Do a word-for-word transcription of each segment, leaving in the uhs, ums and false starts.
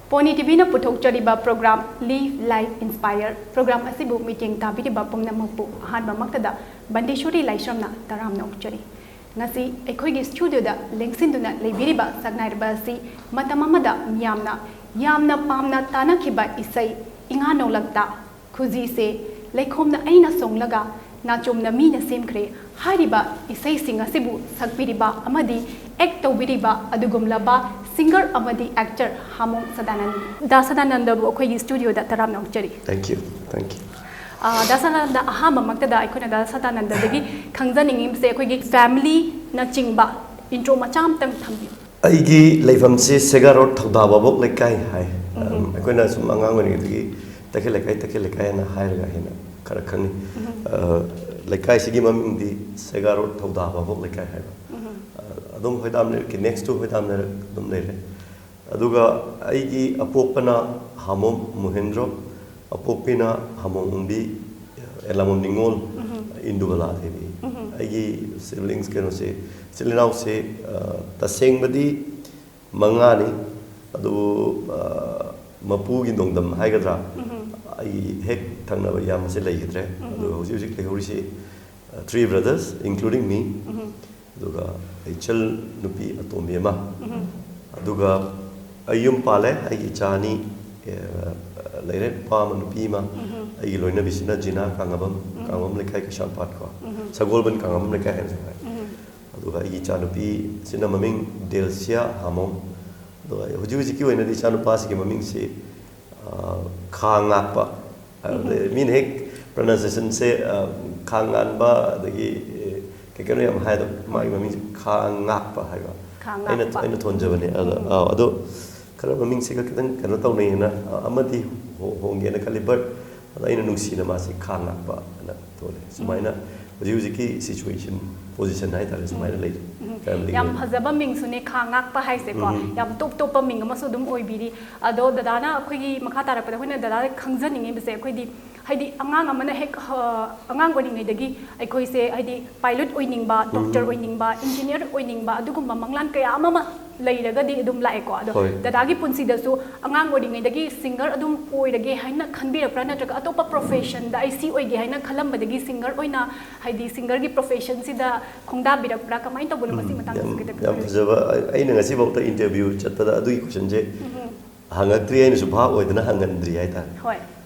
Pony ꯇꯤꯚꯤꯅ ꯄꯨꯊꯣꯛꯆꯔꯤꯕ program Live Life Inspire program ꯑꯁꯤꯕꯨ ꯃꯤꯠꯌꯦꯡ ꯇꯥꯕꯤꯔꯤꯕ ꯄꯨꯝꯅꯃꯛꯄꯨ ꯑꯍꯥꯟꯕꯃꯛꯇꯗ ꯕꯟꯗꯦꯁꯣꯔꯤ ꯂꯥꯏꯁ꯭ꯔꯝꯅ ꯇꯔꯥꯝꯅ ꯑꯣꯛꯆꯔꯤ꯫ ꯉꯁꯤ ꯑꯩꯈꯣꯏꯒꯤ ꯁ꯭ꯇꯨꯗꯤꯑꯣꯗ ꯂꯦꯡꯁꯤꯟꯗꯨꯅ ꯂꯩꯕꯤꯔꯤꯕ ꯁꯛꯅꯥꯏꯔꯕ ꯑꯁꯤ ꯃꯇꯝ ꯑꯃꯗ ꯃꯤꯌꯥꯝꯅ ꯌꯥꯝꯅ ꯄꯥꯝꯅ ꯇꯥꯅꯈꯤꯕ ꯏꯁꯩ ꯏꯉꯥ ꯅꯣꯡꯂꯛꯇ ꯈꯨꯖꯤꯁꯦ ꯂꯩꯈꯣꯝꯅ ꯑꯩꯅ ꯁꯣꯡꯂꯒ ꯅꯥꯆꯣꯝꯅ ꯃꯤꯅ ꯁꯦꯝꯈ꯭ꯔꯦ ꯍꯥꯏꯔꯤꯕ ꯏꯁꯩꯁꯤꯡ ꯑꯁꯤꯕꯨ ꯁꯛꯄꯤꯔꯤꯕ ꯑꯃꯗꯤ ꯑꯦꯛ ꯇꯧꯕꯤꯔꯤꯕ ꯑꯗꯨꯒꯨꯝꯂꯕ ꯁꯤꯡꯒꯔ ꯑꯃꯗꯤ ꯑꯦꯛꯇꯔ ꯍꯥꯃꯣꯡ ꯁꯗꯥꯅꯟꯗ꯫ ꯗꯥ ꯁꯗꯥꯅꯟꯗꯕꯨ ꯑꯩꯈꯣꯏꯒꯤ ꯁ꯭ꯇꯨꯗꯤꯑꯣꯗ ꯇꯔꯥꯝꯅ ꯑꯣꯛꯆꯔꯤ꯫ Thank you, thank you. ꯑ, ꯗꯥ ꯁꯗꯥꯅꯟꯗ, ꯑꯍꯥꯟꯕꯃꯛꯇꯗ ꯑꯩꯈꯣꯏꯅ ꯗꯥ ꯁꯗꯥꯅꯟꯗꯗꯒꯤ ꯈꯪꯖꯅꯤꯡꯉꯤꯕꯁꯦ ꯑꯩꯈꯣꯏꯒꯤ ꯐꯦꯃꯤꯂꯤꯅꯆꯤꯡꯕ ꯏꯟꯇ꯭ꯔꯣ ꯃꯆꯥ ꯑꯃꯇꯪ ꯊꯝꯕꯤꯌꯨ꯫ ꯑꯩꯒꯤ ꯂꯩꯐꯝꯁꯤ ꯁꯦꯒꯥꯔꯣꯗ ꯊꯧꯗꯥ ꯚꯥꯕꯣꯛ ꯂꯩꯀꯥꯏ ꯍꯥꯏ꯫ ꯑꯩꯈꯣꯏꯅ ꯁꯨꯝ ꯑꯉꯥꯡ ꯑꯣꯏꯔꯤꯉꯩꯗꯒꯤ ꯇꯈꯦꯜ ꯂꯩꯀꯥꯏ, ꯇꯈꯦꯜ ꯂꯩꯀꯥꯏ ꯍꯥꯏꯅ ꯍꯥꯏꯔꯒ ꯍꯦꯟꯅ ꯈꯔ ꯈꯪꯉꯤ꯫ ꯑ, ꯂꯩꯀꯥꯏꯁꯤꯒꯤ ꯃꯃꯤꯡꯗꯤ ꯁꯦꯒꯥꯔꯣꯗ ꯊꯧꯗꯥ ꯚꯥꯕꯣꯛ ꯂꯩꯀꯥꯏ ꯍꯥꯏꯕ꯫ ꯑ, ꯑꯗꯨꯝ ꯍꯣꯏꯗꯥꯝ ꯂꯩꯔꯛꯀꯤ, next to ꯍꯣꯏꯗꯥꯝ ꯂꯩꯔꯛ ꯑꯗꯨꯝ ꯂꯩꯔꯦ꯫ ꯑꯗꯨꯒ ꯑꯩꯒꯤ ꯑꯄꯣꯛꯄꯅ ꯍꯥꯃꯣꯝ ꯃꯣꯍꯦꯟꯗ꯭ꯔꯣ, ꯑꯄꯣꯛꯄꯤꯅ ꯍꯥꯃꯣꯝ ꯎꯝꯕꯤ, ꯑꯦꯂꯥꯃꯣꯝ ꯅꯤꯉꯣꯜ, ꯏꯟꯗꯨꯕꯂꯥ ꯗꯦꯕꯤ꯫ ꯑꯩꯒꯤ siblings ꯀꯩꯅꯣꯁꯦ, ꯏꯆꯤꯜ ꯏꯅꯥꯎꯁꯦ, ꯑ, ꯇꯁꯦꯡꯕꯗꯤ ꯃꯉꯥꯅꯤ꯫ ꯑꯗꯨꯕꯨ, ꯑ, ꯃꯄꯨꯒꯤ ꯅꯣꯡꯗꯝ ꯍꯥꯏꯒꯗ꯭ꯔꯥ, ꯑꯩ ꯍꯦꯛ ꯊꯪꯅꯕ ꯏꯌꯥꯝꯕꯁꯦ ꯂꯩꯈꯤꯗ꯭ꯔꯦ꯫ ꯑꯗꯨꯒ ꯍꯧꯖꯤꯛ ꯍꯧꯖꯤꯛ ꯂꯩꯍꯧꯔꯤꯁꯤ, ꯑ, three brothers, including me꯫ ꯑꯗꯨꯒ ꯑꯩ ꯏꯆꯜ ꯅꯨꯄꯤ ꯑꯇꯣꯝꯕꯤ ꯑꯃ꯫ ꯑꯗꯨꯒ ꯑꯩ ꯌꯨꯝ ꯄꯥꯜꯂꯦ꯫ ꯑꯩꯒꯤ ꯏꯆꯥ ꯑꯅꯤ, ꯑ, ꯂꯩꯔꯦ, ꯅꯨꯄꯥ ꯑꯃ, ꯅꯨꯄꯤ ꯑꯃ꯫ ꯑꯩꯒꯤ ꯂꯣꯏꯅꯕꯤꯁꯤꯅ ꯖꯤꯅꯥ ꯀꯥꯡꯉꯕꯝ, ꯀꯥꯡꯉꯕꯝ ꯂꯩꯀꯥꯏ ꯀꯩꯁꯥꯝꯄꯥꯠ ꯀꯣ, ꯁꯒꯣꯜꯕꯟ ꯀꯥꯡꯉꯕꯝ ꯂꯩꯀꯥꯏ ꯍꯥꯏꯅꯁꯨ ꯍꯥꯏ꯫ ꯑꯗꯨꯒ ꯑꯩꯒꯤ ꯏꯆꯥꯅꯨꯄꯤꯁꯤꯅ ꯃꯃꯤꯡ ꯗꯦꯜꯁꯤꯌꯥ ꯍꯥꯃꯣꯝ꯫ ꯑꯗꯨꯒ ꯍꯧꯖꯤꯛ ꯍꯧꯖꯤꯛꯀꯤ ꯑꯣꯏꯅꯗꯤ ꯏꯆꯥꯅꯨꯄꯥꯁꯤꯒꯤ ꯃꯃꯤꯡꯁꯤ, ꯑ, ꯈꯥ ꯉꯥꯛꯄ꯫ ꯑꯗꯨꯗꯩ ꯃꯤꯅ ꯍꯦꯛ pronunciationꯁꯦ, ꯑ, ꯈꯥ ꯉꯥꯟꯕ, ꯑꯗꯒꯤ, ꯑꯦ, ꯀꯩ ꯀꯩꯅꯣ ꯌꯥꯝ ꯍꯥꯏ꯫ ꯑꯗꯣ ꯃꯥꯒꯤ ꯃꯃꯤꯡꯁꯦ ꯈꯥ ꯉꯥꯛꯄ ꯍꯥꯏꯕ꯫ ꯈꯥ ꯑꯩꯅ, ꯉꯥꯛꯄ꯫ ꯑꯩꯅ ꯊꯣꯟꯖꯕꯅꯦ꯫ ꯑꯗꯣ, ꯑꯥꯎ, ꯑꯗꯣ ꯈꯔ ꯃꯃꯤꯡꯁꯤꯒ ꯈꯤꯇꯪ ꯀꯩꯅꯣ ꯇꯧꯅꯩꯅ, ꯑ, ꯑꯃꯗꯤ ꯍꯣ-, ꯍꯣꯡꯒꯦꯅ ꯈꯜꯂꯤ, but ꯑꯗꯣ ꯑꯩꯅ ꯅꯨꯡꯁꯤꯅ ꯃꯥꯁꯤ ꯈꯥ ꯉꯥꯛꯄ ꯍꯥꯏꯅ ꯊꯣꯜꯂꯦ꯫ ꯁꯨꯃꯥꯏꯅ ꯍꯧꯖꯤꯛ ꯍꯧꯖꯤꯛꯀꯤ situation, position ꯍꯥꯏꯇꯥꯔꯦ, ꯁꯨꯃꯥꯏꯅ ꯂꯩꯔꯤ꯫ Family ꯌꯥꯝ ꯑꯣꯏꯅ꯫ ꯐꯖꯕ ꯃꯤꯡꯁꯨꯅꯦ, ꯈꯥ ꯉꯥꯛꯄ ꯍꯥꯏꯁꯦꯀꯣ꯫ ꯌꯥꯝ ꯇꯣꯞ ꯇꯣꯞꯄ ꯃꯤꯡ ꯑꯃꯁꯨ ꯑꯗꯨꯝ ꯑꯣꯏꯕꯤꯔꯤ꯫ ꯑꯗꯣ ꯗꯗꯥꯅ ꯑꯩꯈꯣꯏꯒꯤ ꯃꯈꯥ ꯇꯥꯔꯛꯄꯗ ꯑꯩꯈꯣꯏꯅ ꯗꯗꯥꯗ ꯈꯪꯖꯅꯤꯡꯉꯤꯕꯁꯦ, ꯑꯩꯈꯣꯏꯗꯤ ꯍꯥꯏꯗꯤ ꯑꯉꯥꯡ ꯑꯃꯅ ꯍꯦꯛ, ꯑ, ꯑꯉꯥꯡ ꯑꯣꯏꯔꯤꯉꯩꯗꯒꯤ ꯑꯩꯈꯣꯏꯁꯦ ꯍꯥꯏꯗꯤ pilot ꯑꯣꯏꯅꯤꯡꯕ, doctor ꯑꯣꯏꯅꯤꯡꯕ, engineer ꯑꯣꯏꯅꯤꯡꯕ, ꯑꯗꯨꯒꯨꯝꯕ ꯃꯪꯂꯥꯟ ꯀꯌꯥ ꯑꯃ ꯑꯃ ꯂꯩꯔꯒꯗꯤ ꯑꯗꯨꯝ ꯂꯥꯛꯑꯦꯀꯣ꯫ ꯑꯗꯣ ꯍꯣꯏ꯫ ꯗꯗꯥꯒꯤ ꯄꯨꯟꯁꯤꯗꯁꯨ ꯑꯉꯥꯡ ꯑꯣꯏꯔꯤꯉꯩꯗꯒꯤ ꯁꯤꯡꯒꯔ ꯑꯗꯨꯝ ꯑꯣꯏꯔꯒꯦ ꯍꯥꯏꯅ ꯈꯟꯕꯤꯔꯛꯄ꯭ꯔꯥ, ꯅꯠꯇ꯭ꯔꯒ ꯑꯇꯣꯞꯄ ꯄ꯭ꯔꯣꯐꯦꯁꯟꯗ ꯑꯩ ꯁꯤ ꯑꯣꯏꯒꯦ ꯍꯥꯏꯅ ꯈꯜꯂꯝꯕꯗꯒꯤ ꯁꯤꯡꯒꯔ ꯑꯣꯏꯅ, ꯍꯥꯏꯗꯤ ꯁꯤꯡꯒꯔꯒꯤ ꯄ꯭ꯔꯣꯐꯦꯁꯟꯁꯤꯗ ꯈꯣꯡꯗꯥꯕꯤꯔꯛꯄ꯭ꯔꯥ, ꯀꯃꯥꯏꯅ ꯇꯧꯕꯅꯣ? ꯃꯁꯤ ꯎꯝ, ꯃꯇꯥꯡꯗꯁꯨ ꯌꯥꯝ, ꯈꯤꯇꯪ ꯌꯥꯝ ꯍꯥꯏꯕꯤꯌꯨ꯫ ꯐꯖꯕ꯫ ꯑꯩ-, ꯑꯩꯅ ꯉꯁꯤꯐꯥꯎꯗ ꯏꯟꯇꯔꯚ꯭ꯌꯨ ꯆꯠꯄꯗ ꯑꯗꯨꯒꯤ ꯀꯣꯏꯁꯟꯁꯦ ꯎꯝ꯫ ꯍꯪꯉꯛꯇ꯭ꯔꯤ, ꯑꯩꯅꯁꯨ ꯚꯥꯞ ꯑꯣꯏꯗꯅ ꯍꯪꯒꯟꯗ꯭ꯔꯤ ꯍꯥꯏꯇꯥꯔꯦ꯫ ꯍꯣꯏ꯫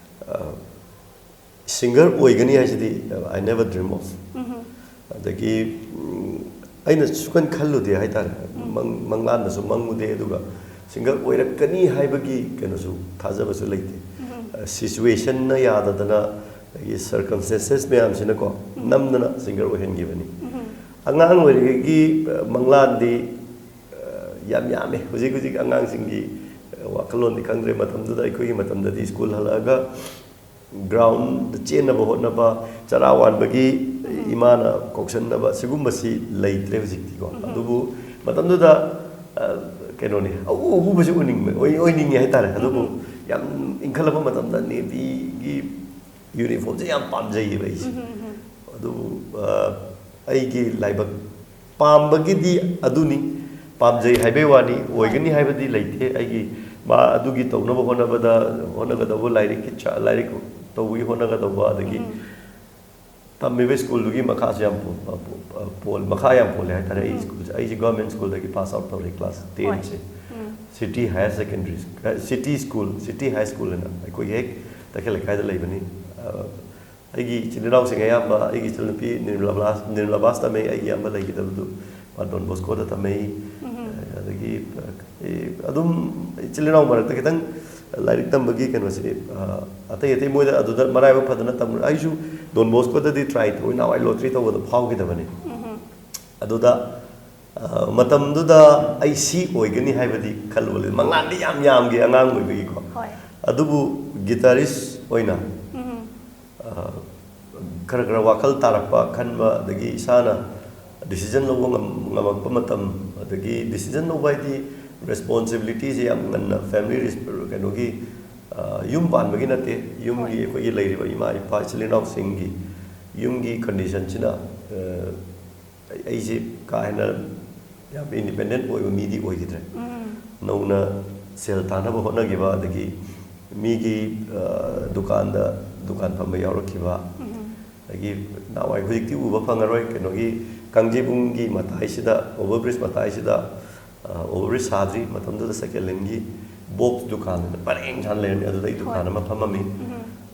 ꯑ, ꯁꯤꯡꯒꯔ ꯑꯣꯏꯒꯅꯤ ꯍꯥꯏꯁꯤꯗꯤ, ꯑ, I never dream of꯫ ꯎꯝ꯫ ꯑꯗꯒꯤ, ꯎꯝ, ꯑꯩꯅ ꯁꯨꯡꯈꯟ ꯈꯜꯂꯨꯗꯦ ꯍꯥꯏꯇꯥꯔꯦ꯫ ꯎꯝ꯫ ꯃꯪ-, ꯃꯪꯂꯥꯟꯗꯁꯨ ꯃꯪꯉꯨꯗꯦ, ꯑꯗꯨꯒ ꯁꯤꯡꯒꯔ ꯑꯣꯏꯔꯛꯀꯅꯤ ꯍꯥꯏꯕꯒꯤ ꯀꯩꯅꯣꯁꯨ ꯊꯥꯖꯕꯁꯨ ꯂꯩꯇꯦ꯫ ꯎꯝ꯫ ꯑ, ꯁꯤꯆꯨꯋꯦꯁꯟꯅ ꯌꯥꯗꯗꯅ, ꯑꯗꯒꯤ ꯁꯔꯀꯝꯁꯇꯦꯟꯁꯦꯁ ꯃꯌꯥꯝꯁꯤꯅꯀꯣ, ꯎꯝ꯫ ꯅꯝꯗꯅ ꯁꯤꯡꯒꯔ ꯑꯣꯏꯍꯟꯈꯤꯕꯅꯤ꯫ ꯎꯝ꯫ ꯑꯉꯥꯡ ꯑꯣꯏꯔꯤꯉꯩꯒꯤ, ꯑ, ꯃꯪꯂꯥꯟꯗꯤ, ꯑ, ꯌꯥꯝ ꯌꯥꯝꯃꯦ꯫ ꯍꯧꯖꯤꯛ ꯍꯧꯖꯤꯛ ꯑꯉꯥꯡꯁꯤꯡꯒꯤ, ꯑ, ꯋꯥꯈꯜꯂꯣꯟꯗꯤ ꯈꯪꯗ꯭ꯔꯦ꯫ ꯃꯇꯝꯗꯨꯗ, ꯑꯩꯈꯣꯏꯒꯤ ꯃꯇꯝꯗꯗꯤ ꯁ꯭ꯀꯨꯜ ꯍꯜꯂꯛꯑꯒ ꯒ꯭ꯔꯥꯎꯟꯗ ꯆꯦꯟꯅꯕ ꯍꯣꯠꯅꯕ, ꯆꯔꯥ ꯋꯥꯟꯕꯒꯤ ꯎꯝ꯫ ꯏꯃꯥꯅ ꯀꯧꯁꯟꯅꯕ, ꯁꯤꯒꯨꯝꯕꯁꯤ ꯂꯩꯇ꯭ꯔꯦ ꯍꯧꯖꯤꯛꯇꯤꯀꯣ꯫ ꯎꯝ꯫ ꯑꯗꯨꯕꯨ ꯃꯇꯝꯗꯨꯗ, ꯑ, ꯀꯩꯅꯣꯅꯤ, ꯑꯎ ꯑꯎꯕꯁꯤ ꯎꯅꯤꯡꯕ, ꯑꯣꯏ-, ꯑꯣꯏꯅꯤꯡꯉꯤ ꯍꯥꯏꯇꯥꯔꯦ꯫ ꯑꯗꯨꯕꯨ ꯎꯝ꯫ ꯌꯥꯝ ꯏꯟꯈꯠꯂꯛꯄ ꯃꯇꯝꯗ ꯅꯦꯚꯤꯒꯤ ꯌꯨꯅꯤꯐꯣꯔꯝꯁꯦ ꯌꯥꯝ ꯄꯥꯝꯖꯩꯌꯦꯕ ꯑꯩꯁꯦ꯫ ꯎꯝ, ꯎꯝ, ꯎꯝ꯫ ꯑꯗꯨꯕꯨ, ꯑ, ꯑꯩꯒꯤ ꯂꯥꯏꯕꯛ ꯄꯥꯝꯕꯒꯤꯗꯤ ꯑꯗꯨꯅꯤ, ꯄꯥꯝꯖꯩ ꯍꯥꯏꯕꯩ ꯋꯥꯅꯤ, ꯑꯣꯏꯒꯅꯤ ꯍꯥꯏꯕꯗꯤ ꯂꯩꯇꯦ꯫ ꯑꯩꯒꯤ ꯃꯥ ꯑꯗꯨꯒꯤ ꯇꯧꯅꯕ ꯍꯣꯠꯅꯕꯗ, ꯍꯣꯠꯅꯒꯗꯧꯕ ꯂꯥꯏꯔꯤꯛꯀꯤ ꯆ-, ꯂꯥꯏꯔꯤꯛ ꯇꯧꯕꯒꯤ ꯍꯣꯠꯅꯒꯗꯧꯕ, ꯑꯗꯒꯤ ꯎꯝ꯫ ꯇꯝꯃꯤꯕ ꯁ꯭ꯀꯨꯜꯗꯨꯒꯤ ꯃꯈꯥꯁꯨ ꯌꯥꯝ ꯄꯣ-, ꯄꯣ-, ꯄꯣꯜ-, ꯃꯈꯥ ꯌꯥꯝ ꯄꯣꯜꯂꯦ ꯍꯥꯏꯇꯥꯔꯦ꯫ ꯑꯩ ꯎꯝ꯫ ꯁ꯭ꯀꯨꯜꯁꯦ, ꯑꯩꯁꯦ ꯒꯚꯔꯟꯃꯦꯟ ꯁ꯭ꯀꯨꯜꯗꯒꯤ ꯄꯥꯁ ꯑꯥꯎꯠ ꯇꯧꯔꯦ, ꯀ꯭ꯂꯥꯁ ꯍꯣꯏ꯫ ꯇꯦꯟꯁꯦ꯫ ꯎꯝ꯫ ꯁꯤꯇꯤ ꯍꯥꯌꯔ ꯁꯦꯀꯦꯟꯗꯔꯤ ꯁ꯭ꯀꯨ-, uh, city school, city high school ꯍꯥꯏꯅ ꯑꯩꯈꯣꯏꯒꯤ ꯍꯦꯛ ꯇꯈꯦꯜ ꯂꯩꯀꯥꯏꯗ ꯂꯩꯕꯅꯤ꯫ ꯑ, ꯑꯩꯒꯤ ꯏꯆꯤꯜ ꯏꯅꯥꯎꯁꯤꯡ ꯑꯌꯥꯝꯕ, ꯑꯩꯒꯤ ꯏꯆꯜꯅꯨꯄꯤ ꯅꯤꯔꯃꯂꯥ, ꯅꯤꯔꯃꯂꯥꯕꯥꯁ ꯇꯝꯃꯦ, ꯑꯩꯒꯤ ꯏꯌꯥꯝꯕ ꯂꯩꯈꯤꯗꯕꯗꯨ ꯃꯥ ꯗꯣꯟ ꯕꯣꯁꯀꯣꯗ ꯇꯝꯃꯛꯏ꯫ ꯎꯝ꯫ ꯑꯗꯒꯤ, ꯑꯦ, ꯑꯗꯨꯝ ꯏꯆꯤꯜ ꯏꯅꯥꯎ ꯃꯔꯛꯇ ꯈꯤꯇꯪ ꯂꯥꯏꯔꯤꯛ ꯇꯝꯕꯒꯤ ꯀꯩꯅꯣꯁꯦ, ꯑ, ꯑꯇꯩ ꯑꯇꯩ ꯃꯣꯏꯗ ꯑꯗꯨꯗ ꯃꯔꯥꯏꯕꯛ ꯐꯗꯅ ꯇꯝ-, ꯑꯩꯁꯨ ꯗꯣꯟ ꯕꯣꯁꯀꯣꯗꯗꯤ ꯇ꯭ꯔꯥꯏ ꯇꯧꯏ, ꯅꯍꯥꯟꯋꯥꯏ ꯂꯣꯇ꯭ꯔꯤ ꯇꯧꯕꯗ ꯐꯥꯎꯈꯤꯗꯕꯅꯤ꯫ ꯎꯝ꯫ ꯑꯗꯨꯗ, ꯑ, ꯃꯇꯝꯗꯨꯗ ꯑꯩ ꯁꯤ ꯑꯣꯏꯒꯅꯤ ꯍꯥꯏꯕꯗꯤ ꯈꯜꯂꯨꯕ ꯂꯩ-, ꯃꯪꯂꯥꯟꯗꯤ ꯌꯥꯝ ꯌꯥꯝꯈꯤ ꯑꯉꯥꯡ ꯑꯣꯏꯕꯒꯤꯀꯣ꯫ ꯍꯣꯏ꯫ ꯑꯗꯨꯕꯨ ꯒꯤꯇꯥꯔꯤꯁ ꯑꯣꯏꯅ, ꯎꯝ꯫ ꯑ, ꯈꯔ ꯈꯔ ꯋꯥꯈꯜ ꯇꯥꯔꯛꯄ, ꯈꯟꯕ, ꯑꯗꯒꯤ ꯏꯁꯥꯅ ꯗꯤꯁꯤꯖꯟ ꯂꯧꯕ ꯉꯝ-, ꯉꯝꯃꯛꯄ ꯃꯇꯝ, ꯑꯗꯒꯤ ꯗꯤꯁꯤꯖꯟ ꯂꯧꯕ ꯍꯥꯏꯗꯤ ꯔꯦꯁꯄꯣꯟꯁꯤꯕꯤꯂꯤꯇꯤꯁꯦ ꯌꯥꯝ ꯉꯟꯅ ꯐꯦꯃꯤꯂꯤ ꯔꯦꯁ-, ꯀꯩꯅꯣꯒꯤ, ꯑ, ꯌꯨꯝ ꯄꯥꯟꯕꯒꯤ ꯅꯠꯇꯦ, ꯌꯨꯝꯒꯤ ꯍꯣꯏ꯫ ꯑꯩꯈꯣꯏꯒꯤ ꯂꯩꯔꯤꯕ ꯏꯃꯥ ꯏꯄꯥ ꯏꯆꯤꯜ ꯏꯅꯥꯎꯁꯤꯡꯒꯤ ꯌꯨꯝꯒꯤ ꯀꯟꯗꯤꯁꯟꯁꯤꯅ, ꯑ, ꯑꯩ-, ꯑꯩꯁꯦ ꯀꯥ ꯍꯦꯟꯅ ꯌꯥꯝ ꯏꯟꯗꯤꯄꯦꯟꯗꯦꯟ ꯑꯣꯏꯕ ꯃꯤꯗꯤ ꯑꯣꯏꯈꯤꯗ꯭ꯔꯦ꯫ ꯅꯧꯅ ꯁꯦꯜ ꯇꯥꯟꯅꯕ ꯍꯣꯠꯅꯈꯤꯕ, ꯑꯗꯒꯤ ꯃꯤꯒꯤ ꯗꯨꯀꯥꯟꯗ ꯗꯨꯀꯥꯟ ꯐꯝꯕ ꯌꯥꯎꯔꯛꯈꯤꯕ, ꯑꯗꯒꯤ ꯅꯍꯥꯟꯋꯥꯏ, ꯍꯧꯖꯤꯛꯇꯤ ꯎꯕ ꯐꯪꯉꯔꯣꯏ, ꯀꯩꯅꯣꯒꯤ ꯀꯥꯡꯖꯩꯕꯨꯡꯒꯤ ꯃꯇꯥꯏꯁꯤꯗ, ꯑꯣꯚꯔ ꯕ꯭ꯔꯤꯖ ꯃꯇꯥꯏꯁꯤꯗ, ꯑꯣꯚꯔ ꯕ꯭ꯔꯤꯖ ꯁꯥꯗ꯭ꯔꯤ ꯃꯇꯝꯗꯨꯗ ꯁꯦꯀꯦꯟ ꯍꯦꯟꯒꯤ ꯕꯣꯛꯁ ꯗꯨꯀꯥꯟ ꯑꯅ ꯄꯔꯦꯡ ꯁꯥꯅ ꯂꯩꯔꯝꯃꯤ꯫ ꯑꯗꯨꯗ ꯑꯩ ꯗꯨꯀꯥꯟ ꯑꯃ ꯐꯝꯃꯝꯃꯤ꯫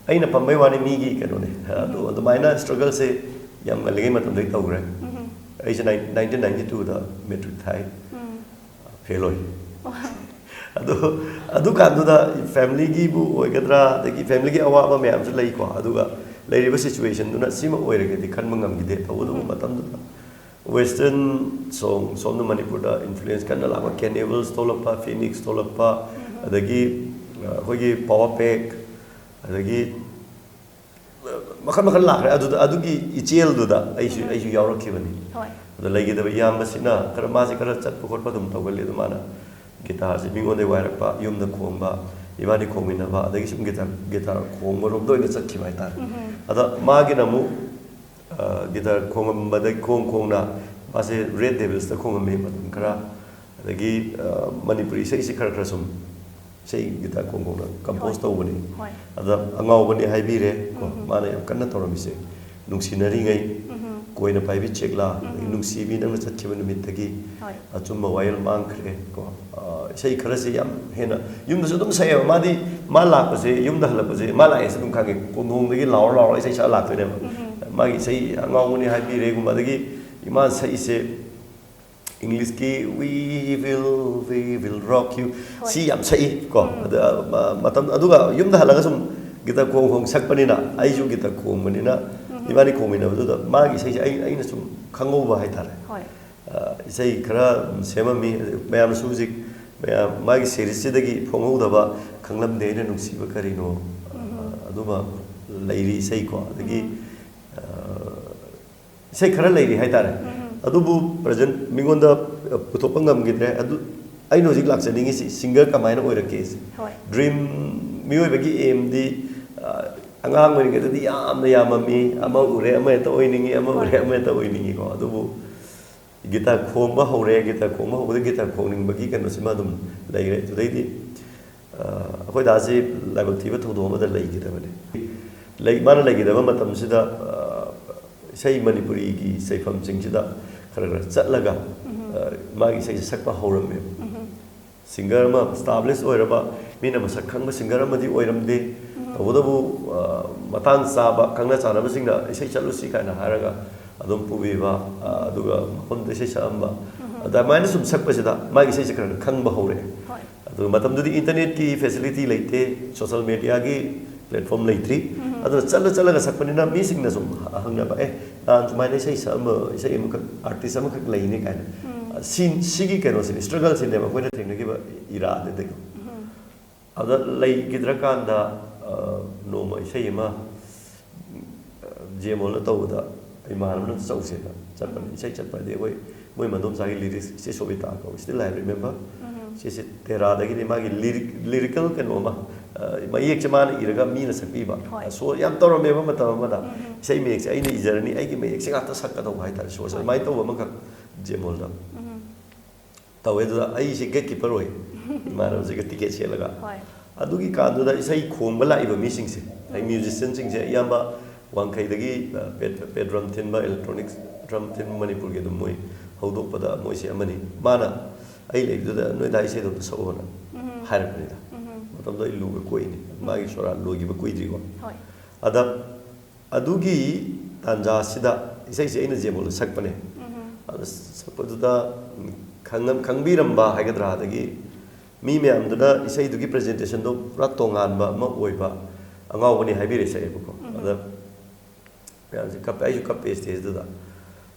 ꯑꯩꯅ ꯐꯝꯕꯩ ꯋꯥꯅꯤ, ꯃꯤꯒꯤ ꯀꯩꯅꯣꯅꯦ꯫ ꯑꯗꯣ ꯑꯗꯨꯃꯥꯏꯅ ꯁ꯭ꯇ꯭ꯔꯒꯜꯁꯦ ꯌꯥꯝ ꯉꯜꯂꯤꯉꯩ ꯃꯇꯝꯗꯒꯤ ꯇꯧꯈ꯭ꯔꯦ꯫ ꯑꯩꯁꯦ ꯅꯥꯏꯟꯇꯤꯟ ꯅꯥꯏꯟꯇꯤ ꯇꯨꯗ ꯃꯦꯇ꯭ꯔꯤꯛ ꯊꯥꯏ, ꯐꯦꯜ ꯑꯣꯏ꯫ ꯑꯗꯣ ꯑꯗꯨꯀꯥꯟꯗꯨꯗ ꯐꯦꯃꯤꯂꯤꯒꯤꯕꯨ ꯑꯣꯏꯒꯗ꯭ꯔꯥ, ꯑꯗꯒꯤ ꯐꯦꯃꯤꯂꯤꯒꯤ ꯑꯋꯥꯕ ꯃꯌꯥꯝꯁꯨ ꯂꯩꯀꯣ꯫ ꯑꯗꯨꯒ ꯂꯩꯔꯤꯕ ꯁꯤꯆꯨꯋꯦꯁꯟꯗꯨꯅ ꯁꯤꯃ ꯑꯣꯏꯔꯒꯦꯗꯤ ꯈꯟꯕ ꯉꯝꯈꯤꯗꯦ꯫ ꯇꯧꯕꯇꯕꯨ ꯃꯇꯝꯗꯨꯗ ꯋꯦꯁꯇꯔꯟ ꯁꯣꯡ, ꯁꯣꯝꯗ ꯃꯅꯤꯄꯨꯔꯗ ꯏꯟꯐ꯭ꯂꯨꯌꯦꯟꯁ ꯀꯟꯅ ꯂꯥꯛꯄ, ꯀꯦꯅꯤꯕꯜꯁ ꯊꯣꯛꯂꯛꯄ, ꯐꯤꯅꯤꯛꯁ ꯊꯣꯛꯂꯛꯄ, ꯑꯗꯒꯤ ꯑꯩꯈꯣꯏꯒꯤ ꯄꯥꯋꯔ ꯄꯦꯛ, ꯑꯗꯒꯤ ꯃꯈꯜ ꯃꯈꯜ ꯂꯥꯛꯈ꯭ꯔꯦ꯫ ꯑꯗꯨꯗ, ꯑꯗꯨꯒꯤ ꯏꯆꯦꯜꯗꯨꯗ ꯑꯩꯁꯨ, ꯑꯩꯁꯨ ꯌꯥꯎꯔꯛꯈꯤꯕꯅꯤ꯫ ꯑꯗ ꯂꯩꯈꯤꯗꯕ ꯏꯌꯥꯝꯕꯁꯤꯅ ꯈꯔ, ꯃꯥꯁꯦ ꯈꯔ ꯆꯠꯄ ꯈꯣꯠꯄ ꯑꯗꯨꯝ ꯇꯧꯒꯜꯂꯤ꯫ ꯑꯗꯨ ꯃꯥꯅ ꯒꯤꯇꯥꯔꯁꯦ ꯃꯤꯉꯣꯟꯗꯒꯤ ꯋꯥꯏꯔꯛꯄ, ꯌꯨꯝꯗ ꯈꯣꯡꯕ, ꯏꯕꯥꯅꯤ ꯈꯣꯡꯃꯤꯟꯅꯕ, ꯑꯗꯒꯤ ꯁꯨꯝ ꯒꯤꯇꯥꯔ, ꯒꯤꯇꯥꯔ ꯈꯣꯡꯕꯔꯣꯝꯗ ꯑꯣꯏꯅ ꯆꯠꯈꯤꯕ ꯍꯥꯏꯇꯥꯔꯦ꯫ ꯑꯗ ꯃꯥꯒꯤꯅ ꯑꯃꯨꯛ, ꯑ, ꯒꯤꯇꯥꯔ ꯈꯣꯡꯉꯝꯕꯗꯒꯤ ꯈꯣꯡ ꯈꯣꯡꯅ ꯃꯥꯁꯦ ꯔꯦꯠ ꯗꯦꯚꯤꯜꯁꯇ ꯈꯣꯡꯉꯝꯃꯤ ꯃꯇꯝ ꯈꯔ꯫ ꯑꯗꯒꯤ, ꯑ, ꯃꯅꯤꯄꯨꯔꯤ ꯏꯁꯩꯁꯤ ꯈꯔ ꯈꯔ ꯁꯨꯝ ꯏꯁꯩ ꯒꯤꯇꯥꯔ ꯈꯣꯡ ꯈꯣꯡꯅ ꯀꯝꯄꯣꯖ ꯇꯧꯕꯅꯤ꯫ ꯑꯗ ꯑꯉꯥꯎꯕꯅꯤ ꯍꯥꯏꯕꯤꯔꯦ ꯀꯣ, ꯃꯥꯅ ꯌꯥꯝ ꯀꯟꯅ ꯇꯧꯔꯝꯃꯤꯁꯦ꯫ ꯅꯨꯡꯁꯤꯅꯔꯤꯉꯩ, ꯀꯣꯏꯅ ꯄꯥꯏꯕꯤ ꯆꯦꯛꯂꯥ, ꯑꯗꯒꯤ ꯅꯨꯡꯁꯤꯕꯤ ꯅꯪꯅ ꯆꯠꯈꯤꯕ ꯅꯨꯃꯤꯠꯇꯒꯤ, ꯑꯆꯨꯝꯕ ꯋꯥꯌꯦꯜ ꯃꯥꯡꯈ꯭ꯔꯦ ꯀꯣ꯫ ꯑ, ꯏꯁꯩ ꯈꯔꯁꯤ ꯌꯥꯝ ꯍꯦꯟꯅ ꯌꯨꯝꯗꯁꯨ ꯑꯗꯨꯝ ꯁꯛꯑꯦꯕ꯫ ꯃꯥꯗꯤ, ꯃꯥ ꯂꯥꯛꯄꯁꯦ, ꯌꯨꯝꯗ ꯍꯜꯂꯛꯄꯁꯦ, ꯃꯥ ꯂꯥꯛꯑꯦꯁꯦ ꯑꯗꯨꯝ ꯈꯪꯉꯦ꯫ ꯀꯣꯟꯊꯣꯡꯗꯒꯤ ꯂꯥꯎꯔ ꯂꯥꯎꯔ ꯏꯁꯩ ꯁꯛꯑ ꯂꯥꯛꯇꯣꯏꯅꯦꯕ꯫ ꯃꯥꯒꯤ ꯏꯁꯩ ꯑꯉꯥꯎꯕꯅꯤ ꯍꯥꯏꯕꯤꯔꯦꯒꯨꯝꯕ, ꯑꯗꯒꯤ ꯏꯃꯥ ꯁꯛꯏꯁꯦ ꯏꯪꯂꯤꯁꯀꯤ "We will, we will rock you", ꯁꯤ ꯌꯥꯝ ꯁꯛꯏ ꯀꯣ꯫ ꯑꯗ, ꯃ-, ꯃꯇꯝ, ꯑꯗꯨꯒ ꯌꯨꯝꯗ ꯍꯜꯂꯒ ꯁꯨꯝ ꯒꯤꯇꯥꯔ ꯈꯣꯡ ꯈꯣꯡ ꯁꯛꯄꯅꯤꯅ, ꯑꯩꯁꯨ ꯒꯤꯇꯥꯔ ꯈꯣꯡꯕꯅꯤꯅ, ꯏꯕꯥꯅꯤ ꯈꯣꯡꯃꯤꯟꯅꯕꯗꯨꯗ ꯃꯥꯒꯤ ꯏꯁꯩꯁꯦ ꯑꯩ, ꯑꯩꯅ ꯁꯨꯝ ꯈꯪꯍꯧꯕ ꯍꯥꯏꯇꯥꯔꯦ꯫ ꯑ, ꯏꯁꯩ ꯈꯔ ꯁꯦꯝꯃꯝꯃꯤ꯫ ꯃꯌꯥꯝꯅꯁꯨ ꯍꯧꯖꯤꯛ, ꯃꯌꯥꯝ, ꯃꯥꯒꯤ ꯁꯦꯔꯤꯁꯁꯤꯗꯒꯤ ꯐꯣꯡꯍꯧꯗꯕ "ꯈꯪꯂꯝꯗꯦ ꯑꯩꯅ ꯅꯨꯡꯁꯤꯕ ꯀꯔꯤꯅꯣ", ꯑ, ꯑꯗꯨꯃ ꯂꯩꯔꯤ ꯏꯁꯩꯀꯣ꯫ ꯑꯗꯒꯤ, ꯑ, ꯏꯁꯩ ꯈꯔ ꯂꯩꯔꯤ ꯍꯥꯏꯇꯥꯔꯦ꯫ ꯑꯗꯨꯕꯨ ꯄ꯭ꯔꯖꯦꯟ ꯃꯤꯉꯣꯟꯗ, ꯑ, ꯄꯨꯊꯣꯛꯄ ꯉꯝꯈꯤꯗ꯭ꯔꯦ꯫ ꯑꯗꯨ ꯑꯩꯅ ꯍꯧꯖꯤꯛ ꯂꯥꯛꯆꯅꯤꯡꯉꯤꯁꯤ ꯁꯤꯡꯒꯔ ꯀꯃꯥꯏꯅ ꯑꯣꯏꯔꯛꯀꯦ ꯁꯤ꯫ ꯗ꯭ꯔꯤꯝ, ꯃꯤꯑꯣꯏꯕꯒꯤ ꯑꯦꯝꯗꯤ, ꯑ, ꯑꯉꯥꯡ ꯑꯣꯏꯔꯤꯉꯩꯗꯗꯤ ꯌꯥꯝꯅ ꯌꯥꯝꯃꯝꯃꯤ, ꯑꯃ ꯎꯔꯦ ꯑꯃ ꯍꯦꯛꯇ ꯑꯣꯏꯅꯤꯡꯉꯤ, ꯑꯃ ꯎꯔꯦ ꯑꯃ ꯍꯦꯛꯇ ꯑꯣꯏꯅꯤꯡꯉꯤꯀꯣ꯫ ꯑꯗꯨꯕꯨ ꯒꯤꯇꯥꯔ ꯈꯣꯡꯕ ꯍꯧꯔꯦ꯫ ꯒꯤꯇꯥꯔ ꯈꯣꯡꯕ ꯍꯧꯕꯗ ꯒꯤꯇꯥꯔ ꯈꯣꯡꯅꯤꯡꯕꯒꯤ ꯀꯩꯅꯣꯁꯤꯃ ꯑꯗꯨꯝ ꯂꯩꯔꯦ꯫ ꯑꯗꯨꯗꯩꯗꯤ ꯑ, ꯑꯩꯈꯣꯏ ꯗꯥꯁꯤ ꯂꯥꯏꯕꯛ ꯊꯤꯕ ꯊꯧꯗꯣꯛ ꯑꯃꯗ ꯂꯩꯈꯤꯗꯕꯅꯦ꯫ ꯂꯩ ꯃꯥꯅ ꯂꯩꯈꯤꯗꯕ ꯃꯇꯝꯁꯤꯗ ꯑ, ꯏꯁꯩ ꯃꯅꯤꯄꯨꯔꯤꯒꯤ ꯆꯩꯐꯝꯁꯤꯡꯁꯤꯗ ꯈꯔ ꯈꯔ ꯆꯠꯂꯒ ꯑ, ꯃꯥꯒꯤ ꯏꯁꯩꯁꯦ ꯁꯛꯄ ꯍꯧꯔꯝꯃꯦꯕ꯫ ꯁꯤꯡꯒꯔ ꯑꯃ ꯏꯁꯇꯥꯕ꯭ꯂꯤꯁ ꯑꯣꯏꯔꯕ, ꯃꯤꯅ ꯃꯁꯛ ꯈꯪꯕ ꯁꯤꯡꯒꯔ ꯑꯃꯗꯤ ꯑꯣꯏꯔꯝꯗꯦ꯫ ꯇꯧꯕꯇꯕꯨ ꯑ, ꯃꯇꯥꯡ ꯆꯥꯕ ꯈꯪꯅ ꯆꯥꯟꯅꯕꯁꯤꯡꯅ ꯏꯁꯩ ꯆꯠꯂꯨꯁꯤ ꯀꯥꯏꯅ ꯍꯥꯏꯔꯒ ꯑꯗꯨꯝ ꯄꯨꯕꯤꯕ, ꯑ, ꯑꯗꯨꯒ ꯃꯐꯝꯗ ꯏꯁꯩ ꯁꯛꯑꯝꯕ꯫ ꯑꯗꯨꯃꯥꯏꯅ ꯁꯨꯝ ꯁꯛꯄꯁꯤꯗ ꯃꯥꯒꯤ ꯏꯁꯩꯁꯦ ꯈꯔ ꯈꯔ ꯈꯪꯕ ꯍꯧꯔꯛꯑꯦ꯫ ꯑꯗꯨꯒ ꯃꯇꯝꯗꯨꯗꯤ ꯏꯟꯇꯔꯅꯦꯠꯀꯤ ꯐꯦꯁꯤꯂꯤꯇꯤ ꯂꯩꯇꯦ, ꯁꯣꯁꯦꯜ ꯃꯦꯗꯤꯌꯥꯒꯤ ꯄ꯭ꯂꯦꯠꯐꯣꯝ ꯂꯩꯇ꯭ꯔꯤ꯫ ꯑꯗꯨꯅ ꯆꯠꯂ ꯆꯠꯂꯒ ꯁꯛꯄꯅꯤꯅ ꯃꯤꯁꯤꯡꯅ ꯁꯨꯝ ꯍꯪꯅꯕ, "ꯑꯦ, ꯅꯍꯥꯟ ꯁꯨꯃꯥꯏꯅ ꯏꯁꯩ ꯁꯛꯑꯝꯕ, ꯏꯁꯩ ꯑꯃꯈꯛ, ꯑꯥꯔꯇꯤꯁ ꯑꯃꯈꯛ ꯂꯩꯅꯦ" ꯀꯥꯏꯅ꯫ ꯁꯤ, ꯁꯤꯒꯤ ꯀꯩꯅꯣꯁꯤꯅꯦ, ꯏꯁꯇ꯭ꯔꯒꯜꯁꯤꯅꯦꯕ ꯑꯩꯈꯣꯏꯅ ꯊꯦꯡꯅꯈꯤꯕ ꯏꯔꯥꯗꯨꯗꯒꯤ꯫ ꯑꯗ ꯂꯩꯈꯤꯗ꯭ꯔꯀꯥꯟꯗ ꯑ, ꯅꯣꯡꯃ ꯏꯁꯩ ꯑꯃ ꯖꯦ ꯃꯣꯜꯅ ꯇꯧꯕꯗ ꯏꯃꯥꯟꯅꯕꯅ ꯆꯧꯁꯦꯅ ꯆꯠꯄꯅꯦ꯫ ꯏꯁꯩ ꯆꯠꯄ ꯍꯥꯏꯗꯤ ꯑꯩꯈꯣꯏ, ꯃꯣꯏ ꯃꯗꯣꯝꯆꯥꯒꯤ ꯂꯤꯔꯤꯛꯁ, ꯏꯆꯦ ꯁꯣꯕꯤꯇꯥ ꯀꯧꯕ, ꯁꯤꯗꯤ ꯂꯥꯏꯕ꯭ꯔꯦꯔꯤ ꯃꯦꯝꯕꯔ꯫ ꯏꯆꯦꯁꯦ ꯇꯦꯔꯥꯗꯒꯤꯅꯦ, ꯃꯥꯒꯤ ꯂꯤꯔꯤꯛ, ꯂꯤꯔꯤꯀꯦꯜ ꯀꯩꯅꯣ ꯑꯃ, ꯑ, ꯃꯌꯦꯛꯁꯦ ꯃꯥꯅ ꯏꯔꯒ ꯃꯤꯅ ꯁꯛꯄꯤꯕ꯫ ꯍꯣꯏ꯫ ꯁꯣ ꯌꯥꯝ ꯇꯧꯔꯝꯃꯦꯕ ꯃꯇꯝ ꯑꯃꯗ꯫ ꯏꯁꯩ ꯃꯌꯦꯛꯁꯦ ꯑꯩꯅ ꯏꯖꯔꯅꯤ, ꯑꯩꯒꯤ ꯃꯌꯦꯛꯁꯦ ꯉꯥꯛꯇ ꯁꯛꯀꯗꯧꯕ ꯍꯥꯏꯇꯥꯔꯦ꯫ ꯁꯣꯁꯦ ꯑꯗꯨꯃꯥꯏꯅ ꯇꯧꯕ ꯑꯃꯈꯛ ꯖꯦ ꯃꯣꯜꯗ ꯇꯧꯋꯦ꯫ ꯑꯗꯨꯗ ꯑꯩꯁꯦ ꯒꯦꯠ ꯀꯤꯄꯔ ꯑꯣꯏ꯫ ꯏꯃꯥꯟꯅꯕꯁꯤꯒ ꯇꯤꯀꯦꯠ ꯁꯦꯠꯂꯒ꯫ ꯍꯣꯏ꯫ ꯑꯗꯨꯒꯤ ꯀꯥꯟꯗꯨꯗ ꯏꯁꯩ ꯈꯣꯡꯕ ꯂꯥꯛꯏꯕ ꯃꯤꯁꯤꯡꯁꯦ, ꯑꯩ ꯃ꯭ꯌꯨꯖꯤꯁꯤꯌꯥꯟꯁꯤꯡꯁꯦ ꯑꯌꯥꯝꯕ ꯋꯥꯡꯈꯩꯗꯒꯤ, ꯑ, ꯄꯦꯠ, ꯄꯦꯠ ꯗ꯭ꯔꯝ ꯊꯤꯟꯕ, ꯏꯂꯦꯛꯇ꯭ꯔꯣꯅꯤꯛꯁ ꯗ꯭ꯔꯝ ꯊꯤꯟꯕ ꯃꯅꯤꯄꯨꯔꯒꯤ ꯑꯗꯨꯝ ꯃꯣꯏ ꯍꯧꯗꯣꯛꯄꯗ ꯃꯣꯏꯁꯦ ꯑꯃꯅꯤ꯫ ꯃꯥꯅ ꯑꯩ ꯂꯩꯕꯗꯨꯗ, "ꯅꯣꯏꯗ ꯏꯁꯩꯗꯣ ꯑꯝꯇ ꯁꯛꯑꯣꯅ" ꯍꯥꯏꯔꯛꯄꯅꯤꯗ꯫ ꯃꯇꯝꯗꯣ ꯑꯩ ꯂꯨꯕ ꯀꯣꯏꯅꯤ, ꯃꯥꯒꯤ ꯁꯣꯔꯥꯠ ꯂꯣꯏꯈꯤꯕ ꯀꯨꯏꯗ꯭ꯔꯤꯀꯣ꯫ ꯍꯣꯏ꯫ ꯑꯗ ꯑꯗꯨꯒꯤ ꯇꯥꯟꯖꯥꯁꯤꯗ ꯏꯁꯩꯁꯦ ꯑꯩꯅ ꯖꯦ ꯃꯣꯜꯗ ꯁꯛꯄꯅꯦ꯫ ꯑꯗ ꯁꯛꯄꯗꯨꯗ ꯈꯪꯉꯝ-, ꯈꯪꯕꯤꯔꯝꯕ ꯍꯥꯏꯒꯗ꯭ꯔꯥ, ꯑꯗꯒꯤ ꯃꯤ ꯃꯌꯥꯝꯗꯨꯅ ꯏꯁꯩꯗꯨꯒꯤ ꯄ꯭ꯔꯖꯦꯟꯇꯦꯁꯟꯗꯣ ꯄꯨꯔꯥ ꯇꯣꯉꯥꯟꯕ ꯑꯃ ꯑꯣꯏꯕ, ꯑꯉꯥꯎꯕꯅꯤ ꯍꯥꯏꯕꯤꯔꯦ ꯁꯛꯑꯦꯕꯀꯣ꯫ ꯑꯗ ꯃꯌꯥꯝꯁꯦ ꯀꯞꯄꯦ, ꯑꯩꯁꯨ ꯀꯞꯄꯦ ꯁ꯭ꯇꯦꯖꯇꯨꯗ꯫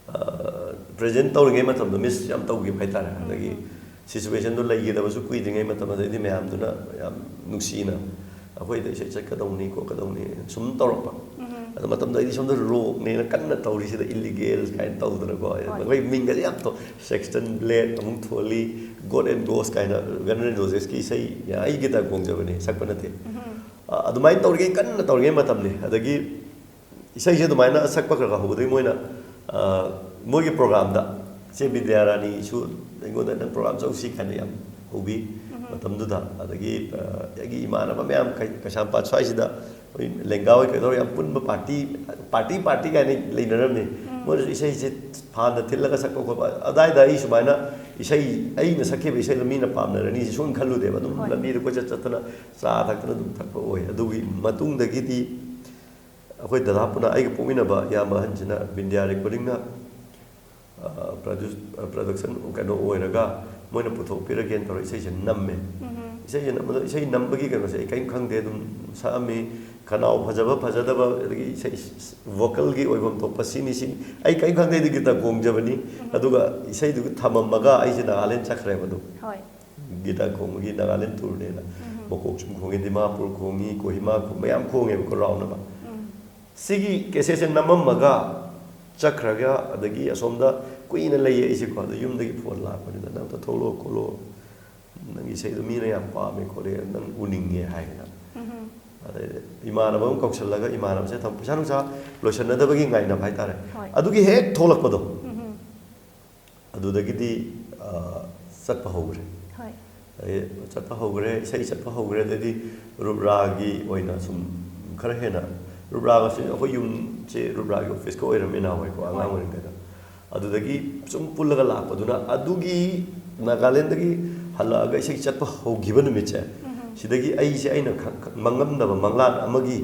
ꯑ, ꯄ꯭ꯔꯖꯦꯟ ꯇꯧꯔꯤꯉꯩ ꯃꯇꯝꯗꯣ ꯃꯤꯁ ꯌꯥꯝ ꯇꯧꯈꯤꯕ ꯍꯥꯏꯇꯥꯔꯦ꯫ ꯑꯗꯒꯤ ꯁꯤꯆꯨꯋꯦꯁꯟꯗꯣ ꯂꯩꯈꯤꯗꯕꯁꯨ ꯀꯨꯏꯗ꯭ꯔꯤꯉꯩ ꯃꯇꯝ, ꯑꯗꯩꯗꯤ ꯃꯌꯥꯝꯗꯨꯅ ꯌꯥꯝ ꯅꯨꯡꯁꯤꯅ ꯑꯩꯈꯣꯏꯗ ꯏꯁꯩ ꯆꯠꯀꯗꯧꯅꯤ, ꯈꯣꯠꯀꯗꯧꯅꯤ ꯁꯨꯝ ꯇꯧꯔꯛꯄ꯫ ꯑꯗꯣ ꯃꯇꯝꯗꯣ ꯑꯩꯗꯤ ꯁꯣꯝꯗ ꯔꯣꯛꯅꯦꯅ ꯀꯟꯅ ꯇꯧꯔꯤꯁꯤꯗ, ꯏꯜꯂꯤꯒꯦꯜ ꯀꯥꯏꯅ ꯇꯧꯗꯅꯀꯣ꯫ ꯍꯣꯏ꯫ ꯑꯩꯈꯣꯏ ꯃꯤꯡꯒꯁꯦ ꯌꯥꯝ ꯊꯣꯛ-, ꯁꯦꯛꯁꯇꯟ ꯕ꯭ꯂꯦꯛ ꯑꯃꯨꯛ ꯊꯣꯜꯂꯤ, ꯒꯣꯗ ꯑꯦꯟ ꯒꯣꯁ ꯀꯥꯏꯅ ꯒꯟ ꯑꯦꯟ ꯔꯣꯖꯦꯁꯀꯤ ꯏꯁꯩ, ꯑꯩ ꯒꯤꯇꯥꯔ ꯈꯣꯡꯖꯕꯅꯦ, ꯁꯛꯄ ꯅꯠꯇꯦ꯫ ꯑ, ꯑꯗꯨꯃꯥꯏꯅ ꯇꯧꯔꯤꯉꯩ, ꯀꯟꯅ ꯇꯧꯔꯤꯉꯩ ꯃꯇꯝꯅꯤ꯫ ꯑꯗꯒꯤ ꯏꯁꯩꯁꯦ ꯑꯗꯨꯃꯥꯏꯅ ꯁꯛꯄ ꯈꯔ ꯈꯔ ꯍꯧꯕꯗꯒꯤ ꯃꯣꯏꯅ, ꯑ, ꯃꯣꯏꯒꯤ ꯄ꯭ꯔꯣꯒ꯭ꯔꯥꯝꯗ ꯏꯆꯦ ꯕꯤꯗ꯭ꯌꯥꯔꯥꯅꯤꯁꯨ ꯑꯩꯉꯣꯟꯗ "ꯅꯪ ꯄ꯭ꯔꯣꯒ꯭ꯔꯥꯝ ꯆꯧꯁꯤ" ꯀꯥꯏꯅ ꯌꯥꯝ ꯍꯧꯕꯤ꯫ ꯃꯇꯝꯗꯨꯗ ꯑꯗꯒꯤ ꯑ, ꯑꯩꯒꯤ ꯏꯃꯥꯟꯅꯕ ꯃꯌꯥꯝ ꯀꯩ- ꯀꯩꯁꯥꯝꯄꯥꯠ ꯁ꯭ꯋꯥꯏꯁꯤꯗ ꯑꯩꯈꯣꯏ ꯂꯦꯡꯒꯥ ꯑꯣꯏ ꯀꯩꯗꯧꯔ ꯌꯥꯝ ꯄꯨꯟꯕ ꯄꯥꯔꯇꯤ, ꯄꯥꯔꯇꯤ ꯄꯥꯔꯇꯤ ꯀꯥꯏꯅ ꯂꯩꯅꯔꯝꯃꯤ꯫ ꯃꯣꯏꯅꯁꯨ ꯏꯁꯩꯁꯦ ꯐꯥꯟꯗ ꯊꯤꯜꯂꯒ ꯁꯛꯄ ꯈꯣꯠꯄ꯫ ꯑꯗꯥꯏꯗ ꯑꯩ ꯁꯨꯃꯥꯏꯅ ꯏꯁꯩ, ꯑꯩꯅ ꯁꯛꯈꯤꯕ ꯏꯁꯩꯗꯣ ꯃꯤꯅ ꯄꯥꯝꯅꯔꯅꯤ ꯁꯨꯝ ꯈꯜꯂꯨꯗꯦꯕ꯫ ꯑꯗꯨꯝ ꯍꯣꯏ꯫ ꯂꯝꯕꯤꯗ ꯀꯣꯏꯆꯠ ꯆꯠꯇꯅ ꯆꯥ ꯊꯛꯇꯅ ꯑꯗꯨꯝ ꯊꯛꯄ ꯑꯣꯏ꯫ ꯑꯗꯨꯒꯤ ꯃꯇꯨꯡꯗꯒꯤꯗꯤ ꯑꯩꯈꯣꯏ ꯗꯗꯥ ꯄꯨꯟꯅ, ꯑꯩꯒ ꯄꯣꯛꯃꯤꯟꯅꯕ ꯏꯌꯥꯝꯕ ꯑꯍꯟꯁꯤꯅ ꯕꯤꯟꯗ꯭ꯌꯥ ꯔꯦꯀꯣꯔꯗꯤꯡꯅ ꯄ꯭ꯔꯗꯛꯁꯟ ꯀꯩꯅꯣ ꯑꯣꯏꯔꯒ ꯃꯣꯏꯅ ꯄꯨꯊꯣꯛꯄꯤꯔꯒꯦꯅ ꯇꯧꯔꯒ ꯏꯁꯩꯁꯦ ꯅꯝꯃꯦ꯫ ꯏꯁꯩꯁꯦ ꯅꯝꯕꯗ, ꯏꯁꯩ ꯅꯝꯕꯒꯤ ꯀꯩꯅꯣꯁꯦ ꯑꯩ ꯀꯔꯤꯝ ꯈꯪꯗꯦ꯫ ꯑꯗꯨꯝ ꯁꯛꯑꯝꯃꯤ꯫ ꯈꯅꯥꯎ ꯐꯖꯕ ꯐꯖꯗꯕ, ꯑꯗꯒꯤ ꯏꯁꯩ ꯚꯣꯀꯜꯒꯤ ꯑꯣꯏꯐꯝ ꯊꯣꯛꯄ ꯁꯤꯅꯤ ꯁꯤꯅꯤ ꯑꯩ ꯀꯔꯤꯝ ꯈꯪꯗꯦ꯫ ꯑꯩꯗꯤ ꯒꯤꯇꯥꯔ ꯈꯣꯡꯖꯕꯅꯤ꯫ ꯑꯗꯨꯒ ꯏꯁꯩꯗꯨꯒ ꯊꯝꯃꯝꯃꯒ ꯑꯩꯁꯦ ꯅꯥꯒꯥꯂꯦꯟ ꯆꯠꯈ꯭ꯔꯦꯕ꯫ ꯑꯗꯨꯝ ꯍꯣꯏ꯫ ꯒꯤꯇꯥꯔ ꯈꯣꯡꯕꯒꯤ ꯅꯥꯒꯥꯂꯦꯟ ꯇꯨꯔꯅꯦꯅ꯫ ꯃꯀꯣꯛ ꯆꯨꯝ ꯈꯣꯡꯉꯤ, ꯗꯤꯃꯥꯄꯨꯔ ꯈꯣꯡꯉꯤ, ꯀꯣꯍꯤꯃꯥ ꯈꯣꯡ-, ꯃꯌꯥꯝ ꯈꯣꯡꯉꯦꯕꯀꯣ, ꯔꯥꯎꯟ ꯑꯃ꯫ ꯁꯤꯒꯤ ꯀꯦꯁꯦꯠꯁꯦ ꯅꯝꯃꯝꯃꯒ ꯆꯠꯈ꯭ꯔꯒ, ꯑꯗꯒꯤ ꯑꯁꯣꯝꯗ ꯀꯨꯏꯅ ꯂꯩꯌꯦ ꯑꯩꯁꯦꯀꯣ꯫ ꯑꯗꯣ ꯌꯨꯝꯗꯒꯤ ꯐꯣꯟ ꯂꯥꯛꯄꯅꯤꯅ, "ꯅꯪ ꯑꯝꯇ ꯊꯣꯛꯂꯛꯑꯣ ꯈꯣꯠꯂꯣ, ꯅꯪꯒꯤ ꯏꯁꯩꯗꯣ ꯃꯤꯅ ꯌꯥꯝ ꯄꯥꯝꯃꯦ ꯈꯣꯠꯂꯦ, ꯅꯪ ꯎꯅꯤꯡꯉꯦ" ꯍꯥꯏꯅ꯫ ꯑꯗꯩꯗꯤ ꯏꯃꯥꯟꯅꯕ ꯑꯃ ꯀꯧꯁꯜꯂꯒ, ꯏꯃꯥꯟꯅꯕꯁꯦ ꯊꯝ-, ꯄꯩꯁꯥ ꯅꯨꯡꯁꯥ ꯂꯣꯏꯁꯟꯅꯗꯕꯒꯤ ꯉꯥꯏꯅꯕ ꯍꯥꯏꯇꯥꯔꯦ꯫ ꯍꯣꯏ꯫ ꯑꯗꯨꯒꯤ ꯍꯦꯛ ꯊꯣꯛꯂꯛꯄꯗꯣ, ꯑꯗꯨꯗꯒꯤꯗꯤ ꯑ, ꯆꯠꯄ ꯍꯧꯈ꯭ꯔꯦ꯫ ꯍꯣꯏ꯫ ꯑꯩ ꯆꯠꯄ ꯍꯧꯈ꯭ꯔꯦ, ꯏꯁꯩ ꯆꯠꯄ ꯍꯧꯈ꯭ꯔꯦ꯫ ꯑꯗꯩꯗꯤ ꯔꯨꯞꯔꯥꯒꯤ ꯑꯣꯏꯅ ꯁꯨꯝ ꯈꯔ ꯍꯦꯟꯅ, ꯔꯨꯞꯔꯥꯒꯁꯤ ꯑꯩꯈꯣꯏ ꯌꯨꯝꯁꯦ ꯔꯨꯞꯔꯥꯒꯤ ꯑꯣꯐꯤꯁꯀ ꯑꯣꯏꯔꯝꯃꯦ ꯅꯍꯥꯟꯋꯥꯏꯀꯣ, ꯑꯉꯥꯡ ꯍꯣꯏ꯫ ꯑꯣꯏꯔꯤꯉꯩꯗ꯫ ꯑꯗꯨꯗꯒꯤ ꯁꯨꯝ ꯄꯨꯜꯂꯒ ꯂꯥꯛꯄꯗꯨꯅ, ꯑꯗꯨꯒꯤ ꯅꯥꯒꯥꯂꯦꯟꯗꯒꯤ ꯍꯜꯂꯛꯑꯒ ꯏꯁꯩ ꯆꯠꯄ ꯍꯧꯈꯤꯕ ꯅꯨꯃꯤꯠꯁꯦ, ꯁꯤꯗꯒꯤ ꯑꯩꯁꯦ ꯑꯩꯅ ꯈ-, ꯈ-, ꯃꯪꯉꯝꯗꯕ ꯃꯪꯂꯥꯟ ꯑꯃꯒꯤ,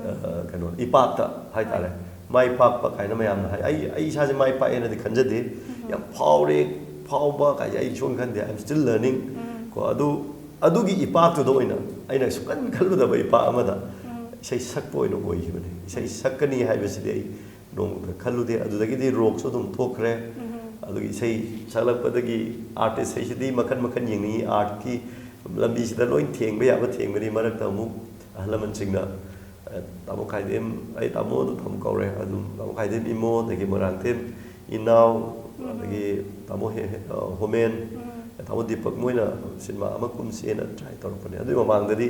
ꯑ, ꯀꯩꯅꯣ, ꯏꯄꯥꯛꯇ ꯍꯥꯏꯇꯥꯔꯦ꯫ ꯍꯣꯏ꯫ ꯃꯥꯏ ꯄꯥꯛꯄ ꯀꯥꯏꯅ ꯃꯌꯥꯝꯅ ꯍꯥꯏ꯫ ꯑꯩ, ꯑꯩ ꯏꯁꯥꯁꯦ ꯃꯥꯏ ꯄꯥꯛꯑꯦꯅꯗꯤ ꯈꯟꯖꯗꯦ꯫ ꯌꯥꯝ ꯐꯥꯎꯔꯦ, ꯐꯥꯎꯕ ꯀꯥꯏꯁꯦ ꯑꯩ ꯁꯨꯡꯈꯟ ꯈꯟꯗꯦ꯫ "I am still learning"꯫ ꯀꯣ, ꯑꯗꯨ, ꯑꯗꯨꯒꯤ ꯏꯄꯥꯛꯇꯨꯗ ꯑꯣꯏꯅ ꯑꯩꯅ ꯁꯨꯡꯈꯟ ꯈꯜꯂꯨꯗꯕ ꯏꯄꯥꯛ ꯑꯃꯗ ꯏꯁꯩ ꯁꯛꯄ ꯑꯣꯏꯅ ꯑꯣꯏꯈꯤꯕꯅꯤ꯫ ꯏꯁꯩ ꯁꯛꯀꯅꯤ ꯍꯥꯏꯕꯁꯤꯗꯤ ꯑꯩ ꯅꯣꯡꯃꯇ ꯈꯜꯂꯨꯗꯦ꯫ ꯑꯗꯨꯗꯒꯤꯗꯤ ꯔꯣꯛꯁꯨ ꯑꯗꯨꯝ ꯊꯣꯛꯈ꯭ꯔꯦ꯫ ꯑꯗꯨꯒꯤ ꯏꯁꯩ ꯁꯛꯂꯛꯄꯗꯒꯤ ꯑꯥꯔꯇꯤꯁ ꯍꯥꯏꯁꯤꯗꯤ ꯃꯈꯟ ꯃꯈꯟ ꯌꯦꯡꯅꯤꯡꯉꯤ꯫ ꯑꯥꯔꯠꯀꯤ ꯂꯝꯕꯤꯁꯤꯗ ꯂꯣꯏ ꯊꯦꯡꯕ ꯌꯥꯕ ꯊꯦꯡꯕꯅꯤ꯫ ꯃꯔꯛꯇ ꯑꯃꯨꯛ ꯑꯍꯜ ꯂꯃꯟꯁꯤꯡꯅ, ꯑ, ꯇꯥꯃꯣ ꯈꯥꯏꯗꯦꯝ, ꯑꯩ ꯇꯥꯃꯣ ꯑꯗꯨꯝ ꯇꯥꯃꯣ ꯀꯧꯔꯦ꯫ ꯑꯗꯨꯝ ꯇꯥꯃꯣ ꯈꯥꯏꯗꯦꯝ ꯏꯃꯣ, ꯑꯗꯒꯤ ꯃꯣꯏꯔꯥꯡꯊꯦꯝ ꯏꯅꯥꯎ, ꯑꯗꯒꯤ ꯇꯥꯃꯣ ꯍꯦ-, ꯍꯦ-, ꯑ, ꯍꯣꯃꯦꯟ, ꯇꯥꯃꯣ ꯗꯤꯄꯛ, ꯃꯣꯏꯅ ꯁꯤꯅꯦꯃꯥ ꯑꯃ ꯀꯨꯝꯁꯦꯅ ꯇ꯭ꯔꯥꯏ ꯇꯧꯔꯛꯄꯅꯦ꯫ ꯑꯗꯨꯒꯤ ꯃꯃꯥꯡꯗꯗꯤ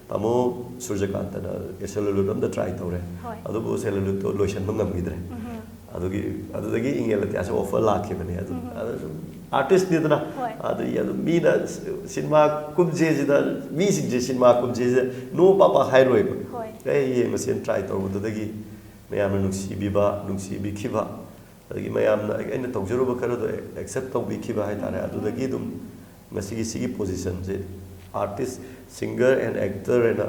ꯇꯥꯃꯣ ꯁꯨꯔꯖꯀꯥꯟꯇꯅ ꯁꯦꯂꯨꯂꯣꯏꯗ ꯑꯝꯗ ꯇ꯭ꯔꯥꯏ ꯇꯧꯔꯦ꯫ ꯍꯣꯏ꯫ ꯑꯗꯨꯕꯨ ꯁꯦꯂꯨꯂꯣꯏꯗꯇꯣ ꯂꯣꯏꯁꯤꯟꯕ ꯉꯝꯈꯤꯗ꯭ꯔꯦ꯫ ꯑꯗꯨꯒꯤ, ꯑꯗꯨꯗꯒꯤ ꯏꯪꯉꯦꯜ ꯑꯇꯤꯌꯥꯁꯦ offer ꯂꯥꯛꯈꯤꯕꯅꯦ꯫ ꯑꯗꯨ, ꯑꯗꯨ ꯁꯨꯝ artist ꯅꯤꯗꯅ, ꯍꯣꯏ꯫ ꯑꯗꯨꯒꯤ ꯑꯗꯨꯝ ꯃꯤꯅ ꯁꯤꯅꯦꯃꯥ ꯀꯨꯝꯁꯦꯁꯤꯗ, ꯃꯤꯁꯤꯡꯁꯦ ꯁꯤꯅꯦꯃꯥ ꯀꯨꯝꯁꯦꯁꯤꯗ no ꯄꯥꯛ ꯄꯥꯛ ꯍꯥꯏꯔꯣꯏꯕ꯫ ꯍꯣꯏ꯫ "ꯑꯦ, ꯌꯦꯡꯉꯁꯦꯅ" try ꯇꯧꯕꯗꯨꯗꯒꯤ ꯃꯌꯥꯝꯅ ꯅꯨꯡꯁꯤꯕꯤꯕ, ꯅꯨꯡꯁꯤꯕꯤꯈꯤꯕ, ꯑꯗꯒꯤ ꯃꯌꯥꯝꯅ ꯑꯩ-, ꯑꯩꯅ ꯇꯧꯖꯔꯨꯕ ꯈꯔꯗꯣ accept ꯇꯧꯕꯤꯈꯤꯕ ꯍꯥꯏꯇꯥꯔꯦ꯫ ꯑꯗꯨꯗꯒꯤ ꯑꯗꯨꯝ ꯉꯁꯤꯒꯤ ꯁꯤꯒꯤ position say, artist, singer and actor ꯍꯥꯏꯅ,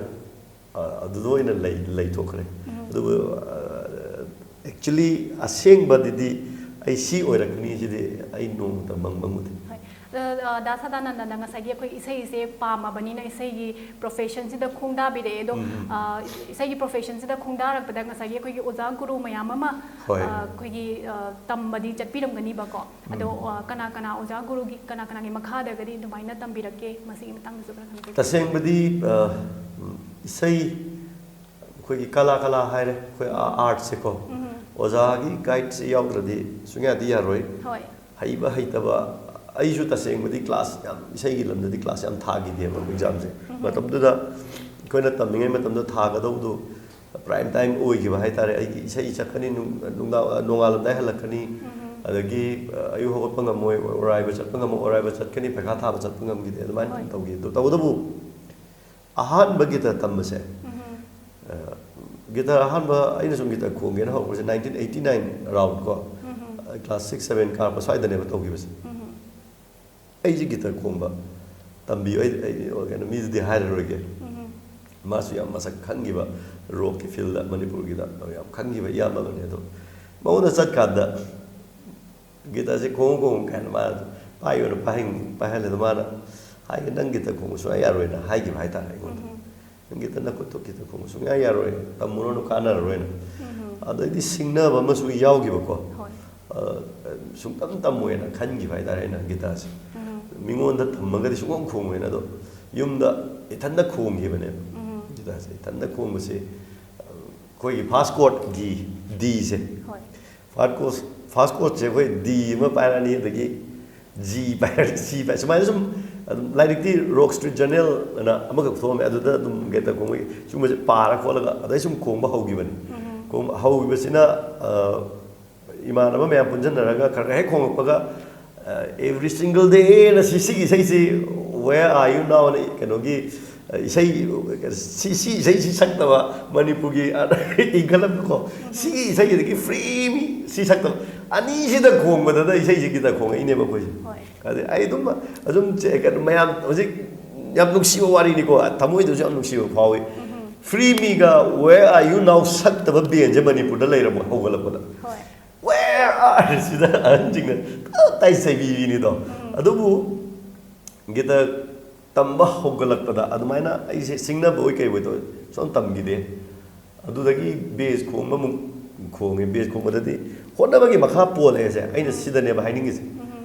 ꯑ, ꯑꯗꯨꯗ ꯑꯣꯏꯅ ꯂꯩ-, ꯂꯩꯊꯣꯛꯈ꯭ꯔꯦ꯫ ꯎꯝ꯫ ꯑꯗꯨꯕꯨ, ꯑ, actually ꯑꯁꯦꯡꯕꯗꯗꯤ ꯑꯩ ꯁꯤ ꯑꯣꯏꯔꯛꯀꯅꯤ ꯁꯤꯗꯤ ꯑꯩ ꯅꯣꯡꯃꯇ ꯃꯪ ꯃꯪꯉꯨꯗꯦ꯫ ꯍꯣꯏ꯫ ꯑ, ꯑ, ꯗꯥ ꯁꯗꯥꯅꯟꯗꯅ ꯉꯁꯥꯏꯒꯤ ꯑꯩꯈꯣꯏ ꯏꯁꯩꯁꯦ ꯄꯥꯝꯃꯕꯅꯤꯅ ꯏꯁꯩꯒꯤ profession ꯁꯤꯗ ꯈꯣꯡꯗꯥꯕꯤꯔꯛꯑꯦ꯫ ꯑꯗꯣ, ꯎꯝ꯫ ꯑ, ꯏꯁꯩꯒꯤ profession ꯁꯤꯗ ꯈꯣꯡꯗꯥꯔꯛꯄꯗ ꯉꯁꯥꯏꯒꯤ ꯑꯩꯈꯣꯏꯒꯤ ꯑꯣꯖꯥ ꯒꯨꯔꯨ ꯃꯌꯥꯝ ꯑꯃ, ꯍꯣꯏ꯫ ꯑ, ꯑꯩꯈꯣꯏꯒꯤ, ꯑ, ꯇꯝꯕꯗꯤ ꯆꯠꯄꯤꯔꯝꯒꯅꯤꯕꯀꯣ꯫ ꯑꯗꯣ, ꯎꯝ꯫ ꯑ, ꯀꯅꯥ ꯀꯅꯥ ꯑꯣꯖꯥ ꯒꯨꯔꯨꯒꯤ, ꯀꯅꯥ ꯀꯅꯥꯒꯤ ꯃꯈꯥꯗꯒꯗꯤ ꯑꯗꯨꯃꯥꯏꯅ ꯇꯝꯕꯤꯔꯛꯀꯦ? ꯃꯁꯤꯒꯤ ꯃꯇꯥꯡꯗꯁꯨ ꯈꯔ ꯈꯪꯕꯤꯔꯛꯑꯣ꯫ ꯇꯁꯦꯡꯕꯗꯤ, ꯑ, ꯏꯁꯩ, ꯑꯩꯈꯣꯏꯒꯤ ꯀꯂꯥ, ꯀꯂꯥ ꯍꯥꯏꯔꯦ, ꯑꯩꯈꯣꯏ ꯑ-, ꯎꯝ꯫ Arts ꯁꯦꯀꯣ꯫ ꯎꯝ꯫ ꯑꯣꯖꯥꯒꯤ guide ꯁꯦ ꯌꯥꯎꯗ꯭ꯔꯗꯤ ꯁꯨꯡꯌꯥꯗꯤ ꯌꯥꯔꯣꯏ꯫ ꯍꯣꯏ꯫ ꯍꯩꯕ ꯍꯩꯇꯕ, ꯑꯩꯁꯨ ꯇꯁꯦꯡꯕꯗꯤ class ꯌꯥꯝ, ꯏꯁꯩꯒꯤ ꯂꯝꯗꯗꯤ class ꯌꯥꯝ ꯊꯥꯈꯤꯗꯦꯕ exam ꯁꯦ꯫ ꯎꯝ꯫ ꯃꯇꯝꯗꯨꯗ ꯑꯩꯈꯣꯏꯅ ꯇꯝꯃꯤꯉꯩ ꯃꯇꯝꯗ ꯊꯥꯒꯗꯧꯗꯣ prime time ꯑꯣꯏꯈꯤꯕ ꯍꯥꯏꯇꯥꯔꯦ꯫ ꯑꯩꯒꯤ ꯏꯁꯩ ꯆꯠꯀꯅꯤ, ꯅꯨꯡ-, ꯅꯨꯡꯗꯥꯡ, ꯅꯣꯡꯉꯥꯜꯂꯝꯗꯥꯏ ꯍꯜꯂꯛꯀꯅꯤ, ꯎꯝ꯫ ꯑꯗꯒꯤ, ꯑ, ꯑꯌꯨꯛ ꯍꯧꯒꯠꯄ ꯉꯝꯃꯣꯏ, ꯑꯣꯔꯥꯏꯕ ꯆꯠꯄ ꯉꯝꯃꯣꯏ, ꯑꯣꯔꯥꯏꯕ ꯆꯠꯀꯅꯤ, ꯄꯩꯈꯥ ꯊꯥꯕ ꯆꯠꯄ ꯉꯝꯈꯤꯗꯦ, ꯑꯗꯨꯃꯥꯏꯅ ꯍꯣꯏ꯫ ꯇꯧꯈꯤ꯫ ꯑꯗꯨ ꯇꯧꯕꯇꯕꯨ ꯑꯍꯥꯟꯕ guitar ꯇꯝꯕꯁꯦ, ꯎꯝ꯫ ꯑ, guitar ꯑꯍꯥꯟꯕ ꯑꯩꯅ ꯁꯨꯝ guitar ꯈꯣꯡꯒꯦꯅ ꯍꯧꯔꯛꯄꯁꯦ nineteen eighty nine around ꯀꯣ, ꯎꯝ꯫ ꯑ, class six seven ꯀꯥꯔꯛꯄ ꯁ꯭ꯋꯥꯏꯗꯅꯦꯕ ꯇꯧꯈꯤꯕꯁꯦ꯫ ꯎꯝ꯫ ꯑꯩꯁꯦ guitar ꯈꯣꯡꯕ ꯇꯝꯕꯤꯌꯨ, ꯑꯩ, ꯑꯩ ꯀꯩꯅꯣ ꯃꯤꯗꯨꯗꯤ ꯍꯥꯏꯔꯔꯣꯏꯒꯦ꯫ ꯎꯝ꯫ ꯃꯥꯁꯨ ꯌꯥꯝ ꯃꯁꯛ ꯈꯪꯈꯤꯕ rock ꯀꯤ field ꯗ, ꯃꯅꯤꯄꯨꯔꯒꯤꯗ ꯌꯥꯝ ꯈꯪꯈꯤꯕ ꯏꯌꯥꯝꯕ ꯑꯃꯅꯤ꯫ ꯑꯗꯣ ꯃꯉꯣꯟꯗ ꯆꯠꯀꯥꯟꯗ guitar ꯁꯦ ꯈꯣꯡꯉꯨ ꯈꯣꯡꯉꯨ ꯀꯥꯏꯅ ꯃꯥꯅ ꯄꯥꯏꯌꯣꯅ ꯄꯥꯏꯍꯟ-, ꯄꯥꯏꯍꯜꯂꯦ꯫ ꯑꯗꯣ ꯃꯥꯅ ꯍꯥꯏꯒꯦ, "ꯅꯪ guitar ꯈꯣꯡꯕ ꯁꯨꯡꯌꯥ ꯌꯥꯔꯣꯏꯅ" ꯍꯥꯏꯈꯤꯕ ꯍꯥꯏꯇꯥꯔꯦ ꯑꯩꯉꯣꯟꯗ꯫ ꯎꯝ꯫ "ꯅꯪ guitar ꯅꯈꯨꯠꯇꯣ guitar ꯈꯣꯡꯕ ꯁꯨꯡꯌꯥ ꯌꯥꯔꯣꯏ, ꯇꯝꯃꯨꯔꯅꯨ, ꯀꯥꯟꯅꯔꯔꯣꯏꯅ"꯫ ꯎꯝ꯫ ꯑꯗꯩꯗꯤ ꯁꯤꯡꯅꯕ ꯑꯃꯁꯨ ꯌꯥꯎꯈꯤꯕꯀꯣ꯫ ꯍꯣꯏ꯫ ꯑ, ꯁꯨꯡꯇꯝ ꯇꯝꯃꯣꯏꯅ ꯈꯟꯈꯤꯕ ꯍꯥꯏꯇꯥꯔꯦ ꯑꯩꯅ guitar ꯁꯦ꯫ ꯎꯝ꯫ ꯃꯤꯉꯣꯟꯗ ꯇꯝꯃꯒꯗꯤ ꯁꯨꯡꯈꯣꯡ ꯈꯣꯡꯉꯣꯏꯅ꯫ ꯑꯗꯣ ꯌꯨꯝꯗ ꯏꯊꯟꯗ ꯈꯣꯡꯈꯤꯕꯅꯦꯕ꯫ ꯎꯝ꯫ Guitar ꯁꯦ ꯏꯊꯟꯗ ꯈꯣꯡꯕꯁꯦ, ꯑ, ꯑꯩꯈꯣꯏꯒꯤ first chord G, D ꯁꯦ꯫ ꯍꯣꯏ꯫ First chord, first chord ꯁꯦ ꯑꯩꯈꯣꯏ D ꯑꯃ ꯄꯥꯏꯔꯛꯑꯅꯤ, ꯑꯗꯒꯤ G ꯄꯥꯏꯔꯛꯑꯅꯤ, C ꯄꯥꯏ-, ꯁꯨꯃꯥꯏꯅ ꯁꯨꯝ ꯑꯗꯨꯝ ꯂꯥꯏꯔꯤꯛꯇꯤ Rock Street Journal ꯑꯅ ꯑꯃꯈꯛ ꯊꯣꯛꯑꯝꯃꯦ, ꯑꯗꯨꯗ ꯑꯗꯨꯝ guitar ꯈꯣꯡꯕꯒꯤ ꯁꯨꯝꯕꯁꯦ ꯄꯥꯔ ꯈꯣꯠꯂꯒ ꯑꯗꯩ ꯁꯨꯝ ꯈꯣꯡꯕ ꯍꯧꯈꯤꯕꯅꯤ꯫ ꯎꯝ꯫ ꯈꯣꯡꯕ ꯍꯧꯈꯤꯕꯁꯤꯅ, ꯑ, ꯏꯃꯥꯟꯅꯕ ꯃꯌꯥꯝ ꯄꯨꯟꯁꯤꯟꯅꯔꯒ ꯈꯔ ꯈꯔ ꯍꯦꯛ ꯈꯣꯡꯂꯛꯄꯒ, ꯑ, "Every single day" ꯅ ꯁꯤ, ꯁꯤꯒꯤ ꯏꯁꯩꯁꯤ, "Where are you now" ꯅ ꯀꯩꯅꯣꯒꯤ, ꯑ, ꯏꯁꯩ, ꯁꯤ, ꯁꯤ ꯏꯁꯩꯁꯤ ꯁꯛꯇꯕ ꯃꯅꯤꯄꯨꯔꯒꯤ ꯑ, ꯏꯟꯈꯠꯂꯛꯄꯀꯣ, ꯁꯤꯒꯤ ꯏꯁꯩꯁꯤꯗꯒꯤ "Free me" ꯁꯤ ꯁꯛꯇꯕ, ꯑꯅꯤꯁꯤꯗ ꯈꯣꯡꯕꯗꯗ ꯏꯁꯩꯁꯤ ꯈꯤꯇ ꯈꯣꯡꯉꯛꯏꯅꯦꯕ ꯑꯩꯈꯣꯏꯁꯦ꯫ ꯍꯣꯏ꯫ ꯑꯗꯩ ꯑꯩ ꯑꯗꯨꯝ, ꯑꯗꯨꯝ ꯆꯦ-, ꯀꯩꯅꯣ ꯃꯌꯥꯝ ꯍꯧꯖꯤꯛ ꯌꯥꯝ ꯅꯨꯡꯁꯤꯕ ꯋꯥꯔꯤꯅꯤꯀꯣ, ꯊꯃꯣꯏꯗꯁꯨ ꯌꯥꯝ ꯅꯨꯡꯁꯤꯕ ꯐꯥꯎꯏ꯫ "Free me" ꯒ "Where are you now" ꯁꯛꯇꯕ ꯕꯦꯟꯁꯦ ꯃꯅꯤꯄꯨꯔꯗ ꯂꯩꯔꯝꯃꯣꯏ ꯍꯧꯒꯠꯂꯛꯄꯗ꯫ ꯍꯣꯏ꯫ "Where are" ꯁꯤꯗ ꯑꯍꯟꯁꯤꯡꯅ ꯇꯥꯏ ꯆꯩꯕꯤꯕꯤꯅꯤꯗꯣ꯫ ꯑꯗꯨꯕꯨ ꯒꯤꯇ ꯇꯝꯕ ꯍꯧꯒꯠꯂꯛꯄꯗ ꯑꯗꯨꯃꯥꯏꯅ ꯑꯩꯁꯦ ꯁꯤꯡꯅꯕ ꯑꯣꯏ ꯀꯩ ꯑꯣꯏ ꯇꯧꯋꯦ, ꯁꯨꯝ ꯇꯝꯈꯤꯗꯦ꯫ ꯑꯗꯨꯗꯒꯤ ꯕꯦꯁ ꯈꯣꯡꯕ ꯑꯃꯨꯛ ꯈꯣꯡꯉꯦ꯫ ꯕꯦꯁ ꯈꯣꯡꯕꯗꯗꯤ ꯍꯣꯠꯅꯕꯒꯤ ꯃꯈꯥ ꯄꯣꯜꯂꯦꯁꯦ ꯑꯩꯅ ꯁꯤꯗꯅꯦꯕ ꯍꯥꯏꯅꯤꯡꯉꯤꯁꯦ꯫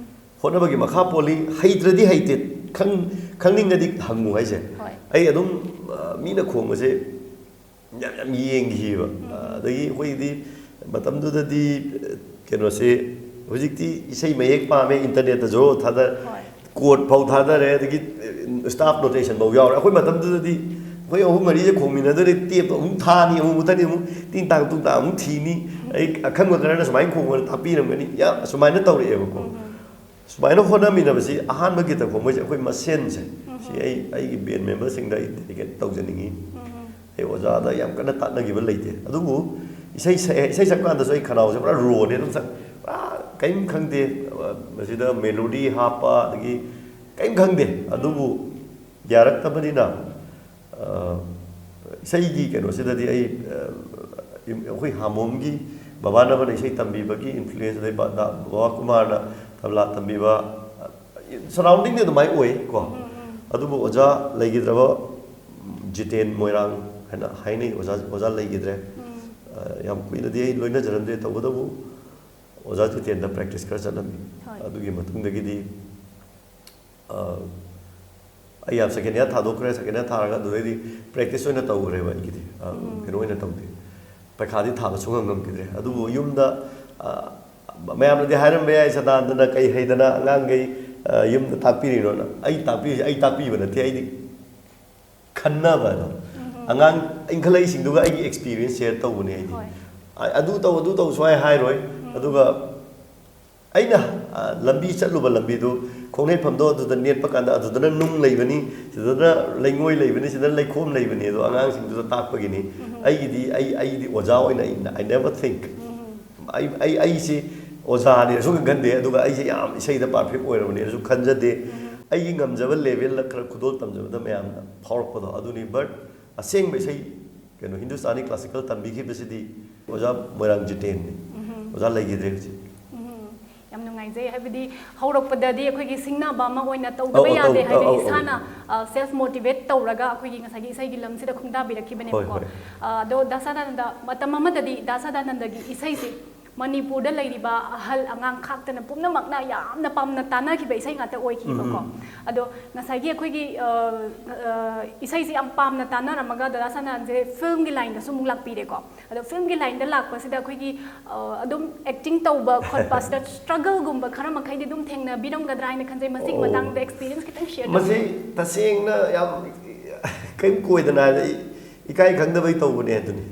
ꯍꯣꯠꯅꯕꯒꯤ ꯃꯈꯥ ꯄꯣꯜꯂꯤ, ꯍꯩꯇ꯭ꯔꯗꯤ ꯍꯩꯇꯦ, ꯈꯪ-, ꯈꯪꯅꯤꯡꯉꯗꯤ ꯍꯪꯉꯨ ꯍꯥꯏꯁꯦ꯫ ꯍꯣꯏ꯫ ꯑꯩ ꯑꯗꯨꯝ, ꯑ, ꯃꯤꯅ ꯈꯣꯡꯕꯁꯦ ꯌꯥꯝ, ꯌꯥꯝ ꯌꯦꯡꯈꯤꯕ꯫ ꯑꯗꯒꯤ ꯑꯩꯈꯣꯏꯒꯤꯗꯤ ꯃꯇꯝꯗꯨꯗꯗꯤ, ꯑ, ꯀꯩꯅꯣꯁꯦ, ꯍꯧꯖꯤꯛꯇꯤ ꯏꯁꯩ ꯃꯌꯦꯛ ꯄꯥꯝꯃꯦ, ꯏꯟꯇꯔꯅꯦꯠꯇ ꯖꯣꯔꯣ ꯊꯥꯗ-, ꯍꯣꯏ꯫ ꯀꯣꯔꯠ ꯐꯥꯎ ꯊꯥꯗꯔꯦ, ꯑꯗꯒꯤ, ꯑ, ꯁ꯭ꯇꯥꯐ ꯅꯣꯇꯦꯁꯟ ꯐꯥꯎ ꯌꯥꯎꯔꯦ꯫ ꯑꯩꯈꯣꯏ ꯃꯇꯝꯗꯨꯗꯗꯤ ꯑꯩꯈꯣꯏ ꯑꯍꯨꯝ ꯃꯔꯤꯁꯦ ꯈꯣꯡꯃꯤꯟꯅꯗꯣꯏꯅꯦ, ꯇꯦꯞꯇꯣ ꯑꯃꯨꯛ ꯊꯥꯅꯤ, ꯑꯃꯨꯛ ꯃꯨꯊꯠꯅꯤ, ꯑꯃꯨꯛ ꯇꯤꯡ ꯇꯥꯡ ꯇꯨꯡ ꯇꯥꯡ ꯑꯃꯨꯛ ꯊꯤꯅꯤ, ꯑꯩ ꯑꯈꯪꯕ ꯈꯔꯅ ꯁꯨꯃꯥꯏꯅ ꯈꯣꯡꯕꯗ ꯇꯥꯛꯄꯤꯔꯝꯒꯅꯤ, ꯌꯥꯝ ꯑꯁꯨꯃꯥꯏꯅ ꯇꯧꯔꯛꯑꯦꯕꯀꯣ꯫ ꯁꯨꯃꯥꯏꯅ ꯍꯣꯠꯅꯃꯤꯟꯅꯕꯁꯤ ꯑꯍꯥꯟꯕ ꯒꯤꯇ ꯈꯣꯡꯕꯩꯁꯦ ꯑꯩꯈꯣꯏ ꯃꯁꯦꯟꯁꯦ, ꯁꯤ ꯑꯩ, ꯑꯩꯒꯤ ꯕꯦꯟ ꯃꯦꯝꯕꯔꯁꯤꯡꯗ ꯑꯩ ꯗꯦꯗꯤꯀꯦꯠ ꯇꯧꯖꯅꯤꯡꯉꯤ꯫ ꯑꯩ ꯑꯣꯖꯥꯗ ꯌꯥꯝ ꯀꯟꯅ ꯇꯥꯛꯅꯈꯤꯕ ꯂꯩꯇꯦ, ꯑꯗꯨꯕꯨ ꯏꯁꯩ ꯁꯛꯑꯦ, ꯏꯁꯩ ꯁꯛꯄ ꯀꯥꯟꯗꯁꯨ ꯑꯩ ꯈꯅꯥꯎꯁꯦ ꯄꯨꯔꯥ ꯔꯣꯅꯦ ꯑꯗꯨꯝ ꯁꯛ-, ꯄꯨꯔꯥ ꯀꯔꯤꯝ ꯈꯪꯗꯦ꯫ ꯃꯁꯤꯗ ꯃꯦꯂꯣꯗꯤ ꯍꯥꯞꯄ ꯑꯗꯒꯤ ꯀꯔꯤꯝ ꯈꯪꯗꯦ, ꯑꯗꯨꯕꯨ ꯌꯥꯔꯛꯇꯕꯅꯤꯅ, ꯑ, ꯏꯁꯩꯒꯤ ꯀꯩꯅꯣꯁꯤꯗꯗꯤ ꯑꯩ, ꯑ, ꯑꯩꯈꯣꯏ ꯍꯥꯃꯣꯝꯒꯤ ꯕꯕꯥꯅ ꯑꯃꯅ ꯏꯁꯩ ꯇꯝꯕꯤꯕꯒꯤ ꯏꯟꯐ꯭ꯂꯨꯌꯦꯟꯁ ꯑꯗꯩ ꯕ-, ꯗꯥ ꯕꯕꯥ ꯀꯨꯃꯥꯔꯅ ꯇꯕ꯭ꯂꯥ ꯇꯝꯕꯤꯕ, ꯁꯔꯥꯎꯟꯗꯤꯡꯗꯤ ꯑꯗꯨꯃꯥꯏꯅ ꯑꯣꯏ ꯀꯣ꯫ ꯑꯗꯨꯕꯨ ꯑꯣꯖꯥ ꯂꯩꯈꯤꯗ꯭ꯔꯕ ꯖꯤꯇꯦꯟ ꯃꯣꯏꯔꯥꯡ ꯍꯥꯏꯅ ꯍꯥꯏꯅꯩ, ꯑꯣꯖꯥ, ꯑꯣꯖꯥ ꯂꯩꯈꯤꯗ꯭ꯔꯦ꯫ ꯑ, ꯌꯥꯝ ꯀꯨꯏꯅꯗꯤ ꯑꯩ ꯂꯣꯏꯅꯖꯔꯝꯗ꯭ꯔꯦ, ꯇꯧꯕꯇꯕꯨ ꯑꯣꯖꯥ ꯖꯤꯇꯦꯟꯗ ꯄ꯭ꯔꯦꯛꯇꯤꯁ ꯈꯔ ꯆꯠꯂꯝꯃꯤ꯫ ꯍꯣꯏ꯫ ꯑꯗꯨꯒꯤ ꯃꯇꯨꯡꯗꯒꯤꯗꯤ, ꯑ, ꯑꯩ ꯌꯥꯝ ꯁꯦꯀꯦꯟ ꯏꯌꯥꯔ ꯊꯥꯗꯣꯛꯈ꯭ꯔꯦ꯫ ꯁꯦꯀꯦꯟ ꯏꯌꯥꯔ ꯊꯥꯔꯒ ꯑꯗꯨꯗꯩꯗꯤ ꯄ꯭ꯔꯦꯛꯇꯤꯁ ꯑꯣꯏꯅ ꯇꯧꯈ꯭ꯔꯦꯕ ꯑꯩꯒꯤꯗꯤ꯫ ꯑ, ꯀꯩꯅꯣ ꯑꯣꯏꯅ ꯇꯧꯗꯦ꯫ ꯄꯩꯈꯥꯗꯤ ꯊꯥꯕ ꯁꯨꯡꯉꯝ ꯉꯝꯈꯤꯗ꯭ꯔꯦ꯫ ꯑꯗꯨꯕꯨ ꯌꯨꯝꯗ, ꯑ, ꯃꯌꯥꯝꯅꯗꯤ ꯍꯥꯏꯔꯝꯕ ꯌꯥꯏ, "ꯁꯗꯥꯅꯟꯗꯅ ꯀꯩ ꯍꯩꯗꯅ ꯑꯉꯥꯡꯈꯩ, ꯑ, ꯌꯨꯝꯗ ꯇꯥꯛꯄꯤꯔꯤꯅꯣꯅ?" ꯑꯩ ꯇꯥꯛꯄꯤꯔꯤꯁꯦ ꯑꯩ ꯇꯥꯛꯄꯤꯕ ꯅꯠꯇꯦ, ꯑꯩꯗꯤ ꯈꯟꯅꯕ ꯍꯥꯏꯗꯣ꯫ ꯑꯉꯥꯡ ꯏꯟꯈꯠꯂꯛꯏꯁꯤꯡꯗꯨꯒ ꯑꯩꯒꯤ ꯑꯦꯛꯁꯄꯤꯔꯤꯌꯦꯟꯁ ꯁꯦꯌꯔ ꯇꯧꯕꯅꯦ ꯑꯩꯗꯤ꯫ ꯍꯣꯏ꯫ ꯑ- ꯑꯗꯨ ꯇꯧ, ꯑꯗꯨ ꯇꯧ ꯁꯨꯡꯍꯥꯏ ꯍꯥꯏꯔꯣꯏ꯫ ꯑꯗꯨꯒ ꯑꯩꯅ, ꯑ, ꯂꯝꯕꯤ ꯆꯠꯂꯨꯕ ꯂꯝꯕꯤꯗꯨ, ꯈꯣꯡꯅꯩꯐꯝꯗꯣ ꯑꯗꯨꯗ ꯅꯦꯠꯄ ꯀꯥꯟꯗ ꯑꯗꯨꯗꯅ ꯅꯨꯡ ꯂꯩꯕꯅꯤ, ꯁꯤꯗꯅ ꯂꯩꯉꯣꯏ ꯂꯩꯕꯅꯤ, ꯁꯤꯗꯅ ꯂꯩꯈꯣꯝ ꯂꯩꯕꯅꯤ, ꯑꯗꯣ ꯑꯉꯥꯡꯁꯤꯡꯗꯨꯗ ꯇꯥꯛꯄꯒꯤꯅꯤ꯫ ꯑꯩꯒꯤꯗꯤ, ꯑꯩ, ꯑꯩꯗꯤ ꯑꯣꯖꯥ ꯑꯣꯏꯅ ꯑꯩ, I never think꯫ ꯑꯩ, ꯑꯩ, ꯑꯩꯁꯤ ꯑꯣꯖꯥꯅꯦꯁꯨ ꯈꯟꯗꯦ, ꯑꯗꯨꯒ ꯑꯩꯁꯦ ꯌꯥꯝ ꯏꯁꯩꯗ perfect ꯑꯣꯏꯔꯕꯅꯦꯅꯁꯨ ꯈꯟꯖꯗꯦ꯫ ꯑꯩꯒꯤ ꯉꯝꯖꯕ level ꯗ ꯈꯔ ꯈꯨꯗꯣꯜ ꯇꯝꯖꯕꯗ ꯃꯌꯥꯝꯅ ꯐꯥꯎꯔꯛꯄꯗꯣ ꯑꯗꯨꯅꯤ꯫ But ꯑꯁꯦꯡꯕ ꯏꯁꯩ, ꯀꯩꯅꯣ, ꯍꯤꯟꯗꯨꯁꯇꯥꯅꯤ classical ꯇꯝꯕꯤꯈꯤꯕꯁꯤꯗꯤ ꯑꯣꯖꯥ ꯃꯣꯏꯔꯥꯡ ꯖꯤꯇꯦꯟꯅꯤ꯫ ꯑꯣꯖꯥ ꯂꯩꯈꯤꯗ꯭ꯔꯦ ꯍꯧꯖꯤꯛ꯫ ꯎꯝ, ꯌꯥꯝ ꯅꯨꯡꯉꯥꯏꯖꯩ꯫ ꯍꯥꯏꯕꯗꯤ ꯍꯧꯔꯛꯄꯗ ꯗꯤ ꯑꯩꯈꯣꯏꯒꯤ ꯁꯤꯡꯅꯕ ꯑꯃ ꯑꯣꯏꯅ ꯇꯧꯗꯕ ꯑꯧ, ꯑꯧ, ꯌꯥꯗꯦ ꯇꯧ-, ꯍꯥꯏꯗꯤ ꯑꯧ, ꯑꯧ, ꯑꯧ꯫ ꯏꯁꯥꯅ self motivate ꯇꯧꯔꯒ ꯑꯩꯈꯣꯏꯒꯤ ꯉꯁꯥꯏꯒꯤ ꯏꯁꯩꯒꯤ ꯂꯝꯁꯤꯗ ꯈꯣꯡꯗꯥꯕꯤꯔꯛꯈꯤꯕꯅꯦꯕꯀꯣ꯫ ꯍꯣꯏ, ꯍꯣꯏ꯫ ꯑ, ꯑꯗꯣ ꯗꯥ ꯁꯗꯥꯅꯟꯗ, ꯃꯇꯝ ꯑꯃꯗꯗꯤ ꯗꯥ ꯁꯗꯥꯅꯟꯗꯒꯤ ꯏꯁꯩꯁꯦ ꯃꯅꯤꯄꯨꯔꯗ ꯂꯩꯔꯤꯕ ꯑꯍꯜ ꯑꯉꯥꯡ ꯈꯥꯛꯇꯅ ꯄꯨꯝꯅꯃꯛꯅ ꯌꯥꯝꯅ ꯄꯥꯝꯅ ꯇꯥꯅꯈꯤꯕ ꯏꯁꯩ ꯉꯥꯛꯇ ꯑꯣꯏꯈꯤꯕꯀꯣ꯫ ꯑꯗꯣ ꯉꯁꯥꯏꯒꯤ ꯑꯩꯈꯣꯏꯒꯤ, ꯑ, ꯑ, ꯏꯁꯩꯁꯦ ꯌꯥꯝ ꯄꯥꯝꯅ ꯇꯥꯅꯔꯝꯃꯒ ꯗꯥ ꯁꯗꯥꯅꯟꯗꯁꯦ film ꯒꯤ line ꯗꯁꯨ ꯑꯃꯨꯛ ꯂꯥꯛꯄꯤꯔꯦꯀꯣ꯫ ꯑꯗꯣ film ꯒꯤ line ꯗ ꯂꯥꯛꯄꯁꯤꯗ ꯑꯩꯈꯣꯏꯒꯤ, ꯑ, ꯑꯗꯨꯝ acting ꯇꯧꯕ ꯈꯣꯠꯄ ꯁꯤꯗ struggle ꯒꯨꯝꯕ ꯈꯔ ꯃꯈꯩꯗꯤ ꯑꯗꯨꯝ ꯊꯦꯡꯅꯕꯤꯔꯝꯒꯗ꯭ꯔꯥ ꯍꯥꯏꯅ ꯈꯟꯖꯩ꯫ ꯃꯁꯤꯒꯤ ꯑꯣ꯫ ꯃꯇꯥꯡꯗ experience ꯈꯤꯇꯪ share ꯃꯁꯤ ꯇꯧꯕꯤꯌꯨ꯫ ꯇꯁꯦꯡꯅ ꯌꯥꯝ ꯀꯔꯤꯝ ꯀꯣꯏꯗꯅ ꯍꯥꯏꯗꯤ ꯑꯩ ꯏꯀꯥꯏ ꯈꯪꯗꯕꯩ ꯇꯧꯕꯅꯦ ꯑꯗꯨꯅꯤ꯫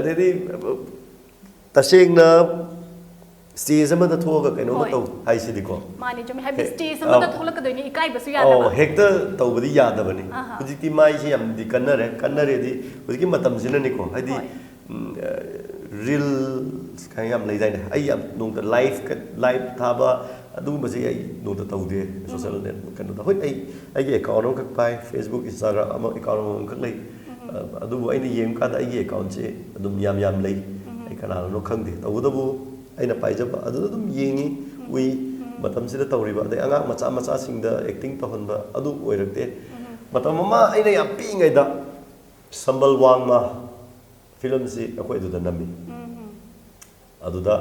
ꯑꯗꯩꯗꯤ ꯇꯁꯦꯡꯅ stage ꯑꯃꯗ ꯊꯣꯛꯑꯒ ꯀꯩꯅꯣꯝꯃ ꯍꯣꯏ꯫ ꯇꯧ ꯍꯥꯏꯁꯤꯗꯤꯀꯣ꯫ ꯃꯥꯅꯦ, ꯆꯨꯝꯃꯦ꯫ ꯍꯥꯏꯕꯗꯤ ꯍꯦꯛ-, stage ꯑꯃꯗ ꯑꯧ꯫ ꯊꯣꯛꯂꯛꯀꯗꯣꯏꯅꯤ, ꯏꯀꯥꯏꯕꯁꯨ ꯑꯧ, ꯌꯥꯗꯕ꯫ ꯍꯦꯛꯇ ꯇꯧꯕꯗꯤ ꯌꯥꯗꯕꯅꯤ꯫ ꯑꯍꯥ꯫ ꯍꯧꯖꯤꯛꯇꯤ ꯃꯥꯏꯁꯦ ꯌꯥꯝꯗꯤ ꯀꯟꯅꯔꯦ, ꯀꯟꯅꯔꯦꯗꯤ ꯍꯧꯖꯤꯛꯀꯤ ꯃꯇꯝꯁꯤꯅꯅꯤꯀꯣ, ꯍꯥꯏꯗꯤ, ꯍꯣꯏ꯫ ꯎꯝ, ꯑ, reels ꯀꯥꯏꯅ ꯌꯥꯝ ꯂꯩꯗꯥꯏꯅꯦ? ꯑꯩ ꯌꯥꯝ ꯅꯣꯡꯃꯇ live ꯀ-, live ꯊꯥꯕ ꯑꯗꯨꯒꯨꯝꯕꯁꯦ ꯑꯩ ꯅꯣꯡꯃꯇ ꯇꯧꯗꯦ꯫ Social network ꯀꯩꯅꯣꯗ꯫ ꯍꯣꯏ, ꯑꯩ, ꯑꯩꯒꯤ account ꯑꯃꯈꯛ ꯄꯥꯏ, Facebook, Instagram ꯑꯃ account ꯑꯃꯈꯛ ꯂꯩ꯫ ꯑ, ꯑꯗꯨꯕꯨ ꯑꯩꯅ ꯌꯦꯡꯕ ꯀꯥꯟꯗ ꯑꯩꯒꯤ account ꯁꯦ ꯑꯗꯨꯝ ꯌꯥꯝ ꯌꯥꯝ ꯂꯩ꯫ ꯑꯩ ꯀꯅꯥꯅꯣ ꯈꯪꯗꯦ꯫ ꯇꯧꯕꯇꯕꯨ ꯑꯩꯅ ꯄꯥꯏꯖꯕ ꯑꯗꯨꯗ ꯑꯗꯨꯝ ꯌꯦꯡꯉꯤ, ꯎꯏ꯫ ꯃꯇꯝꯁꯤꯗ ꯇꯧꯔꯤꯕ, ꯑꯗꯩ ꯑꯉꯥꯡ ꯃꯆꯥ ꯃꯆꯥꯁꯤꯡꯗ acting ꯇꯧꯍꯟꯕ ꯑꯗꯨ ꯑꯣꯏꯔꯛꯇꯦ꯫ ꯃꯇꯝ ꯑꯃ ꯑꯩꯅ ꯌꯥꯝ ꯄꯤꯛꯏꯉꯩꯗ ꯁꯝꯕꯜ ꯋꯥꯡꯃ film ꯁꯤ ꯑꯩꯈꯣꯏ ꯑꯗꯨꯗ ꯅꯝꯃꯤ꯫ ꯑꯗꯨꯗ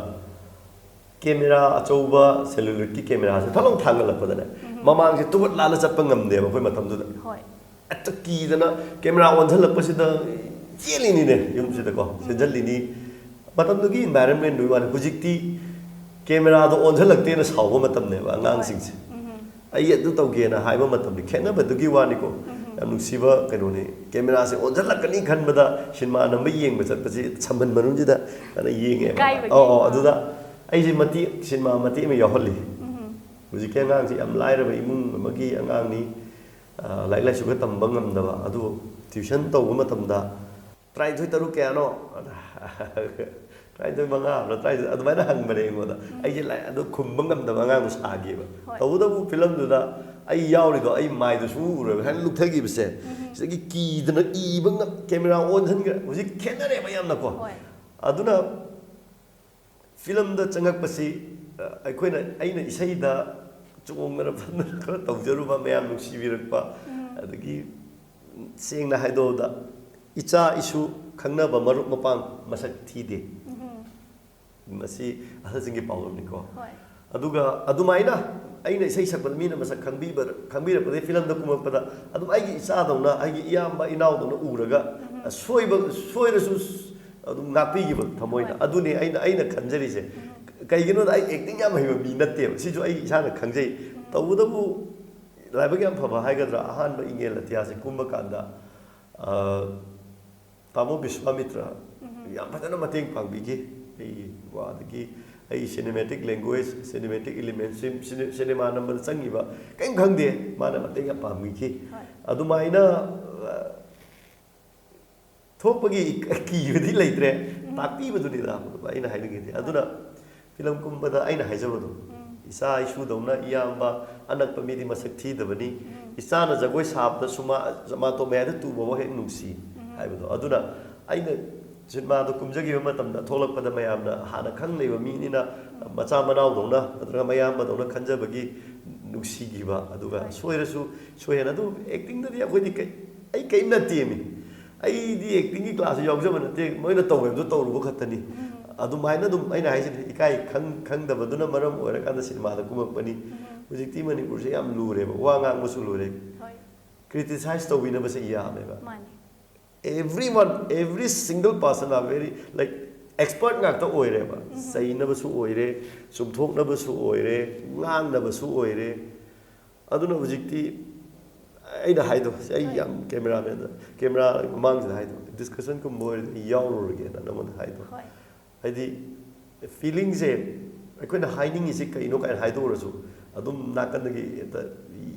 camera ꯑꯆꯧꯕ celluloid ꯀꯤ camera ꯁꯦ ꯐꯠ ꯂꯥꯎ ꯊꯥꯡꯒꯠꯂꯛꯄꯗꯅꯦ, ꯃꯃꯥꯡꯁꯦ ꯇꯨꯕꯠ ꯂꯥꯜꯂ ꯆꯠꯄ ꯉꯝꯗꯦꯕ ꯑꯩꯈꯣꯏ ꯃꯇꯝꯗꯨꯗ꯫ ꯍꯣꯏ꯫ ꯍꯦꯛꯇ ꯀꯤꯗꯅ camera ꯑꯣꯟꯁꯤꯜꯂꯛꯄꯁꯤꯗ ꯆꯦꯜꯂꯤꯅꯤꯅꯦ ꯌꯨꯝꯁꯤꯗꯀꯣ, ꯆꯦꯟꯁꯤꯜꯂꯤꯅꯤ꯫ ꯃꯇꯝꯗꯨꯒꯤ environment ꯗꯨꯒꯤ ꯋꯥꯅꯤ꯫ ꯍꯧꯖꯤꯛꯇꯤ camera ꯗꯣ ꯑꯣꯟꯁꯤꯜꯂꯛꯇꯦꯅ ꯁꯥꯎꯕ ꯃꯇꯝꯅꯦꯕ ꯑꯉꯥꯡꯁꯤꯡꯁꯦ꯫ ꯑꯩ ꯑꯗꯨ ꯇꯧꯒꯦꯅ ꯍꯥꯏꯕ ꯃꯇꯝꯗꯤ ꯈꯦꯠꯅꯕꯗꯨꯒꯤ ꯋꯥꯅꯤꯀꯣ꯫ ꯌꯥꯝ ꯅꯨꯡꯁꯤꯕ ꯀꯩꯅꯣꯅꯤ꯫ ꯀꯦꯃꯦꯔꯥꯁꯦ ꯑꯣꯟꯁꯤꯜꯂꯛꯀꯅꯤ ꯈꯟꯕꯗ ꯁꯤꯅꯦꯃꯥ ꯅꯝꯕ ꯌꯦꯡꯕ ꯆꯠꯄꯁꯤ ꯁꯝꯕꯟ ꯃꯅꯨꯡꯁꯤꯗ ꯑꯅ ꯌꯦꯡꯉꯦꯕ꯫ ꯏꯀꯥꯏꯕꯒꯤ꯫ ꯑꯧ ꯑꯧ ꯑꯗꯨꯗ ꯑꯩꯁꯦ ꯃꯇꯦꯛ ꯁꯤꯅꯦꯃꯥ ꯃꯇꯦꯛ ꯑꯃ ꯌꯥꯎꯍꯜꯂꯤ꯫ ꯎꯝ꯫ ꯍꯧꯖꯤꯛꯀꯤ ꯑꯉꯥꯡꯁꯤ ꯌꯥꯝ ꯂꯥꯏꯔꯕ ꯏꯃꯨꯡ ꯑꯃꯒꯤ ꯑꯉꯥꯡꯅꯤ꯫ ꯑ, ꯂꯥꯏꯔꯤꯛ ꯂꯥꯏꯁꯨꯒ ꯇꯝꯕ ꯉꯝꯗꯕ, ꯑꯗꯨ ꯇ꯭ꯌꯨꯁꯟ ꯇꯧꯕ ꯃꯇꯝꯗ "ꯇꯔꯥꯅꯤꯊꯣꯏ ꯇꯔꯨꯛ ꯀꯌꯥꯅꯣ?" "ꯇꯔꯥꯅꯤꯊꯣꯏ ꯃꯉꯥ ꯍꯥꯏꯕ꯭ꯔꯥ, ꯇꯔꯥꯅꯤꯊꯣꯏ?" ꯑꯗꯨꯃꯥꯏꯅ ꯍꯪꯕꯅꯦ ꯑꯩꯉꯣꯟꯗ꯫ ꯑꯩꯁꯦ ꯂꯥꯏ-, ꯑꯗꯨ ꯈꯨꯝꯕ ꯉꯝꯗꯕ ꯑꯉꯥꯡꯗꯣ ꯁꯥꯈꯤꯕ꯫ ꯍꯣꯏ꯫ ꯇꯧꯕꯇꯕꯨ ꯐꯤꯂꯝꯗꯨꯗ ꯑꯩ ꯌꯥꯎꯔꯤꯗꯣ ꯑꯩ ꯃꯥꯏꯗꯣ ꯁꯨꯡꯎ ꯎꯔꯣꯏꯕ, ꯍꯥꯏꯅ ꯂꯨꯞꯊꯈꯤꯕꯁꯦ꯫ ꯁꯤꯗꯒꯤ ꯀꯤꯗꯅ ꯏꯕ ꯉꯝ-, ꯀꯦꯃꯦꯔꯥ ꯑꯣꯟꯁꯤꯟꯈ꯭ꯔꯦ꯫ ꯍꯧꯖꯤꯛ ꯈꯦꯠꯅꯔꯦꯕ ꯌꯥꯝꯅꯀꯣ꯫ ꯍꯣꯏ꯫ ꯑꯗꯨꯅ ꯐꯤꯂꯝꯗ ꯆꯪꯉꯛꯄꯁꯤ, ꯑ, ꯑꯩꯈꯣꯏꯅ, ꯑꯩꯅ ꯏꯁꯩꯗ ꯆꯣꯡꯗꯅ ꯐꯝꯗꯅ ꯈꯔ ꯇꯧꯖꯔꯨꯕ, ꯃꯌꯥꯝ ꯅꯨꯡꯁꯤꯕꯤꯔꯛꯄ, ꯑꯗꯒꯤ ꯁꯦꯡꯅ ꯍꯥꯏꯗꯣꯛꯑꯕꯗ ꯏꯆꯥ ꯏꯁꯨ ꯈꯪꯅꯕ ꯃꯔꯨꯞ ꯃꯄꯥꯡ ꯃꯁꯛ ꯊꯤꯗꯦ꯫ ꯎꯝ꯫ ꯃꯁꯤ ꯑꯍꯜꯁꯤꯡꯒꯤ ꯄꯥꯎꯔꯧꯅꯤꯀꯣ꯫ ꯍꯣꯏ꯫ ꯑꯗꯨꯒ ꯑꯗꯨꯃꯥꯏꯅ ꯑꯩꯅ ꯏꯁꯩ ꯁꯛꯄꯗ ꯃꯤꯅ ꯃꯁꯛ ꯈꯪꯕꯤꯕ, ꯈꯪꯕꯤꯔꯛꯄꯗꯒꯤ ꯐꯤꯂꯝꯗ ꯀꯨꯝꯃꯛꯄꯗ ꯑꯗꯨꯝ ꯑꯩꯒꯤ ꯏꯆꯥꯗꯧꯅ, ꯑꯩꯒꯤ ꯏꯌꯥꯝꯕ ꯏꯅꯥꯎꯗꯧꯅ ꯎꯔꯒ, ꯁꯣꯏꯕ, ꯁꯣꯏꯔꯁꯨ ꯑꯗꯨꯝ ꯉꯥꯛꯄꯤꯈꯤꯕ ꯊꯃꯣꯏꯅ꯫ ꯍꯣꯏ꯫ ꯑꯗꯨꯅꯤ ꯑꯩꯅ, ꯑꯩꯅ ꯈꯟꯖꯔꯤꯁꯦ꯫ ꯀꯩꯒꯤꯅꯣꯗ ꯑꯩ ꯑꯦꯛꯇꯤꯡ ꯌꯥꯝ ꯍꯩꯕ ꯃꯤ ꯅꯠꯇꯦꯕ, ꯁꯤꯁꯨ ꯑꯩ ꯏꯁꯥꯅ ꯈꯪꯖꯩ꯫ ꯇꯧꯕꯇꯕꯨ ꯂꯥꯏꯕꯛ ꯌꯥꯝ ꯐꯕ ꯍꯥꯏꯒꯗ꯭ꯔꯥ, ꯑꯍꯥꯟꯕ ꯏꯉꯦꯜ ꯑꯇꯤꯌꯥꯁꯦ ꯀꯨꯝꯕ ꯀꯥꯟꯗ, ꯑ, ꯇꯥꯃꯣ ꯕꯤꯁ꯭ꯋꯥꯃꯤꯇ꯭ꯔ ꯌꯥꯝ ꯐꯖꯅ ꯃꯇꯦꯡ ꯄꯥꯡꯕꯤꯈꯤ꯫ ꯑꯩꯒꯤ ꯋꯥꯗꯒꯤ ꯑꯩ cinematic language, cinematic elements, ꯁꯤꯝ-, ꯁꯤꯅꯦ-, ꯁꯤꯅꯦꯃꯥ ꯅꯝꯕꯗ ꯆꯪꯉꯤꯕ ꯀꯔꯤꯝ ꯈꯪꯗꯦ, ꯃꯥꯅ ꯃꯇꯦꯡ ꯌꯥꯝ ꯄꯥꯡꯕꯤꯈꯤ꯫ ꯍꯣꯏ꯫ ꯑꯗꯨꯃꯥꯏꯅ, ꯑ, ꯊꯣꯛꯄꯒꯤ ꯀꯤꯕꯗꯤ ꯂꯩꯇ꯭ꯔꯦ, ꯇꯥꯛꯄꯤꯕꯗꯨꯅꯤꯗ ꯑꯩꯅ ꯍꯥꯏꯅꯤꯡꯉꯤꯗꯤ꯫ ꯑꯗꯨꯅ ꯐꯤꯂꯝ ꯀꯨꯝꯕꯗ ꯑꯩꯅ ꯍꯥꯏꯖꯕꯗꯣ, ꯏꯆꯥ ꯏꯁꯨꯗꯧꯅ ꯏꯌꯥꯝꯕ ꯑꯅꯛꯄ ꯃꯤꯗꯤ ꯃꯁꯛ ꯊꯤꯗꯕꯅꯤ꯫ ꯏꯆꯥꯅ ꯖꯒꯣꯏ ꯁꯥꯕꯗ ꯁꯨꯃꯥ-, ꯃꯥꯇꯣ ꯃꯌꯥꯏꯗ ꯇꯨꯕꯐꯥꯎ ꯍꯦꯛ ꯅꯨꯡꯁꯤ ꯍꯥꯏꯕꯗꯣ꯫ ꯑꯗꯨꯅ ꯑꯩꯅ ꯁꯤꯅꯦꯃꯥꯗꯣ ꯀꯨꯝꯖꯈꯤꯕ ꯃꯇꯝꯗ ꯊꯣꯛꯂꯛꯄꯗ ꯃꯌꯥꯝꯅ ꯍꯥꯟꯅ ꯈꯪ ꯂꯩꯕ ꯃꯤꯅꯤꯅ ꯃꯆꯥ ꯃꯅꯥꯎꯗꯧꯅ ꯅꯠꯇ꯭ꯔꯒ ꯃꯌꯥꯝꯕꯗꯧꯅ ꯈꯟꯖꯕꯒꯤ ꯅꯨꯡꯁꯤꯈꯤꯕ, ꯑꯗꯨꯒ ꯁꯣꯏꯔꯁꯨ ꯁꯣꯏꯍꯟ-, ꯑꯗꯨ ꯑꯦꯛꯇꯤꯡꯗꯗꯤ ꯑꯩꯈꯣꯏꯗꯤ ꯀꯩ-, ꯑꯩ ꯀꯔꯤꯝ ꯅꯠꯇꯦꯃꯤ꯫ ꯑꯩꯗꯤ ꯑꯦꯛꯇꯤꯡꯒꯤ ꯀ꯭ꯂꯥꯁꯁꯨ ꯌꯥꯎꯖꯕ ꯅꯠꯇꯦ, ꯃꯣꯏꯅ ꯇꯧꯕꯗꯣ ꯇꯧꯔꯨꯕ ꯈꯛꯇꯅꯤ꯫ ꯑꯗꯨꯃꯥꯏꯅ ꯑꯗꯨꯝ ꯑꯩꯅ ꯍꯥꯏꯁꯤꯅꯤ, ꯏꯀꯥꯏ ꯈꯪ-, ꯈꯪꯗꯕꯗꯨꯅ ꯃꯔꯝ ꯑꯣꯏꯔꯀꯥꯟꯗ ꯁꯤꯅꯦꯃꯥꯗ ꯀꯨꯝꯃꯛꯄꯅꯤ꯫ ꯍꯧꯖꯤꯛꯇꯤ ꯃꯅꯤꯄꯨꯔꯁꯦ ꯌꯥꯝ ꯂꯨꯔꯦꯕ, ꯋꯥ ꯉꯥꯡꯕꯁꯨ ꯂꯨꯔꯦ, ꯍꯣꯏ꯫ ꯀ꯭ꯔꯤꯇꯤꯁꯥꯏꯁ ꯇꯧꯕꯤꯅꯕꯁꯦ ꯌꯥꯝꯃꯦꯕ꯫ ꯃꯥꯅꯤ꯫ Everyone, every single person are very, like, expert ꯉꯥꯛꯇ ꯑꯣꯏꯔꯦꯕ꯫ ꯆꯩꯅꯕꯁꯨ ꯑꯣꯏꯔꯦ, ꯆꯨꯝꯊꯣꯛꯅꯕꯁꯨ ꯑꯣꯏꯔꯦ, ꯉꯥꯡꯅꯕꯁꯨ ꯑꯣꯏꯔꯦ꯫ ꯑꯗꯨꯅ ꯍꯧꯖꯤꯛꯇꯤ ꯑꯩꯅ ꯍꯥꯏꯗꯣ, ꯑꯩ ꯌꯥꯝ ꯀꯦꯃꯦꯔꯥꯃꯦꯟꯗ, ꯀꯦꯃꯦꯔꯥ ꯃꯃꯥꯡꯁꯤꯗ ꯍꯥꯏꯗꯣ, ꯗꯤꯁꯀꯁꯟꯒꯨꯝꯕ ꯑꯣꯏꯔꯗꯤ ꯑꯩ ꯌꯥꯎꯔꯨꯔꯒꯦꯅ ꯅꯉꯣꯟꯗ ꯍꯥꯏꯗꯣ꯫ ꯍꯣꯏ꯫ ꯍꯥꯏꯗꯤ, ꯐꯤꯂꯤꯡꯁꯦ ꯑꯩꯈꯣꯏꯅ ꯍꯥꯏꯅꯤꯡꯉꯤꯁꯤ ꯀꯩꯅꯣ ꯀꯥꯏꯅ ꯍꯥꯏꯗꯣꯛꯎꯔꯁꯨ, ꯑꯗꯨꯝ ꯅꯥꯀꯟꯗꯒꯤ ꯍꯦꯛꯇ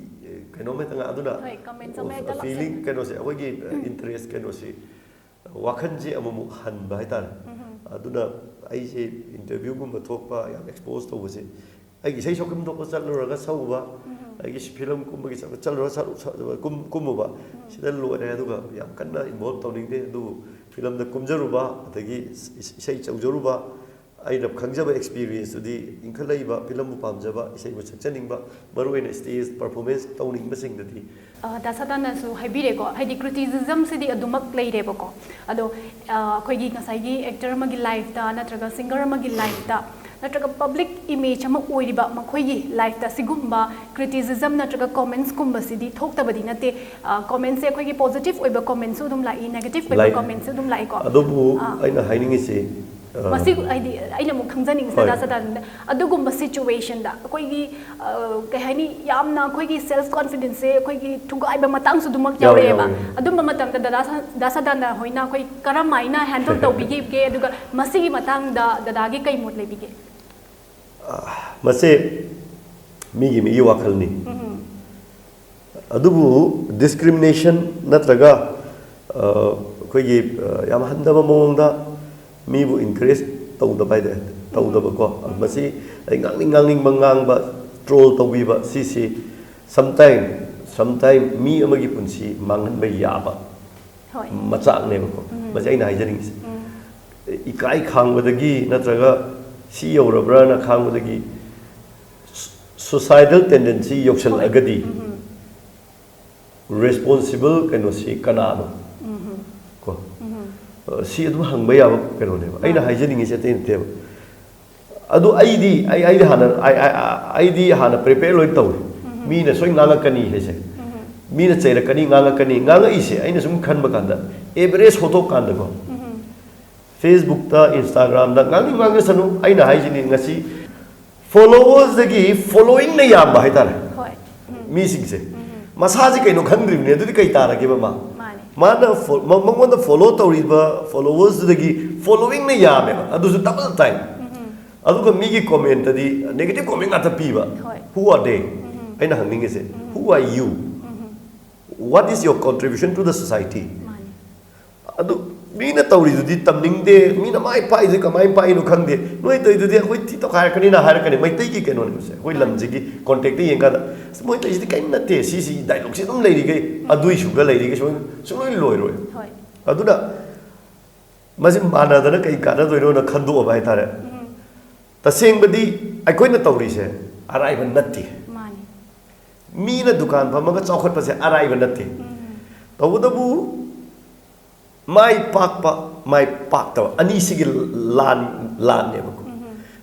ꯀꯩꯅꯣꯝ ꯍꯦꯛꯇ ꯉꯥ-, ꯑꯗꯨꯅ ꯍꯣꯏ, comments ꯑꯃ ꯍꯦꯛꯇ ꯐꯤꯂꯤꯡ ꯂꯥꯛꯁꯟ- ꯀꯩꯅꯣꯁꯦ, ꯑꯩꯈꯣꯏꯒꯤ ꯏꯟꯇꯔꯦꯁ ꯀꯩꯅꯣꯁꯤ, ꯋꯥꯈꯜꯁꯦ ꯑꯃꯨꯛꯃꯨꯛ ꯍꯟꯕ ꯍꯥꯏꯇꯥꯔꯦ꯫ ꯑꯗꯨꯅ ꯑꯩꯁꯦ ꯏꯟꯇꯔꯚ꯭ꯌꯨꯒꯨꯝꯕ ꯊꯣꯛꯄ, ꯌꯥꯝ ꯑꯦꯛꯁꯄꯣꯖ ꯇꯧꯕꯁꯦ, ꯑꯩꯒꯤ ꯏꯁꯩ ꯁꯛꯐꯝ ꯊꯣꯛꯄ ꯆꯠꯂꯨꯔꯒ ꯁꯛꯎꯕ, ꯑꯩꯒꯤ ꯐꯤꯂꯝ ꯀꯨꯝꯕꯒꯤ ꯆꯠ-, ꯆꯠꯂꯨꯔꯒ ꯁꯛ-, ꯁꯛ-, ꯀꯨꯝ-, ꯀꯨꯝꯃꯨꯕ, ꯁꯤꯗ ꯂꯣꯏꯔꯦ꯫ ꯑꯗꯨꯒ ꯌꯥꯝ ꯀꯟꯅ ꯏꯟꯚꯣꯜꯕ ꯇꯧꯅꯤꯡꯗꯦ꯫ ꯑꯗꯨꯕꯨ ꯐꯤꯂꯝꯗ ꯀꯨꯝꯖꯔꯨꯕ, ꯑꯗꯒꯤ ꯏꯁ-, ꯏꯁꯩ ꯇꯧꯖꯔꯨꯕ, ꯑꯩꯅ ꯈꯪꯖꯕ ꯑꯦꯛꯁꯄꯤꯔꯤꯌꯦꯟꯁꯇꯨꯗꯤ, ꯏꯟꯈꯠꯂꯛꯏꯕ ꯐꯤꯂꯝꯕꯨ ꯄꯥꯝꯖꯕ, ꯏꯁꯩꯕꯨ ꯁꯛꯆꯅꯤꯡꯕ, ꯃꯔꯨꯑꯣꯏꯅ ꯁ꯭ꯇꯦꯖ ꯄꯔꯐꯣꯔꯃꯦꯟꯁ ꯇꯧꯅꯤꯡꯕꯁꯤꯡꯗꯗꯤ꯫ ꯑ, ꯗꯥ ꯁꯗꯥꯅꯁꯨ ꯍꯥꯏꯕꯤꯔꯦꯀꯣ, ꯍꯥꯏꯗꯤ ꯀ꯭ꯔꯤꯇꯤꯁꯤꯖꯝꯁꯤꯗꯤ ꯑꯗꯨꯃꯛ ꯂꯩꯔꯦꯕꯀꯣ꯫ ꯑꯗꯣ, ꯑ, ꯑꯩꯈꯣꯏꯒꯤ ꯉꯁꯥꯏꯒꯤ ꯑꯦꯛꯇꯔ ꯑꯃꯒꯤ ꯂꯥꯏꯐꯇ ꯅꯠꯇ꯭ꯔꯒ ꯁꯤꯡꯒꯔ ꯑꯃꯒꯤ ꯂꯥꯏꯐꯇ ꯅꯠꯇ꯭ꯔꯒ ꯄꯕ꯭ꯂꯤꯛ ꯏꯃꯦꯖ ꯑꯃ ꯑꯣꯏꯔꯤꯕ ꯃꯈꯣꯏꯒꯤ ꯂꯥꯏꯐꯇ ꯁꯤꯒꯨꯝꯕ ꯀ꯭ꯔꯤꯇꯤꯁꯤꯖꯝ ꯅꯠꯇ꯭ꯔꯒ ꯀꯣꯃꯦꯟꯁꯀꯨꯝꯕꯁꯤꯗꯤ ꯊꯣꯛꯇꯕꯗꯤ ꯅꯠꯇꯦ꯫ ꯑ, ꯀꯣꯃꯦꯟꯁꯁꯦ ꯑꯩꯈꯣꯏꯒꯤ ꯄꯣꯖꯤꯇꯤꯚ ꯑꯣꯏꯕ ꯀꯣꯃꯦꯟꯁꯨ ꯑꯗꯨꯝ ꯂꯥꯛꯏ, ꯅꯦꯒꯦꯇꯤꯚ ꯑꯣꯏꯕ ꯂꯥꯛꯏ꯫ ꯀꯣꯃꯦꯟꯁꯨ ꯑꯗꯨꯝ ꯂꯥꯛꯏꯀꯣ꯫ ꯑꯗꯨꯕꯨ ꯑꯥ꯫ ꯑꯩꯅ ꯍꯥꯏꯅꯤꯡꯉꯤꯁꯤ, ꯑ, ꯃꯁꯤ ꯍꯥꯏꯗꯤ ꯑꯩꯅ ꯑꯃꯨꯛ ꯈꯪꯖꯅꯤꯡꯉꯤꯁꯤꯅ ꯍꯣꯏ꯫ ꯗꯥ ꯁꯗꯥꯅꯟꯗ, ꯑꯗꯨꯒꯨꯝꯕ ꯁꯤꯆꯨꯋꯦꯁꯟꯗ ꯑꯩꯈꯣꯏꯒꯤ, ꯑ, ꯀꯩ ꯍꯥꯏꯅꯤ, ꯌꯥꯝꯅ ꯑꯩꯈꯣꯏꯒꯤ ꯁꯦꯜꯐ ꯀꯣꯟꯐꯤꯗꯦꯟꯁꯁꯦ ꯑꯩꯈꯣꯏꯒꯤ ꯊꯨꯒꯥꯏꯕ ꯃꯇꯥꯡꯁꯨ ꯑꯗꯨꯃꯛ ꯌꯥꯎꯋꯦ, ꯌꯥꯎꯔꯛꯑꯦꯕ꯫ ꯌꯥꯎꯋꯦ꯫ ꯑꯗꯨꯝꯕ ꯃꯇꯝꯗ ꯗꯥ ꯁ-, ꯗꯥ ꯁꯗꯥꯅꯟꯗ ꯍꯣꯏꯅ ꯑꯩꯈꯣꯏ ꯀꯔꯝ ꯍꯥꯏꯅ ꯍꯦꯟꯗꯜ ꯇꯧꯕꯤꯈꯤꯒꯦ, ꯑꯗꯨꯒ ꯃꯁꯤꯒꯤ ꯃꯇꯥꯡꯗ ꯗꯗꯥꯒꯤ ꯀꯩ ꯃꯣꯠ ꯂꯩꯕꯤꯒꯦ? ꯃꯁꯦ ꯃꯤꯒꯤ ꯃꯤꯒꯤ ꯋꯥꯈꯜꯅꯤ꯫ ꯑꯗꯨꯕꯨ ꯗꯤꯁꯀ꯭ꯔꯤꯃꯤꯅꯦꯁꯟ ꯅꯠꯇ꯭ꯔꯒ, ꯑ, ꯑꯩꯈꯣꯏꯒꯤ, ꯑ, ꯌꯥꯝ ꯍꯟꯊꯕ ꯃꯑꯣꯡꯗ ꯃꯤꯕꯨ ꯏꯟꯀꯔꯦꯖ ꯇꯧꯗꯕ ꯍꯥꯏꯇꯥꯔꯦ, ꯇꯧꯗꯕꯀꯣ꯫ ꯃꯁꯤ ꯑꯩ ꯉꯥꯡꯅꯤꯡ ꯉꯥꯡꯅꯤꯡꯕ ꯉꯥꯡꯕ, ꯇ꯭ꯔꯣꯜ ꯇꯧꯕꯤꯕ, ꯁꯤꯁꯤ ꯁꯝꯇꯥꯏꯝ, ꯁꯝꯇꯥꯏꯝ ꯃꯤ ꯑꯃꯒꯤ ꯄꯨꯟꯁꯤ ꯃꯥꯡꯍꯟꯕ ꯌꯥꯕ ꯍꯣꯏ꯫ ꯃꯆꯥꯛꯅꯦꯕꯀꯣ꯫ ꯃꯁꯤ ꯑꯩꯅ ꯍꯥꯏꯖꯅꯤꯡꯉꯤꯁꯦ꯫ ꯏꯀꯥꯏ ꯈꯥꯡꯕꯗꯒꯤ ꯅꯠꯇ꯭ꯔꯒ ꯁꯤ ꯌꯧꯔꯕ꯭ꯔꯥꯅ ꯈꯥꯡꯕꯗꯒꯤ ꯁꯣꯁꯥꯏꯇꯜ ꯇꯦꯟꯗꯦꯟꯁꯤ ꯌꯧꯁꯜꯂꯛꯑꯒꯗꯤ ꯔꯦꯁꯄꯣꯟꯁꯤꯕꯜ ꯀꯩꯅꯣꯁꯤ ꯀꯅꯥꯅꯣ? ꯀꯣ? ꯑ, ꯁꯤ ꯑꯗꯨꯝ ꯍꯪꯕ ꯌꯥꯕ ꯀꯩꯅꯣꯅꯦꯕ꯫ ꯑꯩꯅ ꯍꯥꯏꯖꯅꯤꯡꯉꯤꯁꯦ ꯑꯇꯩ ꯅꯠꯇꯦꯕ꯫ ꯑꯗꯨ ꯑꯩꯗꯤ, ꯑꯩ, ꯑꯩꯗꯤ ꯍꯥꯟꯅ, ꯑꯩ, ꯑꯩ, ꯑꯩꯗꯤ ꯍꯥꯟꯅ ꯄ꯭ꯔꯤꯄꯦꯌꯔ ꯂꯣꯏ ꯇꯧꯏ꯫ ꯃꯤꯅ ꯁꯣꯏ ꯉꯥꯡꯉꯛꯀꯅꯤ ꯍꯥꯏꯁꯦ꯫ ꯃꯤꯅ ꯆꯩꯔꯛꯀꯅꯤ, ꯉꯥꯡꯉꯛꯀꯅꯤ꯫ ꯉꯥꯡꯉꯛꯏꯁꯦ ꯑꯩꯅ ꯁꯨꯝ ꯈꯟꯕ ꯀꯥꯟꯗ, ꯑꯦꯚꯔꯦꯖ ꯍꯣꯠꯇꯣꯛ ꯀꯥꯟꯗꯀꯣ, ꯐꯦꯁꯕꯨꯛꯇ, ꯏꯟꯁꯇꯥꯒ꯭ꯔꯥꯝꯗ ꯉꯥꯡꯅꯤꯡ ꯉꯥꯡꯖꯁꯅꯨ꯫ ꯑꯩꯅ ꯍꯥꯏꯁꯤꯅꯤ, ꯉꯁꯤ ꯐꯣꯂꯣꯋꯔꯁꯇꯒꯤ ꯐꯣꯂꯣꯋꯤꯡꯅ ꯌꯥꯝꯕ ꯍꯥꯏꯇꯥꯔꯦ꯫ ꯍꯣꯏ꯫ ꯃꯤꯁꯤꯡꯁꯦ꯫ ꯃꯁꯥꯁꯤ ꯀꯩꯅꯣ ꯈꯪꯗ꯭ꯔꯤꯕꯅꯦ, ꯑꯗꯨꯗꯤ ꯀꯩ ꯇꯥꯔꯒꯦꯕ ꯃꯥ? ꯃꯥꯅꯦ꯫ ꯃꯥꯅ ꯐꯣ- ꯃ- ꯃꯉꯣꯟꯗ ꯐꯣꯂꯣ ꯇꯧꯔꯤꯕ ꯐꯣꯂꯣꯋꯔꯁꯇꯨꯗꯒꯤ ꯐꯣꯂꯣꯋꯤꯡꯅ ꯌꯥꯝꯃꯦꯕ, ꯑꯗꯨꯁꯨ ꯗꯕꯜ ꯇꯥꯏꯝ꯫ ꯑꯗꯨꯒ ꯃꯤꯒꯤ ꯀꯣꯃꯦꯟꯇꯗꯤ ꯅꯦꯒꯦꯇꯤꯚ ꯀꯣꯃꯦꯟ ꯉꯥꯛꯇ ꯄꯤꯕ꯫ ꯍꯣꯏ꯫ Who are they? ꯑꯩꯅ ꯍꯪꯅꯤꯡꯉꯤꯁꯦ, who are you? What is your contribution to the society? ꯃꯥꯅꯦ꯫ ꯑꯗꯨ ꯃꯤꯅ ꯇꯧꯔꯤꯗꯨꯗꯤ ꯇꯝꯅꯤꯡꯗꯦ, ꯃꯤꯅ ꯃꯥꯏ ꯄꯥꯛꯏꯗꯨꯗꯤ ꯀꯃꯥꯏꯅ ꯄꯥꯛꯏꯅꯣ ꯈꯪꯗꯦ, ꯅꯣꯏ ꯇꯧꯔꯤꯗꯨꯗꯤ ꯑꯩꯈꯣꯏ ꯊꯤ ꯇꯧꯈꯥꯏꯔꯛꯀꯅꯤꯅ ꯍꯥꯏꯔꯛꯀꯅꯤ꯫ ꯃꯩꯇꯩꯒꯤ ꯀꯩꯅꯣꯅꯦꯕꯁꯦ, ꯑꯩꯈꯣꯏ ꯂꯝꯁꯤꯒꯤ ꯀꯣꯟꯇꯦꯛꯇ ꯌꯦꯡꯀꯥꯟꯗ, "ꯑꯁ, ꯃꯣꯏ ꯇꯧꯔꯤꯁꯤꯗꯤ ꯀꯔꯤꯝ ꯅꯠꯇꯦ, ꯁꯤꯁꯤ ꯗꯥꯏꯂꯣꯛꯁꯤ ꯑꯗꯨꯝ ꯂꯩꯔꯤꯈꯩ, ꯑꯗꯨꯏꯁꯨꯒ ꯂꯩꯔꯤꯈꯩ ꯁꯨꯡ- ꯁꯨꯡꯂꯣꯏ ꯂꯣꯏꯔꯣꯏ"꯫ ꯍꯣꯏ꯫ ꯑꯗꯨꯅ ꯃꯁꯤ ꯃꯥꯟꯅꯗꯅ ꯀꯩ ꯀꯥꯟꯅꯗꯣꯏꯅꯣꯅ ꯈꯟꯗꯣꯛꯑꯕ ꯍꯥꯏꯇꯥꯔꯦ꯫ ꯇꯁꯦꯡꯕꯗꯤ ꯑꯩꯈꯣꯏꯅ ꯇꯧꯔꯤꯁꯦ ꯑꯔꯥꯏꯕ ꯅꯠꯇꯦ꯫ ꯃꯥꯅꯦ꯫ ꯃꯤꯅ ꯗꯨꯀꯥꯟ ꯐꯝꯃꯒ ꯆꯥꯎꯈꯠꯄꯁꯦ ꯑꯔꯥꯏꯕ ꯅꯠꯇꯦ꯫ ꯇꯧꯕꯇꯕꯨ ꯃꯥꯏ ꯄꯥꯛꯄ, ꯃꯥꯏ ꯄꯥꯛꯇꯕ ꯑꯅꯤꯁꯤꯒꯤ ꯂꯥꯟ, ꯂꯥꯟꯅꯦꯕꯀꯣ꯫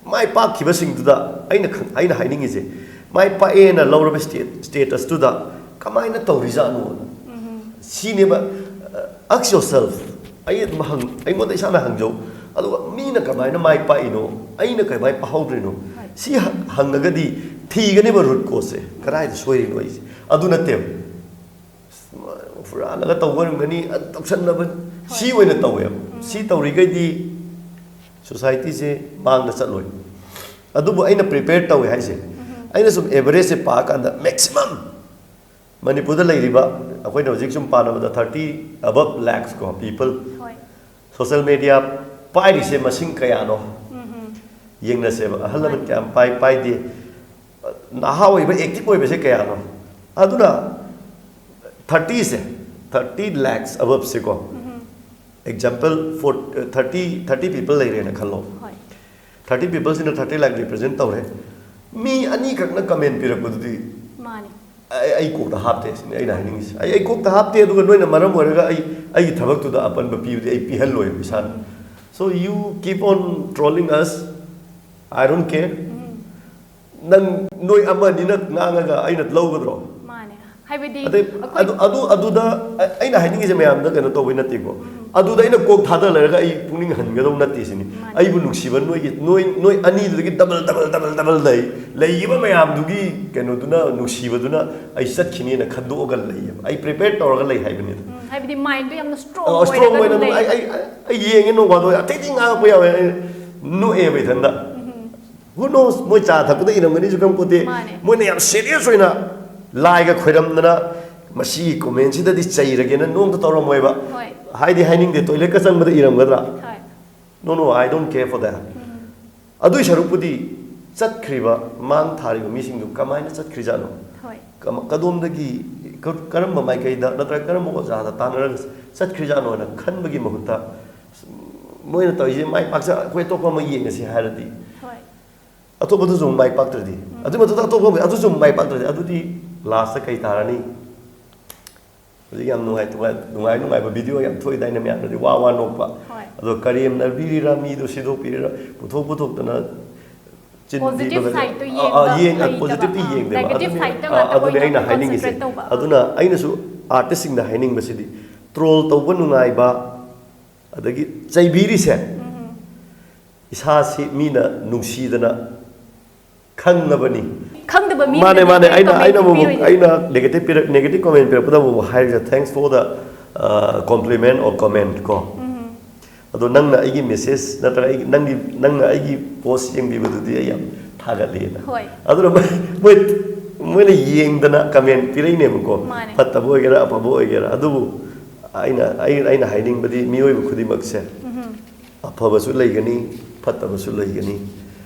ꯃꯥꯏ ꯄꯥꯛꯈꯤꯕꯁꯤꯡꯗꯨꯗ ꯑꯩꯅ ꯈꯪ- ꯑꯩꯅ ꯍꯥꯏꯅꯤꯡꯉꯤꯁꯦ, ꯃꯥꯏ ꯄꯥꯛꯑꯦꯅ ꯂꯧꯔꯕ ꯁ꯭ꯇꯦ- ꯁ꯭ꯇꯦꯇꯁꯇꯨꯗ ꯀꯃꯥꯏꯅ ꯇꯧꯔꯤꯖꯥꯠꯅꯣ? ꯁꯤꯅꯦꯕ꯫ Ask yourself. ꯑꯩ ꯑꯗꯨꯝ ꯍꯪ- ꯑꯩꯉꯣꯟꯗ ꯏꯁꯥꯅ ꯍꯪꯖꯧ꯫ ꯑꯗꯨꯒ ꯃꯤꯅ ꯀꯃꯥꯏꯅ ꯃꯥꯏ ꯄꯥꯛꯏꯅꯣ, ꯑꯩꯅ ꯀꯃꯥꯏꯅ ꯄꯥꯍꯧꯗ꯭ꯔꯤꯅꯣ? ꯁꯤ ꯍꯪ- ꯍꯪꯉꯒꯗꯤ ꯊꯤꯒꯅꯦꯕ ꯔꯨꯠ ꯀꯣꯁꯁꯦ, ꯀꯗꯥꯏꯗ ꯁꯣꯏꯔꯤꯅꯣ ꯑꯩꯁꯦ꯫ ꯑꯗꯨ ꯅꯠꯇꯦꯕ꯫ ꯍꯨꯔꯥꯜꯂꯒ ꯇꯧꯕ ꯑꯣꯏꯔꯝꯒꯅꯤ, ꯑꯗꯨ ꯇꯧꯁꯟꯅꯕ, ꯁꯤ ꯑꯣꯏꯅ ꯇꯧꯋꯦꯕ꯫ ꯁꯤ ꯇꯧꯔꯤꯈꯩꯗꯤ ꯁꯣꯁꯥꯏꯇꯤꯁꯦ ꯃꯥꯡꯗ ꯆꯠꯂꯣꯏ꯫ ꯑꯗꯨꯕꯨ ꯑꯩꯅ ꯄ꯭ꯔꯤꯄꯦꯌꯔ ꯇꯧꯋꯦ ꯍꯥꯏꯁꯦ, ꯑꯩꯅ ꯁꯨꯝ ꯑꯦꯚꯔꯦꯖꯁꯦ ꯄꯥꯀꯥꯟꯗ ꯃꯦꯛꯁꯤꯃꯝ ꯃꯅꯤꯄꯨꯔꯗ ꯂꯩꯔꯤꯕ, ꯑꯩꯈꯣꯏꯅ ꯍꯧꯖꯤꯛ ꯁꯨꯝ ꯄꯥꯅꯕꯗ thirty above lakhs ꯀꯣ people ꯍꯣꯏ꯫ ꯁꯣꯁꯦꯜ ꯃꯦꯗꯤꯌꯥ ꯄꯥꯏꯔꯤꯁꯦ ꯃꯁꯤꯡ ꯀꯌꯥꯅꯣ ꯌꯦꯡꯅꯁꯦꯕ꯫ ꯑꯍꯜ ꯂꯃꯟ ꯀꯌꯥꯝ ꯄꯥꯏ ꯄꯥꯏꯗꯦ, ꯅꯍꯥ ꯑꯣꯏꯕ ꯑꯦꯛꯇꯤꯚ ꯑꯣꯏꯕꯁꯦ ꯀꯌꯥꯅꯣ? ꯑꯗꯨꯅ ꯊꯥꯔꯇꯤꯁꯦ, thirty lakhs aboveꯁꯦꯀꯣ, example for thirty thirty people ꯂꯩꯔꯦꯅ ꯈꯜꯂꯣ꯫ ꯍꯣꯏ꯫ Thirty peopleꯁꯤꯅ thirty lakh represent ꯇꯧꯔꯦ꯫ ꯃꯤ ꯑꯅꯤꯈꯛꯅ ꯀꯃꯦꯟ ꯄꯤꯔꯛꯄꯗꯨꯗꯤ ꯃꯥꯅꯦ꯫ ꯑꯩ ꯑꯩ ꯀꯣꯛꯇ ꯍꯥꯞꯇꯦ ꯁꯤꯅꯤ ꯑꯩꯅ ꯍꯥꯏꯅꯤꯡꯉꯤꯁꯦ꯫ ꯑꯩ ꯑꯩ ꯀꯣꯛꯇ ꯍꯥꯞꯇꯦ, ꯑꯗꯨꯒ ꯅꯣꯏꯅ ꯃꯔꯝ ꯑꯣꯏꯔꯒ ꯑꯩ ꯑꯩꯒꯤ ꯊꯕꯛꯇꯨꯗ ꯑꯄꯟꯕ ꯄꯤꯕꯗꯤ ꯑꯩ ꯄꯤꯍꯜꯂꯣꯏꯕ ꯏꯁꯥꯅ꯫ So you keep on trolling us, I don't care. ꯅꯪ ꯅꯣꯏ ꯑꯃ ꯑꯅꯤꯅ ꯉꯥꯡꯉꯒ ꯑꯩꯅ ꯂꯧꯒꯗ꯭ꯔꯣ? ꯃꯥꯅꯦ꯫ ꯍꯥꯏꯕꯗꯤ ꯑꯗꯩ ꯑꯩꯈꯣꯏ ꯑꯗꯨ ꯑꯗꯨ ꯑꯗꯨꯗ ꯑ- ꯑꯩꯅ ꯍꯥꯏꯅꯤꯡꯉꯤꯁꯦ ꯃꯌꯥꯝꯗ ꯀꯩꯅꯣ ꯇꯧꯕꯩ ꯅꯠꯇꯦꯀꯣ꯫ ꯑꯗꯨꯗ ꯑꯩꯅ ꯀꯣꯛ ꯊꯥꯗ ꯂꯩꯔꯒ ꯑꯩ ꯄꯨꯛꯅꯤꯡ ꯍꯟꯒꯗꯧ ꯅꯠꯇꯦ ꯁꯤꯅꯤ꯫ ꯃꯥꯅꯦ꯫ ꯑꯩꯕꯨ ꯅꯨꯡꯁꯤꯕ ꯅꯣꯏꯒꯤ, ꯅꯣꯏ, ꯅꯣꯏ ꯑꯅꯤꯗꯨꯗꯒꯤ double, double, double, double ꯂꯩ꯫ ꯂꯩꯈꯤꯕ ꯃꯌꯥꯝꯗꯨꯒꯤ ꯀꯩꯅꯣꯗꯨꯅ, ꯅꯨꯡꯁꯤꯕꯗꯨꯅ ꯑꯩ ꯆꯠꯈꯤꯅꯦꯅ ꯈꯟꯗꯣꯛꯑꯒ ꯂꯩꯌꯦꯕ꯫ ꯑꯩ prepare ꯇꯧꯔꯒ ꯂꯩ ꯍꯥꯏꯕꯅꯤꯗ꯫ ꯎꯝ, ꯍꯥꯏꯕꯗꯤ mindꯗꯣ ꯌꯥꯝꯅ strong ꯑ, strong ꯑꯣꯏꯔꯒ ꯑꯣꯏꯅ ꯑꯗꯨꯝ ꯑꯗꯨꯝ ꯂꯩ꯫ ꯑꯩ, ꯑꯩ, ꯑꯩ ꯌꯦꯡꯉꯦ ꯅꯣꯡ ꯐꯥꯗꯣꯛ ꯑꯇꯩ ꯑꯇꯩ ꯉꯥꯡꯉꯛꯄ ꯌꯥꯎꯋꯦ꯫ ꯑꯩ ꯅꯣꯛꯑꯦꯕ ꯏꯊꯟꯗ꯫ ꯎꯝ꯫ Who knows? ꯃꯣꯏ ꯆꯥ ꯊꯛꯄꯗ ꯏꯔꯝꯒꯅꯤꯁꯨ ꯈꯪꯄꯣꯠꯇꯦ꯫ ꯃꯥꯅꯦ꯫ ꯃꯣꯏꯅ ꯌꯥꯝ serious ꯑꯣꯏꯅ ꯂꯥꯏꯒ ꯈꯣꯏꯔꯝꯗꯅ ꯃꯁꯤꯒꯤ commentꯁꯤꯗꯗꯤ ꯆꯩꯔꯒꯦꯅ ꯅꯣꯡꯇ ꯇꯧꯔꯝꯃꯣꯏꯕ꯫ ꯍꯣꯏ꯫ ꯍꯥꯏꯗꯤ ꯍꯥꯏꯅꯤꯡꯗꯦ, toiletꯀ ꯆꯪꯕꯗ ꯏꯔꯝꯒꯗ꯭ꯔꯥ? ꯍꯣꯏ꯫ No, no, I don't care for that. ꯎꯝ꯫ ꯑꯗꯨꯏ ꯁꯔꯨꯛꯄꯨꯗꯤ ꯆꯠꯈ꯭ꯔꯤꯕ, ꯃꯥꯡ ꯊꯥꯔꯤꯕ ꯃꯤꯁꯤꯡꯗꯨ ꯀꯃꯥꯏꯅ ꯆꯠꯈ꯭ꯔꯤꯖꯥꯠꯅꯣ? ꯍꯣꯏ꯫ ꯀꯝ-, ꯀꯗꯣꯝꯗꯒꯤ, ꯀ-, ꯀꯔꯝꯕ ꯃꯥꯏꯀꯩꯗ ꯅꯠꯇ꯭ꯔꯒ ꯀꯔꯝꯕ ꯑꯣꯖꯥꯗ ꯇꯥꯟꯅꯔꯒ ꯆꯠꯈ꯭ꯔꯤꯖꯥꯠꯅꯣꯅ ꯈꯟꯕꯒꯤ ꯃꯍꯨꯠꯇ, ꯃꯣꯏꯅ ꯇꯧꯔꯤꯁꯦ ꯃꯥꯏ ꯄꯥꯛꯆ-, ꯑꯩꯈꯣꯏ ꯑꯇꯣꯞꯄ ꯑꯃ ꯌꯦꯡꯉꯁꯤ ꯍꯥꯏꯔꯗꯤ, ꯍꯣꯏ꯫ ꯑꯇꯣꯞꯄꯗꯨꯁꯨ ꯑꯃꯨꯛ ꯃꯥꯏ ꯄꯥꯛꯇ꯭ꯔꯗꯤ, ꯎꯝ꯫ ꯑꯗꯨꯏ ꯃꯊꯛꯇ ꯑꯇꯣꯞꯄ ꯑꯃ, ꯑꯗꯨꯁꯨ ꯑꯃꯨꯛ ꯃꯥꯏ ꯄꯥꯛꯇ꯭ꯔꯗꯤ, ꯑꯗꯨꯗꯤ lastꯇ ꯀꯩ ꯇꯥꯔꯅꯤ? ꯍꯧꯖꯤꯛ ꯌꯥꯝ ꯅꯨꯡꯉꯥꯏ, ꯅꯨꯡꯉꯥꯏ, ꯅꯨꯡꯉꯥꯏ ꯅꯨꯡꯉꯥꯏꯕ video ꯌꯥꯝ ꯊꯣꯛꯏꯗꯥꯏꯅꯦ ꯃꯌꯥꯝꯅꯗꯤ ꯋꯥ ꯋꯥ ꯅꯣꯛꯄ꯫ ꯍꯣꯏ꯫ ꯑꯗꯣ ꯀꯔꯦꯝꯅꯕꯤꯔꯤꯔꯥ, ꯃꯤꯗꯣ ꯁꯤꯗꯣꯛꯄꯤꯔꯤꯔꯥ, ꯄꯨꯊꯣꯛ ꯄꯨꯊꯣꯛꯇꯅ ꯆꯤꯟ positive ꯊꯤꯕꯒ-, sideꯇꯣ ꯑꯥ, ꯑꯥ, ꯌꯦꯡꯕ ꯌꯦꯡ-, ꯂꯩꯇꯕ꯫ Positiveꯇꯤ ꯑꯥ, ꯌꯦꯡꯗꯦꯕ꯫ Negative ꯑꯗꯨꯅꯤ, sideꯇ ꯑꯥ, ꯉꯥꯛꯇ ꯑꯗꯨꯅꯤ ꯑꯣꯏꯅ ꯑꯩꯅ ꯍꯥꯏꯅꯤꯡꯉꯤꯁꯦ꯫ Concentrate ꯇꯧꯕ꯫ ꯑꯥ꯫ ꯑꯗꯨꯅ ꯑꯩꯅꯁꯨ artistꯁꯤꯡꯗ ꯍꯥꯏꯅꯤꯡꯕꯁꯤꯗꯤ, troll ꯇꯧꯕ ꯅꯨꯡꯉꯥꯏꯕ, ꯑꯗꯒꯤ ꯆꯩꯕꯤꯔꯤꯁꯦ, ꯎꯝ꯫ ꯏꯁꯥꯁꯤ ꯃꯤꯅ ꯅꯨꯡꯁꯤꯗꯅ ꯈꯪꯉꯕꯅꯤ꯫ ꯈꯪꯗꯕ ꯃꯤ ꯃꯥꯅꯦ, ꯑꯣꯏꯔꯗꯤ ꯃꯥꯅꯦ꯫ ꯀꯔꯤ ꯑꯩꯅ, comment ꯑꯩꯅ ꯑꯃꯨꯛ, ꯄꯤꯕꯤꯔꯣꯏꯗꯣꯏꯅꯣ? ꯑꯩꯅ negative ꯄꯤꯔꯛ-, negative comment ꯄꯤꯔꯛꯄꯗ ꯑꯃꯨꯛ ꯍꯥꯏꯔꯤꯁꯦ, "Thanks for the, uh, compliment or comment" ꯀꯣ꯫ ꯎꯝ꯫ ꯑꯗꯣ ꯅꯪꯅ ꯑꯩꯒꯤ message ꯅꯠꯇ꯭ꯔꯒ ꯑꯩꯒꯤ, ꯅꯪꯒꯤ, ꯅꯪꯅ ꯑꯩꯒꯤ post ꯌꯦꯡꯕꯤꯕꯗꯨꯗꯤ ꯑꯩ ꯌꯥꯝ ꯊꯥꯒꯠꯂꯤꯅ꯫ ꯍꯣꯏ꯫ ꯑꯗꯨꯅ ꯃꯣꯏ, ꯃꯣꯏ, ꯃꯣꯏꯅ ꯌꯦꯡꯗꯅ comment ꯄꯤꯔꯛꯏꯅꯦꯕꯀꯣ꯫ ꯃꯥꯅꯦ꯫ ꯐꯠꯇꯕ ꯑꯣꯏꯒꯦꯔꯥ, ꯑꯐꯕ ꯑꯣꯏꯒꯦꯔꯥ꯫ ꯑꯗꯨꯕꯨ ꯑꯩꯅ, ꯑꯩ, ꯑꯩꯅ ꯍꯥꯏꯅꯤꯡꯕꯗꯤ ꯃꯤꯑꯣꯏꯕ ꯈꯨꯗꯤꯡꯃꯛꯁꯦ ꯎꯝ꯫ ꯑꯐꯕꯁꯨ ꯂꯩꯒꯅꯤ, ꯐꯠꯇꯕꯁꯨ ꯂꯩꯒꯅꯤ꯫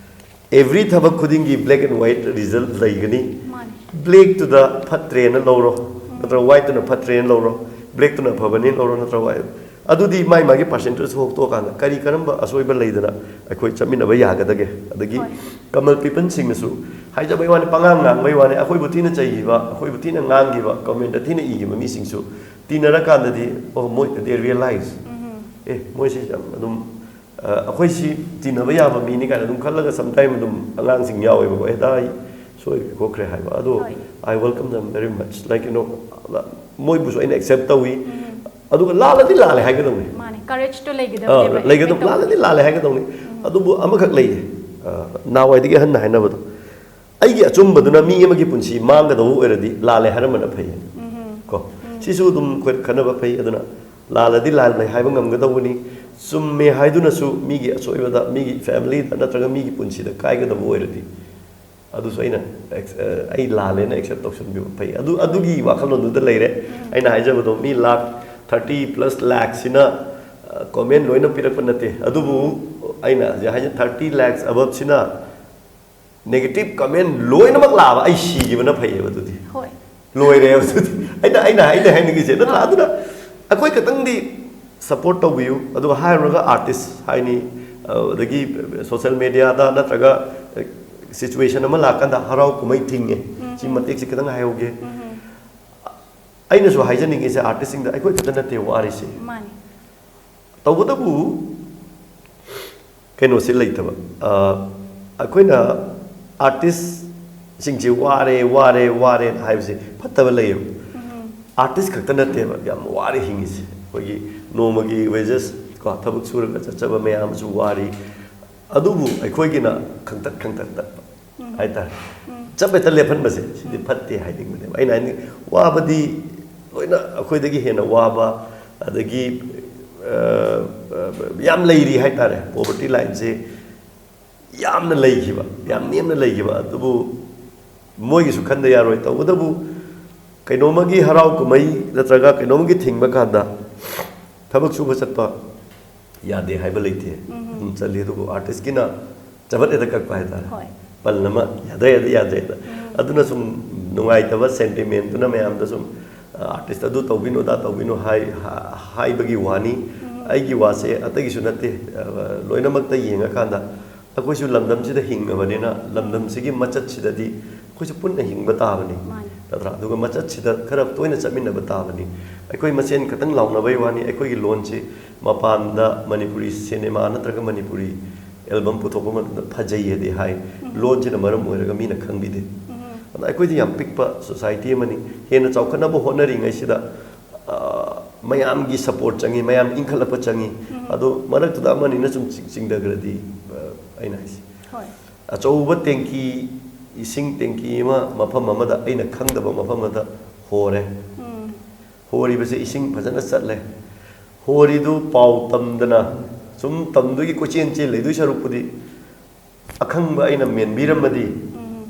Every ꯊꯕꯛ ꯈꯨꯗꯤꯡꯒꯤ black and white result ꯂꯩꯒꯅꯤ꯫ ꯃꯥꯅꯤ꯫ Blackꯇꯨꯗ ꯐꯠꯇ꯭ꯔꯦꯅ ꯂꯧꯔꯣ, ꯎꯝ꯫ ꯅꯠꯇ꯭ꯔꯒ whiteꯇꯨꯅ ꯐꯠꯇ꯭ꯔꯦꯅ ꯂꯧꯔꯣ, blackꯇꯨꯅ ꯐꯕꯅꯦꯅ ꯂꯧꯔꯣ, ꯅꯠꯇ꯭ꯔꯒ white꯫ ꯑꯗꯨꯗꯤ ꯃꯥꯏ ꯃꯥꯒꯤ percentage ꯊꯣꯛꯇꯣꯛꯑꯀꯥꯟꯗ ꯀꯔꯤ ꯀꯔꯝꯕ ꯑꯁꯣꯏꯕ ꯂꯩꯗꯅ ꯑꯩꯈꯣꯏ ꯆꯠꯃꯤꯟꯅꯕ ꯌꯥꯒꯗꯒꯦ? ꯑꯗꯒꯤ ꯍꯣꯏ꯫ ꯀꯃꯜ ꯄꯤꯄꯟꯁꯤꯡꯅꯁꯨ ꯍꯥꯏꯖꯕꯩ ꯋꯥꯅꯤ, ꯄꯉꯥꯡ ꯉꯥꯡꯕꯩ ꯋꯥꯅꯤ, ꯑꯩꯈꯣꯏꯕꯨ ꯊꯤꯅ ꯆꯩꯈꯤꯕ, ꯑꯩꯈꯣꯏꯕꯨ ꯊꯤꯅ ꯉꯥꯡꯈꯤꯕ, commentꯇ ꯊꯤꯅ ꯏꯈꯤꯕ ꯃꯤꯁꯤꯡꯁꯨ ꯇꯤꯟꯅꯔꯀꯥꯟꯗꯗꯤ, ꯑꯣ, ꯃꯣꯏ, they realize, ꯎꯝ꯫ ꯑꯦ, ꯃꯣꯏꯁꯤ ꯌꯥꯝ ꯑꯗꯨꯝ ꯑ, ꯑꯩꯈꯣꯏꯁꯤ ꯇꯤꯟꯅꯕ ꯌꯥꯕ ꯃꯤꯅꯤ ꯀꯥꯏꯅ ꯑꯗꯨꯝ ꯈꯜꯂꯒ sometime ꯑꯗꯨꯝ ꯑꯉꯥꯡꯁꯤꯡ ꯌꯥꯎꯋꯦꯕꯀꯣ, "ꯑꯦ, ꯗꯥ, ꯑꯩ ꯁꯣꯏꯈ꯭ꯔꯦ ꯈꯣꯠꯈ꯭ꯔꯦ" ꯍꯥꯏꯕ꯫ ꯑꯗꯣ ꯍꯣꯏ꯫ I welcome them very much, like, you know, ꯃꯣꯏꯕꯨꯁꯨ ꯑꯩꯅ accept ꯇꯧꯏ꯫ ꯎꯝ꯫ ꯑꯗꯨꯒ ꯂꯥꯜꯂꯗꯤ ꯂꯥꯜꯂꯦ ꯍꯥꯏꯒꯗꯧꯅꯤ꯫ ꯃꯥꯅꯦ, ꯀꯔꯦꯖꯇꯣ ꯂꯩꯒꯗꯕꯅꯦꯕ꯫ ꯑꯥ, ꯂꯩꯒꯗꯕ, ꯂꯥꯜꯂꯗꯤ ꯂꯥꯜꯂꯦ ꯍꯥꯏꯒꯗꯧꯅꯤ꯫ ꯑꯗꯨꯕꯨ ꯑꯃꯈꯛ ꯂꯩꯌꯦ꯫ ꯑꯥ, ꯅꯍꯥꯟꯋꯥꯏꯗꯒꯤ ꯑꯍꯟꯅ ꯍꯥꯏꯅꯕꯗꯣ, "ꯑꯩꯒꯤ ꯑꯆꯨꯝꯕꯗꯨꯅ ꯃꯤ ꯑꯃꯒꯤ ꯄꯨꯟꯁꯤ ꯃꯥꯡꯒꯗꯧꯕ ꯑꯣꯏꯔꯗꯤ ꯂꯥꯜꯂꯦ ꯍꯥꯏꯔꯝꯕꯅ ꯐꯩ"꯫ ꯀꯣ, ꯁꯤꯁꯨ ꯑꯗꯨꯝ ꯑꯩꯈꯣꯏ ꯈꯟꯅꯕ ꯐꯩ꯫ ꯑꯗꯨꯅ ꯂꯥꯜꯂꯗꯤ ꯂꯥꯜꯂꯦ ꯍꯥꯏꯕ ꯉꯝꯒꯗꯧꯕꯅꯤ꯫ ꯆꯨꯝꯃꯦ ꯍꯥꯏꯗꯨꯅꯁꯨ ꯃꯤꯒꯤ ꯑꯁꯣꯏꯕꯗ, ꯃꯤꯒꯤ ꯐꯦꯃꯤꯂꯤꯗ ꯅꯠꯇ꯭ꯔꯒ ꯃꯤꯒꯤ ꯄꯨꯟꯁꯤꯗ ꯀꯥꯏꯒꯗꯕ ꯑꯣꯏꯔꯗꯤ, ꯑꯗꯨꯁꯨ ꯑꯩꯅ ꯑꯦꯛꯁ-, ꯑ, ꯑꯩ ꯂꯥꯜꯂꯦꯅ ꯑꯦꯛꯁꯦꯞ ꯇꯧꯁꯟꯕꯤꯕ ꯐꯩ꯫ ꯑꯗꯨ, ꯑꯗꯨꯒꯤ ꯋꯥꯈꯜꯂꯣꯟꯗꯨꯗ ꯂꯩꯔꯦ꯫ ꯑꯩꯅ ꯍꯥꯏꯖꯕꯗꯣ, ꯃꯤ ꯂꯥꯈ ꯊꯥꯔꯇꯤ ꯄ꯭ꯂꯁ ꯂꯥꯈꯁꯤꯅ, ꯑ, ꯀꯣꯃꯦꯟ ꯂꯣꯏꯅ ꯄꯤꯔꯛꯄ ꯅꯠꯇꯦ꯫ ꯑꯗꯨꯕꯨ ꯑꯩꯅ ꯍꯧꯖꯤꯛ ꯍꯥꯏꯖ, ꯊꯥꯔꯇꯤ ꯂꯥꯈꯁ ꯑꯕꯞꯁꯤꯅ ꯅꯦꯒꯦꯇꯤꯞ ꯀꯃꯦꯟ ꯂꯣꯏꯅꯃꯛ ꯂꯥꯛꯑꯕ, ꯑꯩ ꯁꯤꯈꯤꯕꯅ ꯐꯩꯌꯦꯕ ꯑꯗꯨꯗꯤ꯫ ꯍꯣꯏ꯫ ꯂꯣꯏꯔꯦꯕ ꯑꯗꯨꯗꯤ꯫ ꯑꯩꯅ, ꯑꯩꯅ, ꯑꯩꯅ ꯍꯥꯏꯅꯤꯡꯉꯤꯁꯦ, ꯅꯠꯇ꯭ꯔꯥ? ꯑꯗꯨꯅ ꯑꯩꯈꯣꯏ ꯈꯛꯇꯪꯗꯤ ꯁꯞꯄꯣꯔꯠ ꯇꯧꯕꯤꯌꯨ, ꯑꯗꯨꯒ ꯍꯥꯏꯔꯨꯔꯒ ꯑꯥꯔꯇꯤꯁ ꯍꯥꯏꯅꯤ, ꯑꯗꯒꯤ ꯁꯣꯁꯦꯜ ꯃꯦꯗꯤꯌꯥꯗ ꯅꯠꯇ꯭ꯔꯒ ꯁꯤꯆꯨꯋꯦꯁꯟ ꯑꯃ ꯂꯥꯛꯀꯥꯟꯗ ꯍꯔꯥꯎ ꯀꯨꯝꯍꯩ ꯊꯤꯡꯉꯦ꯫ ꯁꯤ ꯃꯇꯦꯛꯁꯦ ꯈꯤꯇꯪ ꯍꯥꯏꯍꯧꯒꯦ꯫ ꯑꯩꯅꯁꯨ ꯍꯥꯏꯖꯅꯤꯡꯉꯤꯁꯦ, ꯑꯥꯔꯇꯤꯁꯁꯤꯡꯗ, ꯑꯩꯈꯣꯏ ꯈꯛꯇ ꯅꯠꯇꯦ ꯋꯥꯔꯤꯁꯦ꯫ ꯃꯥꯅꯤ꯫ ꯇꯧꯕꯇꯕꯨ ꯀꯩꯅꯣꯁꯦ ꯂꯩꯇꯕ, ꯑ, ꯑꯩꯈꯣꯏꯅ ꯑꯥꯔꯇꯤꯁꯁꯤꯡꯁꯦ ꯋꯥꯔꯦ, ꯋꯥꯔꯦ, ꯋꯥꯔꯦꯅ ꯍꯥꯏꯕꯁꯦ ꯐꯠꯇꯕ ꯂꯩꯌꯦꯕ꯫ ꯑꯥꯔꯇꯤꯁ ꯈꯛꯇ ꯅꯠꯇꯦꯕ ꯌꯥꯝ ꯋꯥꯔꯤ ꯍꯤꯡꯉꯤꯁꯦ꯫ ꯑꯩꯈꯣꯏꯒꯤ ꯅꯣꯡꯃꯒꯤ ꯋꯦꯖꯦꯁ ꯀꯣ, ꯊꯕꯛ ꯁꯨꯔꯒ ꯆꯠꯆꯕ ꯃꯌꯥꯝ ꯑꯃꯁꯨ ꯋꯥꯔꯤ꯫ ꯑꯗꯨꯕꯨ ꯑꯩꯈꯣꯏꯒꯤꯅ ꯈꯪꯇꯠ ꯈꯪꯇꯠ ꯇꯠꯄ ꯍꯥꯏꯇꯥꯔꯦ꯫ ꯆꯞ ꯍꯦꯛꯇ ꯂꯦꯞꯍꯟꯕꯁꯦ, ꯁꯤꯗꯤ ꯐꯠꯇꯦ ꯍꯥꯏꯅꯤꯡꯕꯅꯦꯕ꯫ ꯑꯩꯅ ꯍꯥꯏꯅꯤꯡ, ꯋꯥꯕꯗꯤ ꯂꯣꯏꯅ ꯑꯩꯈꯣꯏꯗꯒꯤ ꯍꯦꯟꯅ ꯋꯥꯕ, ꯑꯗꯒꯤ, ꯑ, ꯑ, ꯌꯥꯝ ꯂꯩꯔꯤ ꯍꯥꯏꯇꯥꯔꯦ꯫ ꯄꯣꯕꯔꯇꯤ ꯂꯥꯏꯟꯁꯦ ꯌꯥꯝꯅ ꯂꯩꯈꯤꯕ, ꯌꯥꯝ ꯅꯦꯝꯅ ꯂꯩꯈꯤꯕ꯫ ꯑꯗꯨꯕꯨ ꯃꯣꯏꯒꯤꯁꯨ ꯈꯟꯗ ꯌꯥꯔꯣꯏ꯫ ꯇꯧꯕꯇꯕꯨ ꯀꯩꯅꯣꯝꯃꯒꯤ ꯍꯔꯥꯎ ꯀꯨꯝꯍꯩ ꯅꯠꯇ꯭ꯔꯒ ꯀꯩꯅꯣꯝꯒꯤ ꯊꯤꯡꯕ ꯀꯥꯟꯗ ꯊꯕꯛ ꯁꯨꯕ ꯆꯠꯄ ꯌꯥꯗꯦ ꯍꯥꯏꯕ ꯂꯩꯇꯦ꯫ ꯑꯗꯨꯝ ꯆꯠꯂꯤ꯫ ꯑꯗꯨꯕꯨ ꯑꯥꯔꯇꯤꯁꯀꯤꯅ ꯆꯕꯠ ꯍꯦꯛꯇ ꯀꯛꯄ ꯍꯥꯏꯇꯥꯔꯦ꯫ ꯍꯣꯏ꯫ ꯄꯜ ꯑꯃ ꯌꯥꯗ ꯌꯥꯗ ꯌꯥꯗꯦ ꯍꯦꯛꯇ꯫ ꯑꯗꯨꯅ ꯁꯨꯝ ꯅꯨꯡꯉꯥꯏꯇꯕ ꯁꯦꯟꯇꯤꯃꯦꯟꯗꯨꯅ ꯃꯌꯥꯝꯗ ꯁꯨꯝ, ꯑ, "ꯑꯥꯔꯇꯤꯁ ꯑꯗꯨ ꯇꯧꯕꯤꯅꯨ, ꯑꯗꯥ ꯇꯧꯕꯤꯅꯨ" ꯍꯥꯏ-, ꯍꯥ-, ꯍꯥꯏꯕꯒꯤ ꯋꯥꯅꯤ꯫ ꯑꯩꯒꯤ ꯋꯥꯁꯦ ꯑꯇꯩꯒꯤꯁꯨ ꯅꯠꯇꯦ꯫ ꯑ, ꯂꯣꯏꯅꯃꯛꯇ ꯌꯦꯡꯉꯀꯥꯟꯗ ꯑꯩꯈꯣꯏꯁꯨ ꯂꯝꯗꯝꯁꯤꯗ ꯍꯤꯡꯉꯕꯅꯤꯅ ꯂꯝꯗꯝꯁꯤꯒꯤ ꯃꯆꯠꯁꯤꯗꯗꯤ ꯑꯩꯈꯣꯏꯁꯨ ꯄꯨꯟꯅ ꯍꯤꯡꯕ ꯇꯥꯕꯅꯤ꯫ ꯃꯥꯅꯤ꯫ ꯅꯠꯇ꯭ꯔꯥ? ꯑꯗꯨꯒ ꯃꯆꯠꯁꯤꯗ ꯈꯔ ꯇꯣꯏꯅ ꯆꯠꯃꯤꯟꯅꯕ ꯇꯥꯕꯅꯤ꯫ ꯑꯩꯈꯣꯏ ꯃꯁꯦꯟ ꯈꯛꯇꯪ ꯂꯥꯎꯅꯕꯩ ꯋꯥꯅꯤ꯫ ꯑꯩꯈꯣꯏꯒꯤ ꯂꯣꯟꯁꯤ ꯃꯄꯥꯟꯗ ꯃꯅꯤꯄꯨꯔꯤ ꯁꯤꯅꯦꯃꯥ ꯅꯠꯇ꯭ꯔꯒ ꯃꯅꯤꯄꯨꯔꯤ ꯑꯦꯜꯕꯝ ꯄꯨꯊꯣꯛꯄ ꯃꯇꯝꯗ ꯐꯖꯩꯌꯦꯗꯤ ꯍꯥꯏ꯫ ꯂꯣꯟꯁꯤꯅ ꯃꯔꯝ ꯑꯣꯏꯔꯒ ꯃꯤꯅ ꯈꯪꯕꯤꯗꯦ꯫ ꯑꯗ ꯑꯩꯈꯣꯏꯗꯤ ꯌꯥꯝ ꯄꯤꯛꯄ ꯁꯣꯁꯥꯏꯇꯤ ꯑꯃꯅꯤ꯫ ꯍꯦꯟꯅ ꯆꯥꯎꯈꯠꯅꯕ ꯍꯣꯠꯅꯔꯤꯉꯩꯁꯤꯗ, ꯑ, ꯃꯌꯥꯝꯒꯤ ꯁꯄꯣꯔꯠ ꯆꯪꯉꯤ, ꯃꯌꯥꯝ ꯏꯟꯈꯠꯂꯛꯄ ꯆꯪꯉꯤ꯫ ꯑꯗꯣ ꯃꯔꯛꯇꯨꯗ ꯑꯃꯅꯤꯅ ꯁꯨꯝ ꯆꯤꯡ- ꯆꯤꯡꯊꯈ꯭ꯔꯗꯤ, ꯑ, ꯑꯩꯅ ꯍꯥꯏꯁꯦ, ꯍꯣꯏ ꯑꯆꯧꯕ ꯇꯦꯡꯀꯤ, ꯏꯁꯤꯡ ꯇꯦꯡꯀꯤ ꯑꯃ ꯃꯐꯝ ꯑꯃꯗ, ꯑꯩꯅ ꯈꯪꯗꯕ ꯃꯐꯝ ꯑꯃꯗ ꯍꯣꯔꯦ꯫ ꯎꯝ ꯍꯣꯔꯤꯕꯁꯦ ꯏꯁꯤꯡ ꯐꯖꯅ ꯆꯠꯂꯦ꯫ ꯍꯣꯔꯤꯗꯨ ꯄꯥꯎ ꯇꯝꯗꯅ ꯁꯨꯝ ꯇꯝꯗꯣꯏꯒꯤ ꯀꯣꯏꯆꯦꯟ ꯆꯦꯜ ꯂꯩꯗꯣꯏ ꯁꯔꯨꯛꯄꯨꯗꯤ, ꯑꯈꯪꯕ ꯑꯩꯅ ꯃꯦꯟꯕꯤꯔꯝꯃꯗꯤ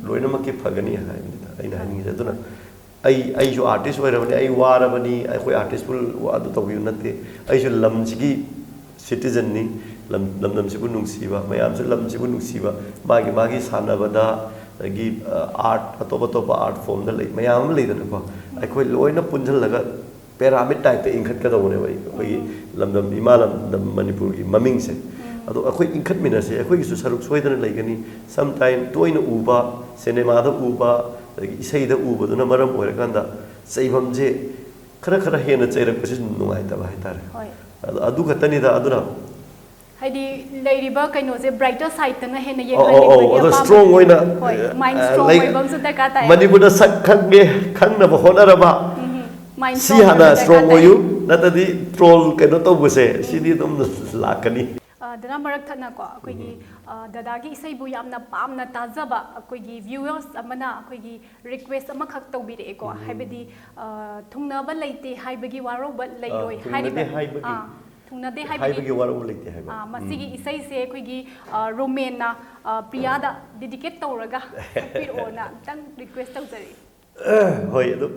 ꯂꯣꯏꯅꯃꯛꯀꯤ ꯐꯒꯅꯤ ꯍꯥꯏꯕꯅꯤꯗ ꯑꯩꯅ ꯍꯥꯏꯅꯤꯡꯉꯤꯁꯦ꯫ ꯑꯗꯨꯅ ꯑꯩ, ꯑꯩꯁꯨ ꯑꯥꯔꯇꯤꯁ ꯑꯣꯏꯔꯕꯅꯤ, ꯑꯩ ꯋꯥꯔꯕꯅꯤ, ꯑꯩꯈꯣꯏ ꯑꯥꯔꯇꯤꯁꯄꯨ ꯑꯗꯨ ꯇꯧꯕꯤꯌꯨ ꯅꯠꯇꯦ꯫ ꯑꯩꯁꯨ ꯂꯝꯁꯤꯒꯤ ꯁꯤꯇꯤꯖꯟꯅꯤ, ꯂꯝ-, ꯂꯝꯗꯝꯁꯤꯕꯨ ꯅꯨꯡꯁꯤꯕ, ꯃꯌꯥꯝꯁꯨ ꯂꯝꯁꯤꯕꯨ ꯅꯨꯡꯁꯤꯕ, ꯃꯥꯒꯤ, ꯃꯥꯒꯤ ꯁꯥꯟꯅꯕꯗ, ꯑꯗꯒꯤ, ꯑ, ꯑꯥꯔꯠ, ꯑꯇꯣꯞ ꯑꯇꯣꯞꯄ ꯑꯥꯔꯠ ꯐꯣꯝꯗ ꯂꯩ, ꯃꯌꯥꯝ ꯑꯃ ꯂꯩꯗꯅꯀꯣ꯫ ꯑꯩꯈꯣꯏ ꯂꯣꯏꯅ ꯄꯨꯟꯁꯤꯜꯂꯒ ꯄꯦꯔꯥꯃꯤꯠ ꯇꯥꯏꯞꯇ ꯏꯟꯈꯠꯀꯗꯧꯕꯅꯦꯕ ꯑꯩꯈꯣꯏꯒꯤ ꯂꯝꯗꯝ, ꯏꯃꯥ ꯂꯝꯗꯝ ꯃꯅꯤꯄꯨꯔꯒꯤ ꯃꯃꯤꯡꯁꯦ꯫ ꯑꯗꯣ ꯑꯩꯈꯣꯏ ꯏꯟꯈꯠꯃꯤꯟꯅꯁꯦ, ꯑꯩꯈꯣꯏꯒꯤꯁꯨ ꯁꯔꯨꯛ ꯁꯣꯏꯗꯅ ꯂꯩꯒꯅꯤ꯫ ꯁꯝꯇꯥꯏꯝ ꯇꯣꯏꯅ ꯎꯕ, ꯁꯤꯅꯦꯃꯥꯗ ꯎꯕ, ꯑꯗꯒꯤ ꯏꯁꯩꯗ ꯎꯕꯗꯨꯅ ꯃꯔꯝ ꯑꯣꯏꯔꯀꯥꯟꯗ ꯆꯩꯐꯝꯁꯦ ꯈꯔ ꯈꯔ ꯍꯦꯟꯅ ꯆꯩꯔꯛꯄꯁꯤ ꯅꯨꯡꯉꯥꯏꯇꯕ ꯍꯥꯏꯇꯥꯔꯦ꯫ ꯍꯣꯏ ꯑꯗꯣ ꯑꯗꯨ ꯈꯛꯇꯅꯤꯗ꯫ ꯑꯗꯨꯅ ꯍꯥꯏꯗꯤ ꯂꯩꯔꯤꯕ ꯀꯩꯅꯣꯁꯦ ꯕ꯭ꯔꯥꯏꯇꯔ ꯁꯥꯏꯠꯇꯅ ꯍꯦꯟꯅ ꯑꯧ, ꯑꯧ, ꯑꯧ, ꯌꯦꯡꯍꯟꯅꯤꯡꯕꯒꯤ ꯑꯗꯣ ꯑꯄꯥꯝꯕ ꯁ꯭ꯇ꯭ꯔꯣꯡ ꯑꯣꯏꯅ, ꯍꯣꯏ ꯃꯥꯏꯟ ꯑ, ꯁ꯭ꯇ꯭ꯔꯣꯡ ꯂꯩ-, ꯑꯣꯏꯕ ꯑꯃꯁꯨ ꯗꯔꯀꯥꯔ ꯇꯥꯏ꯫ ꯃꯅꯤꯄꯨꯔꯗ ꯁꯛ ꯈꯪꯉꯦ, ꯈꯪꯅꯕ ꯍꯣꯠꯅꯔꯕ, ꯃꯥꯏꯟ ꯁꯤ ꯁ꯭ꯇ꯭ꯔꯣꯡ ꯍꯥꯟꯅ ꯑꯣꯏꯕ ꯁ꯭ꯇ꯭ꯔꯣꯡ ꯗꯔꯀꯥꯔ ꯇꯥꯏ꯫ ꯑꯣꯏꯌꯨ, ꯅꯠꯇ꯭ꯔꯗꯤ ꯇ꯭ꯔꯣꯜ ꯀꯩꯅꯣ ꯇꯧꯕꯁꯦ ꯁꯤꯗꯤ ꯑꯗꯨꯝ ꯂꯥꯛꯀꯅꯤ꯫ ꯑ, ꯗꯅꯥ ꯃꯔꯛ ꯊꯠꯅꯀꯣ ꯑꯩꯈꯣꯏꯒꯤ, ꯑ, ꯗꯗꯥꯒꯤ ꯏꯁꯩꯕꯨ ꯌꯥꯝꯅ ꯄꯥꯝꯅ ꯇꯥꯖꯕ ꯑꯩꯈꯣꯏꯒꯤ ꯚ꯭ꯌꯨꯋꯔꯁ ꯑꯃꯅ ꯑꯩꯈꯣꯏꯒꯤ ꯔꯤꯀ꯭ꯋꯦꯁ ꯑꯃꯈꯛ ꯇꯧꯕꯤꯔꯛꯑꯦꯀꯣ꯫ ꯍꯥꯏꯕꯗꯤ, ꯑ, ꯊꯨꯡꯅꯕ ꯂꯩꯇꯦ ꯍꯥꯏꯕꯒꯤ ꯋꯥꯔꯧꯕ ꯂꯩꯔꯣꯏ ꯊꯨꯡꯅꯗꯦ ꯍꯥꯏꯔꯤꯕ꯫ ꯍꯥꯏꯕꯒꯤ, ꯑꯥ, ꯊꯨꯡꯅꯗꯦ ꯍꯥꯏꯕꯒꯤ ꯍꯥꯏꯕꯒꯤ ꯋꯥꯔꯧꯕ ꯂꯩꯇꯦ ꯍꯥꯏꯕ꯫ ꯑꯥ, ꯃꯁꯤꯒꯤ ꯏꯁꯩꯁꯦ ꯑꯩꯈꯣꯏꯒꯤ, ꯑ, ꯔꯣꯃꯦꯟꯅ, ꯑ, ꯄ꯭ꯔꯤꯌꯥꯗ ꯗꯤꯗꯤꯀꯦꯠ ꯇꯧꯔꯒ ꯁꯛꯄꯤꯔꯛꯑꯣꯅ ꯑꯝꯇꯪ ꯔꯤꯀ꯭ꯋꯦꯁ ꯇꯧꯖꯔꯤ꯫ ꯍꯣꯏ, ꯑꯗꯨ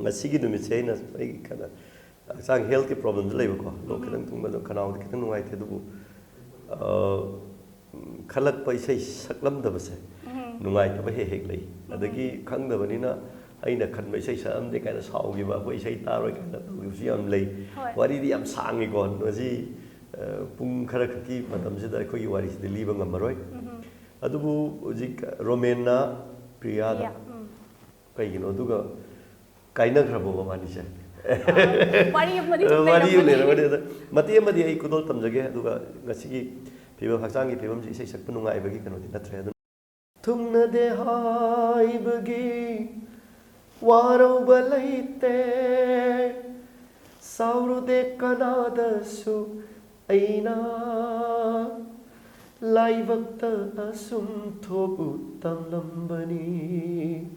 ꯉꯁꯤꯒꯤ ꯅꯨꯃꯤꯠꯁꯦ ꯑꯩꯅ, ꯑꯩꯒꯤ ꯈꯔ ꯍꯛꯆꯥꯡ ꯍꯦꯜꯊꯀꯤ ꯄ꯭ꯔꯣꯕ꯭ꯂꯦꯝꯁꯨ ꯂꯩꯕꯀꯣ, ꯂꯣꯛ ꯈꯤꯇꯪ ꯊꯨꯡꯕꯗꯣ, ꯈꯅꯥꯎꯗꯤ ꯈꯤꯇꯪ ꯅꯨꯡꯉꯥꯏꯇꯦ, ꯑꯗꯨꯕꯨ, ꯑ, ꯈꯜꯂꯛꯄ ꯏꯁꯩ ꯁꯛꯂꯝꯗꯕꯁꯦ ꯅꯨꯡꯉꯥꯏꯇꯕ ꯍꯦꯛ ꯍꯦꯛ ꯂꯩ꯫ ꯑꯗꯒꯤ ꯈꯪꯗꯕꯅꯤꯅ ꯑꯩꯅ ꯈꯟꯕ ꯏꯁꯩ ꯁꯛꯂꯝꯗꯦ ꯀꯥꯏꯅ ꯁꯥꯎꯈꯤꯕ, ꯑꯩꯈꯣꯏ ꯏꯁꯩ ꯇꯥꯔꯣꯏ ꯀꯥꯏꯅ ꯇꯧꯈꯤꯕꯁꯨ ꯌꯥꯝ ꯂꯩ꯫ ꯍꯣꯏ꯫ ꯋꯥꯔꯤꯗꯤ ꯌꯥꯝ ꯁꯥꯡꯉꯤꯀꯣ, ꯃꯁꯤ, ꯑ, ꯄꯨꯡ ꯈꯔ ꯈꯛꯀꯤ ꯃꯇꯝꯁꯤꯗ ꯑꯩꯈꯣꯏꯒꯤ ꯋꯥꯔꯤꯁꯤꯗꯤ ꯂꯤꯕ ꯉꯝꯃꯔꯣꯏ꯫ ꯑꯗꯨꯕꯨ ꯍꯧꯖꯤꯛ ꯔꯣꯃꯦꯟꯅ ꯄ꯭ꯔꯤꯌꯥꯗ ꯄ꯭ꯔꯤꯌꯥ, ꯎꯝ꯫ ꯀꯩꯒꯤꯅꯣ ꯑꯗꯨꯒ ꯀꯥꯏꯅꯈ꯭ꯔꯕꯣ ꯃꯕꯥꯅꯤꯁꯦ? ꯋꯥꯔꯤ ꯑꯃꯗꯤ ꯑꯗꯨꯝ ꯋꯥꯔꯤ ꯑꯃ ꯂꯩꯔꯝꯒꯅꯤ꯫ ꯂꯩꯔꯝꯒꯅꯤ꯫ ꯑꯗꯣ ꯃꯇꯦꯛ ꯑꯃꯗꯤ ꯑꯩ ꯈꯨꯗꯣꯜ ꯇꯝꯖꯒꯦ, ꯑꯗꯨꯒ ꯉꯁꯤꯒꯤ ꯐꯤꯕꯝ, ꯍꯛꯆꯥꯡꯒꯤ ꯐꯤꯕꯝꯁꯤ ꯏꯁꯩ ꯁꯛꯄ ꯅꯨꯡꯉꯥꯏꯕꯒꯤ ꯀꯩꯅꯣꯗꯤ ꯅꯠꯇ꯭ꯔꯦ꯫ ꯑꯗꯨꯅ ꯊꯨꯡꯅꯗꯦ ꯍꯥꯏꯕꯒꯤ ꯋꯥꯔꯧꯕ ꯂꯩꯇꯦ, ꯆꯥꯎꯔꯨꯗꯦ ꯀꯅꯥꯗꯁꯨ ꯑꯩꯅ, ꯂꯥꯏꯕꯛꯇ ꯑꯁꯨꯝ ꯊꯣꯛꯎ ꯇꯝꯂꯝꯕꯅꯤ꯫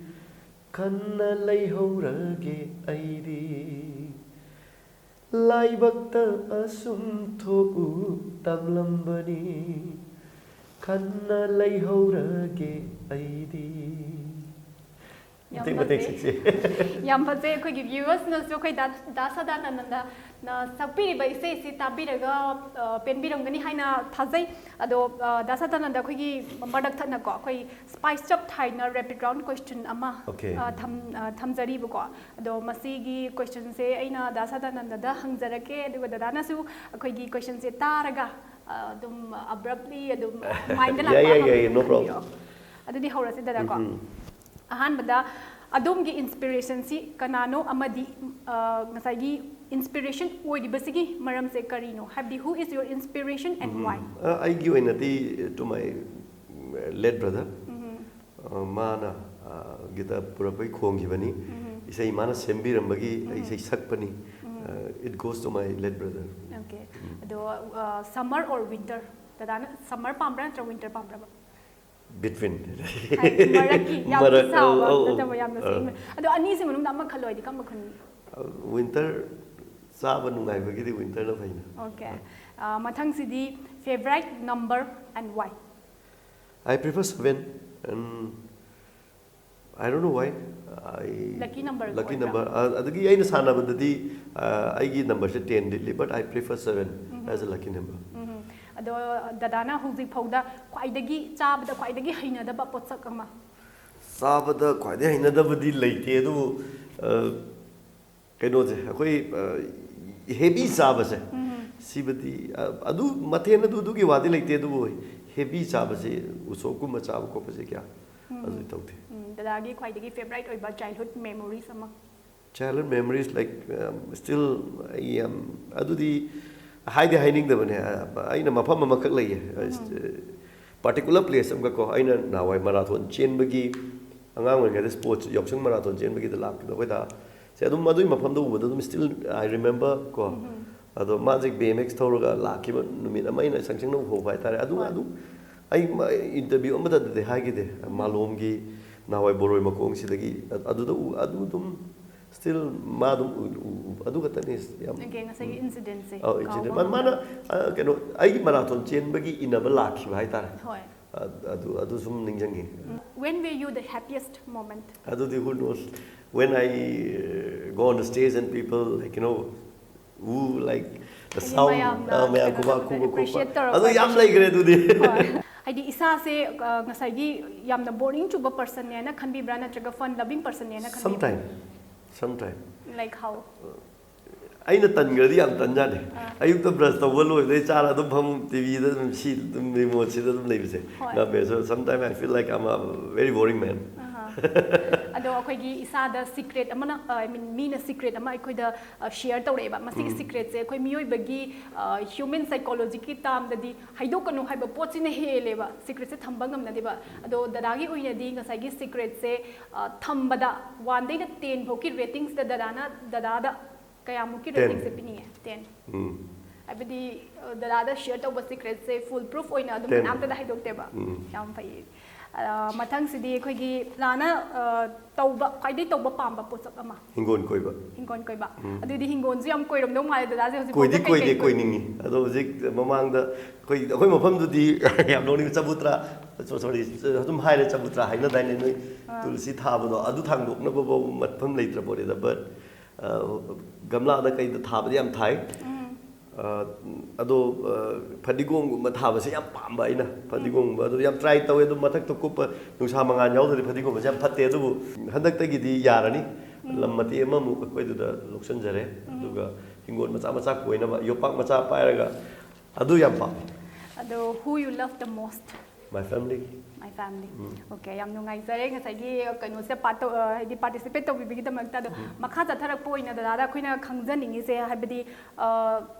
ꯈꯟꯅ ꯂꯩꯍꯧꯔꯒꯦ ꯑꯩꯗꯤ, ꯂꯥꯏꯕꯛꯇ ꯑꯁꯨꯝ ꯊꯣꯛꯎ ꯇꯝꯂꯝꯕꯅꯤ꯫ ꯈꯟꯅ ꯂꯩꯍꯧꯔꯒꯦ ꯑꯩꯗꯤ꯫ ꯌꯥꯝ ꯃꯇꯦꯛ ꯃꯇꯦꯛ ꯐꯖꯩ꯫ ꯁꯛꯁꯤ꯫ ꯌꯥꯝ ꯐꯖꯩ꯫ ꯑꯩꯈꯣꯏꯒꯤ viewers ꯅꯁꯨ ꯑꯩꯈꯣꯏ ꯗꯥ, ꯗꯥ ꯁꯗꯥꯅꯟꯗꯅ ꯁꯛꯄꯤꯔꯤꯕ ꯏꯁꯩꯁꯤ ꯇꯥꯕꯤꯔꯒ, ꯑ, ꯄꯦꯟꯕꯤꯔꯝꯒꯅꯤ ꯍꯥꯏꯅ ꯊꯥꯖꯩ꯫ ꯑꯗꯣ, ꯑ, ꯗꯥ ꯁꯗꯥꯅꯟꯗ, ꯑꯩꯈꯣꯏꯒꯤ ꯃꯔꯛ ꯊꯠꯅꯀꯣ, ꯑꯩꯈꯣꯏ Spice Up ꯍꯥꯏꯅ rapid round question ꯑꯃ, Okay. ꯑ, ꯊꯝ-, ꯑ, ꯊꯝꯖꯔꯤꯕꯀꯣ꯫ ꯑꯗꯣ ꯃꯁꯤꯒꯤ questionꯁꯦ ꯑꯩꯅ ꯗꯥ ꯁꯗꯥꯅꯟꯗꯗ ꯍꯪꯖꯔꯛꯀꯦ, ꯑꯗꯨꯒ ꯗꯗꯥꯅꯁꯨ ꯑꯩꯈꯣꯏꯒꯤ questionꯁꯦ ꯇꯥꯔꯒ, ꯑ, ꯑꯗꯨꯝ abruptly ꯑꯗꯨꯝ mindꯗ ꯂꯥꯛꯄ ꯌꯥꯏ, ꯌꯥꯏ, ꯌꯥꯏ, ꯑꯃ no problem. ꯍꯪꯕꯤꯔꯛꯑꯣ꯫ ꯑꯗꯨꯗꯤ ꯍꯧꯔꯁꯤ ꯗꯗꯥꯀꯣ꯫ ꯎꯝ꯫ ꯑꯍꯥꯟꯕꯗ, ꯑꯗꯣꯝꯒꯤ inspirationꯁꯤ ꯀꯅꯥꯅꯣ ꯑꯃꯗꯤ, ꯑ, ꯉꯁꯥꯏꯒꯤ inspiration ꯑꯣꯏꯔꯤꯕꯁꯤꯒꯤ ꯃꯔꯝꯁꯦ ꯀꯔꯤꯅꯣ? ꯍꯥꯏꯕꯗꯤ, who is your inspiration and um. Why? ꯑ, ꯑꯩꯒꯤ ꯑꯣꯏꯅꯗꯤ to my late brother, ꯎꯝ꯫ ꯑ, ꯃꯥꯅ, ꯑ, guitar ꯄꯨꯔꯛꯄꯒꯤ ꯈꯣꯡꯈꯤꯕꯅꯤ꯫ ꯎꯝ꯫ ꯏꯁꯩ ꯃꯥꯅ ꯁꯦꯝꯕꯤꯔꯝꯕꯒꯤ ꯎꯝ꯫ ꯏꯁꯩ ꯁꯛꯄꯅꯤ꯫ ꯎꯝ꯫ ꯑ, it goes to my late brother. Okay. ꯎꯝ꯫ ꯑꯗꯣ, ꯑ, summer or winter? ꯗꯗꯥꯅ summer ꯄꯥꯝꯕ꯭ꯔꯥ ꯅꯠꯇ꯭ꯔꯒ winter ꯄꯥꯝꯕ꯭ꯔꯕ? Between. ꯍꯥꯏꯗꯤ ꯃꯔꯛꯀꯤ ꯌꯥꯝ ꯃꯔꯛ, ꯁꯥꯕ ꯑꯧ, ꯑꯧ, ꯅꯠꯇꯕ, ꯌꯥꯝꯅ ꯑꯧ꯫ ꯏꯪꯕ꯫ ꯑꯗꯣ ꯑꯅꯤꯁꯤ ꯃꯅꯨꯡꯗ ꯑꯃ ꯈꯜꯂꯣ ꯍꯥꯏꯗꯤ ꯀꯔꯝꯕ ꯈꯟꯅꯤ? ꯑ, winter ꯆꯥꯕ ꯅꯨꯡꯉꯥꯏꯕꯒꯤꯗꯤ winterꯅ ꯐꯩꯅ꯫ Okay. ꯑ, ꯃꯊꯪꯁꯤꯗꯤ favourite number and why? I prefer seven and I don't know why. I Lucky number lucky ꯑꯣꯏꯕ꯭ꯔꯥ? Number. ꯑ, ꯑꯗꯒꯤ ꯑꯩꯅ ꯁꯥꯟꯅꯕꯗꯗꯤ, ꯑ, ꯑꯩꯒꯤ numberꯁꯦ ten ꯂꯤꯠꯂꯤ, but I prefer seven um. As a lucky number. ꯎꯝ꯫ ꯑꯗꯣ ꯗꯗꯥꯅ ꯍꯧꯖꯤꯛ ꯐꯥꯎꯗ ꯈ꯭ꯋꯥꯏꯗꯒꯤ ꯆꯥꯕꯗ ꯈ꯭ꯋꯥꯏꯗꯒꯤ ꯍꯩꯅꯗꯕ ꯄꯣꯠꯁꯛ ꯑꯃ? ꯆꯥꯕꯗ ꯈ꯭ꯋꯥꯏꯗꯒꯤ ꯍꯩꯅꯗꯕꯗꯤ ꯂꯩꯇꯦ, ꯑꯗꯨꯕꯨ, ꯑ, ꯀꯩꯅꯣꯁꯦ, ꯑꯩꯈꯣꯏ, ꯑ, heavy ꯆꯥꯕꯁꯦ, ꯎꯝ꯫ ꯁꯤꯃꯗꯤ, ꯑ, ꯑꯗꯨ ꯃꯊꯦꯜ ꯑꯗꯨ ꯑꯗꯨꯒꯤ ꯋꯥꯗꯤ ꯂꯩꯇꯦ, ꯑꯗꯨꯕꯨ heavy ꯆꯥꯕꯁꯦ, ꯎꯁꯣꯞꯀꯨꯝꯕ ꯆꯥꯕ ꯈꯣꯠꯄꯁꯦ ꯀꯌꯥ ꯎꯝ꯫ ꯑꯗꯨꯗꯤ ꯇꯧꯗꯦ꯫ ꯎꯝ, ꯗꯗꯥꯒꯤ ꯈ꯭ꯋꯥꯏꯗꯒꯤ favourite ꯑꯣꯏꯕ childhood memories ꯑꯃ? Childhood memories, like, um, still, ꯑꯩ ꯌꯥꯝ, ꯑꯗꯨꯗꯤ ꯍꯥꯏꯗꯤ ꯍꯥꯏꯅꯤꯡꯗꯕꯅꯦ꯫ ꯑ, ꯑꯩꯅ ꯃꯐꯝ ꯑꯃꯈꯛ ꯂꯩꯌꯦ꯫ ꯎꯝ꯫ Particular place ꯑꯃꯈꯛ ꯀꯣ, ꯑꯩꯅ ꯅꯍꯥꯟꯋꯥꯏ marathon ꯆꯦꯟꯕꯒꯤ, ꯑꯉꯥꯡ ꯑꯣꯏꯔꯤꯉꯩꯗ sports ꯌꯥꯎꯁꯪ marathon ꯆꯦꯟꯕꯒꯤꯗ ꯂꯥꯛꯄꯗ ꯑꯩꯈꯣꯏ ꯗꯥ ꯁꯦ ꯑꯗꯨꯝ ꯃꯗꯨꯒꯤ ꯃꯐꯝꯗ ꯎꯕꯗ ꯑꯗꯨꯝ still I remember ꯀꯣ꯫ ꯑꯗꯣ ꯃꯥꯁꯦ B M X ꯊꯧꯔꯒ ꯂꯥꯛꯈꯤꯕ ꯅꯨꯃꯤꯠ ꯑꯃ ꯑꯩꯅ ꯁꯪꯁꯪꯅ ꯎꯍꯧꯕ ꯍꯥꯏꯇꯥꯔꯦ꯫ ꯑꯗꯨ ꯑꯗꯨ ꯑꯩ ꯏꯟꯇꯔꯚ꯭ꯌꯨ ꯑꯃꯗꯗꯤ ꯍꯥꯏꯈꯤꯗꯦ, ꯃꯥꯂꯣꯝꯒꯤ ꯅꯍꯥꯟꯋꯥꯏ ꯕꯣꯔꯣꯏ ꯃꯈꯣꯡꯁꯤꯗꯒꯤ ꯑꯗꯨꯗ ꯎ ꯑꯗꯨ ꯑꯗꯨꯝ still ꯃꯥ ꯑꯗꯨꯝ ꯎ- ꯎ- ꯑꯗꯨ ꯈꯛꯇꯅꯤ ꯌꯥꯝ꯫ ꯑꯣꯀꯦ, ꯉꯁꯥꯏꯒꯤ incidentꯁꯦ ꯑꯧ, ꯀꯥꯎꯕ incident꯫ ꯃꯥ- ꯉꯝꯗꯕ꯫ ꯃꯥꯅ ꯑ, ꯀꯩꯅꯣ ꯑꯩꯒꯤ ꯃꯔꯥꯊꯣꯟ ꯆꯦꯟꯕꯒꯤ ꯏꯟꯅꯕ ꯂꯥꯛꯈꯤꯕ ꯍꯥꯏꯇꯥꯔꯦ꯫ ꯍꯣꯏ꯫ ꯑ- ꯑꯗꯨ ꯑꯗꯨ ꯁꯨꯝ ꯅꯤꯡꯁꯤꯡꯉꯤ꯫ When were you the happiest moment? ꯑꯗꯨꯗꯤ who knows when I uh, go on the stage and people, like, you know, woo, like, the ꯍꯥꯏꯗꯤ sound, ꯃꯌꯥꯝꯅ ꯑ, ꯃꯌꯥꯝ ꯀꯩꯅꯣ ꯈꯨꯕꯥꯛ ꯇꯧꯕꯗ ꯈꯨꯕ ꯈꯣꯠꯄ, appreciate ꯇꯧꯔꯛꯄ, ꯑꯗꯨ ꯌꯥꯝ appreciate ꯂꯩꯈ꯭ꯔꯦ ꯑꯗꯨꯗꯤ꯫ ꯍꯣꯏ꯫ ꯍꯥꯏꯗꯤ ꯏꯁꯥꯁꯦ ꯑ, ꯉꯁꯥꯏꯒꯤ ꯌꯥꯝꯅ boring ꯆꯨꯕ personꯅꯦꯅ ꯈꯟꯕꯤꯕ꯭ꯔꯥ, ꯅꯠꯇ꯭ꯔꯒ fun loving personꯅꯦꯅ ꯈꯟꯕꯤꯕ꯭ꯔꯥ? Sometime, sometime. Like how? ꯑꯩꯅ ꯇꯟꯈ꯭ꯔꯗꯤ ꯌꯥꯝ ꯇꯟꯖꯥꯅꯤ꯫ ꯑꯌꯨꯛꯇ brush ꯇꯧꯕ ꯂꯣꯏꯕꯗꯩ ꯆꯥꯔ ꯑꯗꯨꯝ ꯐꯃꯨꯡ ꯇꯤꯚꯤꯗ ꯑꯗꯨꯝ ꯁꯤ ꯑꯗꯨꯝ remoteꯁꯤꯗ ꯑꯗꯨꯝ ꯂꯩꯕꯁꯦ ꯍꯣꯏ꯫ ꯉꯝꯃꯦ꯫ So sometimes I feel like I'm a very boring man. ꯑꯗꯣ ꯑꯩꯈꯣꯏꯒꯤ ꯏꯁꯥꯗ secret ꯑꯃꯅ, I mean, ꯃꯤꯅ secret ꯑꯃ ꯑꯩꯈꯣꯏꯗ share ꯇꯧꯔꯛꯑꯦꯕ꯫ ꯃꯁꯤꯒꯤ secretꯁꯦ ꯑꯩꯈꯣꯏ ꯃꯤꯑꯣꯏꯕꯒꯤ human psychologyꯒꯤ termꯗꯗꯤ ꯍꯥꯏꯗꯣꯛꯀꯅꯨ ꯍꯥꯏꯕ ꯄꯣꯠꯁꯤꯅ ꯍꯦꯜꯂꯦꯕ, secretꯁꯦ ꯊꯝꯕ ꯉꯝꯅꯗꯦꯕ꯫ ꯑꯗꯣ ꯗꯗꯥꯒꯤ ꯑꯣꯏꯅꯗꯤ ꯉꯁꯥꯏꯒꯤ secretꯁꯦ ꯊꯝꯕꯗ one ꯗꯩꯅ ten ꯐꯥꯎꯒꯤ ratingsꯇ ꯗꯗꯥꯅ, ꯗꯗꯥꯗ ꯀꯌꯥꯃꯨꯛꯀꯤ Ten. Ratingsꯁꯦ ꯄꯤꯅꯤꯡꯉꯦ? Ten꯫ ꯎꯝ꯫ ꯍꯥꯏꯕꯗꯤ ꯗꯗꯥꯗ share ꯇꯧꯕ secretꯁꯦ fool proof ꯑꯣꯏꯅ ꯑꯗꯨꯝ Ten. ꯀꯅꯥꯝꯇꯗ ꯍꯥꯏꯗꯣꯛꯇꯦꯕ꯫ ꯎꯝ꯫ ꯌꯥꯝ ꯐꯩꯌꯦ꯫ ꯑ, ꯃꯊꯪꯁꯤꯗꯤ ꯑꯩꯈꯣꯏꯒꯤ ꯗꯗꯥꯅ ꯑ, ꯇꯧꯕ, ꯈ꯭ꯋꯥꯏꯗꯒꯤ ꯇꯧꯕ ꯄꯥꯝꯕ ꯄꯣꯠꯁꯛ ꯑꯃ꯫ ꯍꯤꯡꯒꯣꯜ ꯀꯣꯏꯕ꯫ ꯍꯤꯡꯒꯣꯜ ꯀꯣꯏꯕ꯫ ꯎꯝ꯫ ꯑꯗꯨꯗꯤ ꯍꯤꯡꯒꯣꯜꯁꯨ ꯌꯥꯝ ꯀꯣꯏꯔꯝꯗꯧ ꯃꯥꯜꯂꯦ ꯗꯗꯥꯁꯦ ꯍꯧꯖꯤꯛ ꯀꯣꯏꯗꯤ ꯐꯥꯎꯗ ꯀꯣꯏꯗꯦ, ꯀꯩꯀꯩ ꯀꯣꯏ- ꯀꯣꯏꯅꯤꯡꯉꯤ꯫ ꯑꯗꯣ ꯍꯧꯖꯤꯛ ꯃꯃꯥꯡꯗ ꯑꯩꯈꯣꯏ ꯑꯩꯈꯣꯏ ꯃꯐꯝꯗꯨꯗꯤ ꯌꯥꯝ ꯅꯣꯛꯅꯤꯡ, ꯆꯕꯨꯇ꯭ꯔꯥ, sorry, ꯑꯗꯨꯝ ꯍꯥꯏꯔꯦ, ꯆꯕꯨꯇ꯭ꯔꯥ ꯍꯥꯏꯅꯗꯥꯏꯅꯦ ꯅꯣꯏ? ꯑꯥ꯫ ꯇꯨꯜꯁꯤ ꯊꯥꯕꯗꯣ ꯑꯗꯨ ꯊꯥꯡꯗꯣꯛꯅꯕꯐꯥꯎ ꯃꯐꯝ ꯂꯩꯇ꯭ꯔ ꯄꯣꯠꯅꯤꯗ꯫ But ꯑ, ꯒꯝꯂꯥꯗ ꯀꯩꯗ ꯊꯥꯕꯗꯤ ꯌꯥꯝ ꯊꯥꯏ꯫ ꯎꯝ꯫ ꯑ, ꯑꯗꯣ ꯑ, ꯐꯗꯤꯒꯣꯝꯒꯨꯝꯕ ꯊꯥꯕꯁꯦ ꯌꯥꯝ ꯄꯥꯝꯕ ꯑꯩꯅ꯫ ꯐꯗꯤꯒꯣꯝꯒꯨꯝꯕ ꯑꯗꯨ ꯌꯥꯝ try ꯇꯧꯋꯦ, ꯑꯗꯨ ꯃꯊꯛꯇ ꯀꯨꯞꯄ ꯅꯨꯡꯁꯥ ꯃꯉꯥꯜ ꯌꯥꯎꯗ꯭ꯔꯗꯤ ꯐꯗꯤꯒꯣꯝꯕꯁꯦ ꯌꯥꯝ ꯐꯠꯇꯦ꯫ ꯑꯗꯨꯕꯨ ꯍꯟꯗꯛꯇꯒꯤꯗꯤ ꯌꯥꯔꯅꯤ꯫ ꯂꯝ ꯃꯇꯦꯛ ꯑꯃꯃꯨꯛ ꯑꯩꯈꯣꯏꯗꯨꯗ ꯂꯧꯁꯤꯟꯖꯔꯦ꯫ ꯑꯗꯨꯒ ꯍꯤꯡꯒꯣꯜ ꯃꯆꯥ ꯃꯆꯥ ꯀꯣꯏꯅꯕ ꯌꯣꯄꯥꯛ ꯃꯆꯥ ꯄꯥꯏꯔꯒ ꯑꯗꯨ ꯌꯥꯝ ꯄꯥꯝꯃꯦ꯫ ꯑꯗꯣ who you love the most? My family. My family. Um. Okay, ꯌꯥꯝ ꯅꯨꯡꯉꯥꯏꯖꯔꯦ ꯉꯁꯥꯏꯒꯤ ꯀꯩꯅꯣꯁꯦ part ꯇꯧ-, ꯑ, ꯍꯥꯏꯗꯤ participate ꯇꯧꯕꯤꯕꯒꯤꯗꯃꯛꯇ꯫ ꯑꯗꯣ ꯃꯈꯥ ꯆꯠꯊꯔꯛꯄ ꯑꯣꯏꯅ ꯗꯗꯥꯗ ꯑꯩꯈꯣꯏꯅ ꯈꯪꯖꯅꯤꯡꯉꯤꯁꯦ, ꯍꯥꯏꯕꯗꯤ, ꯑ,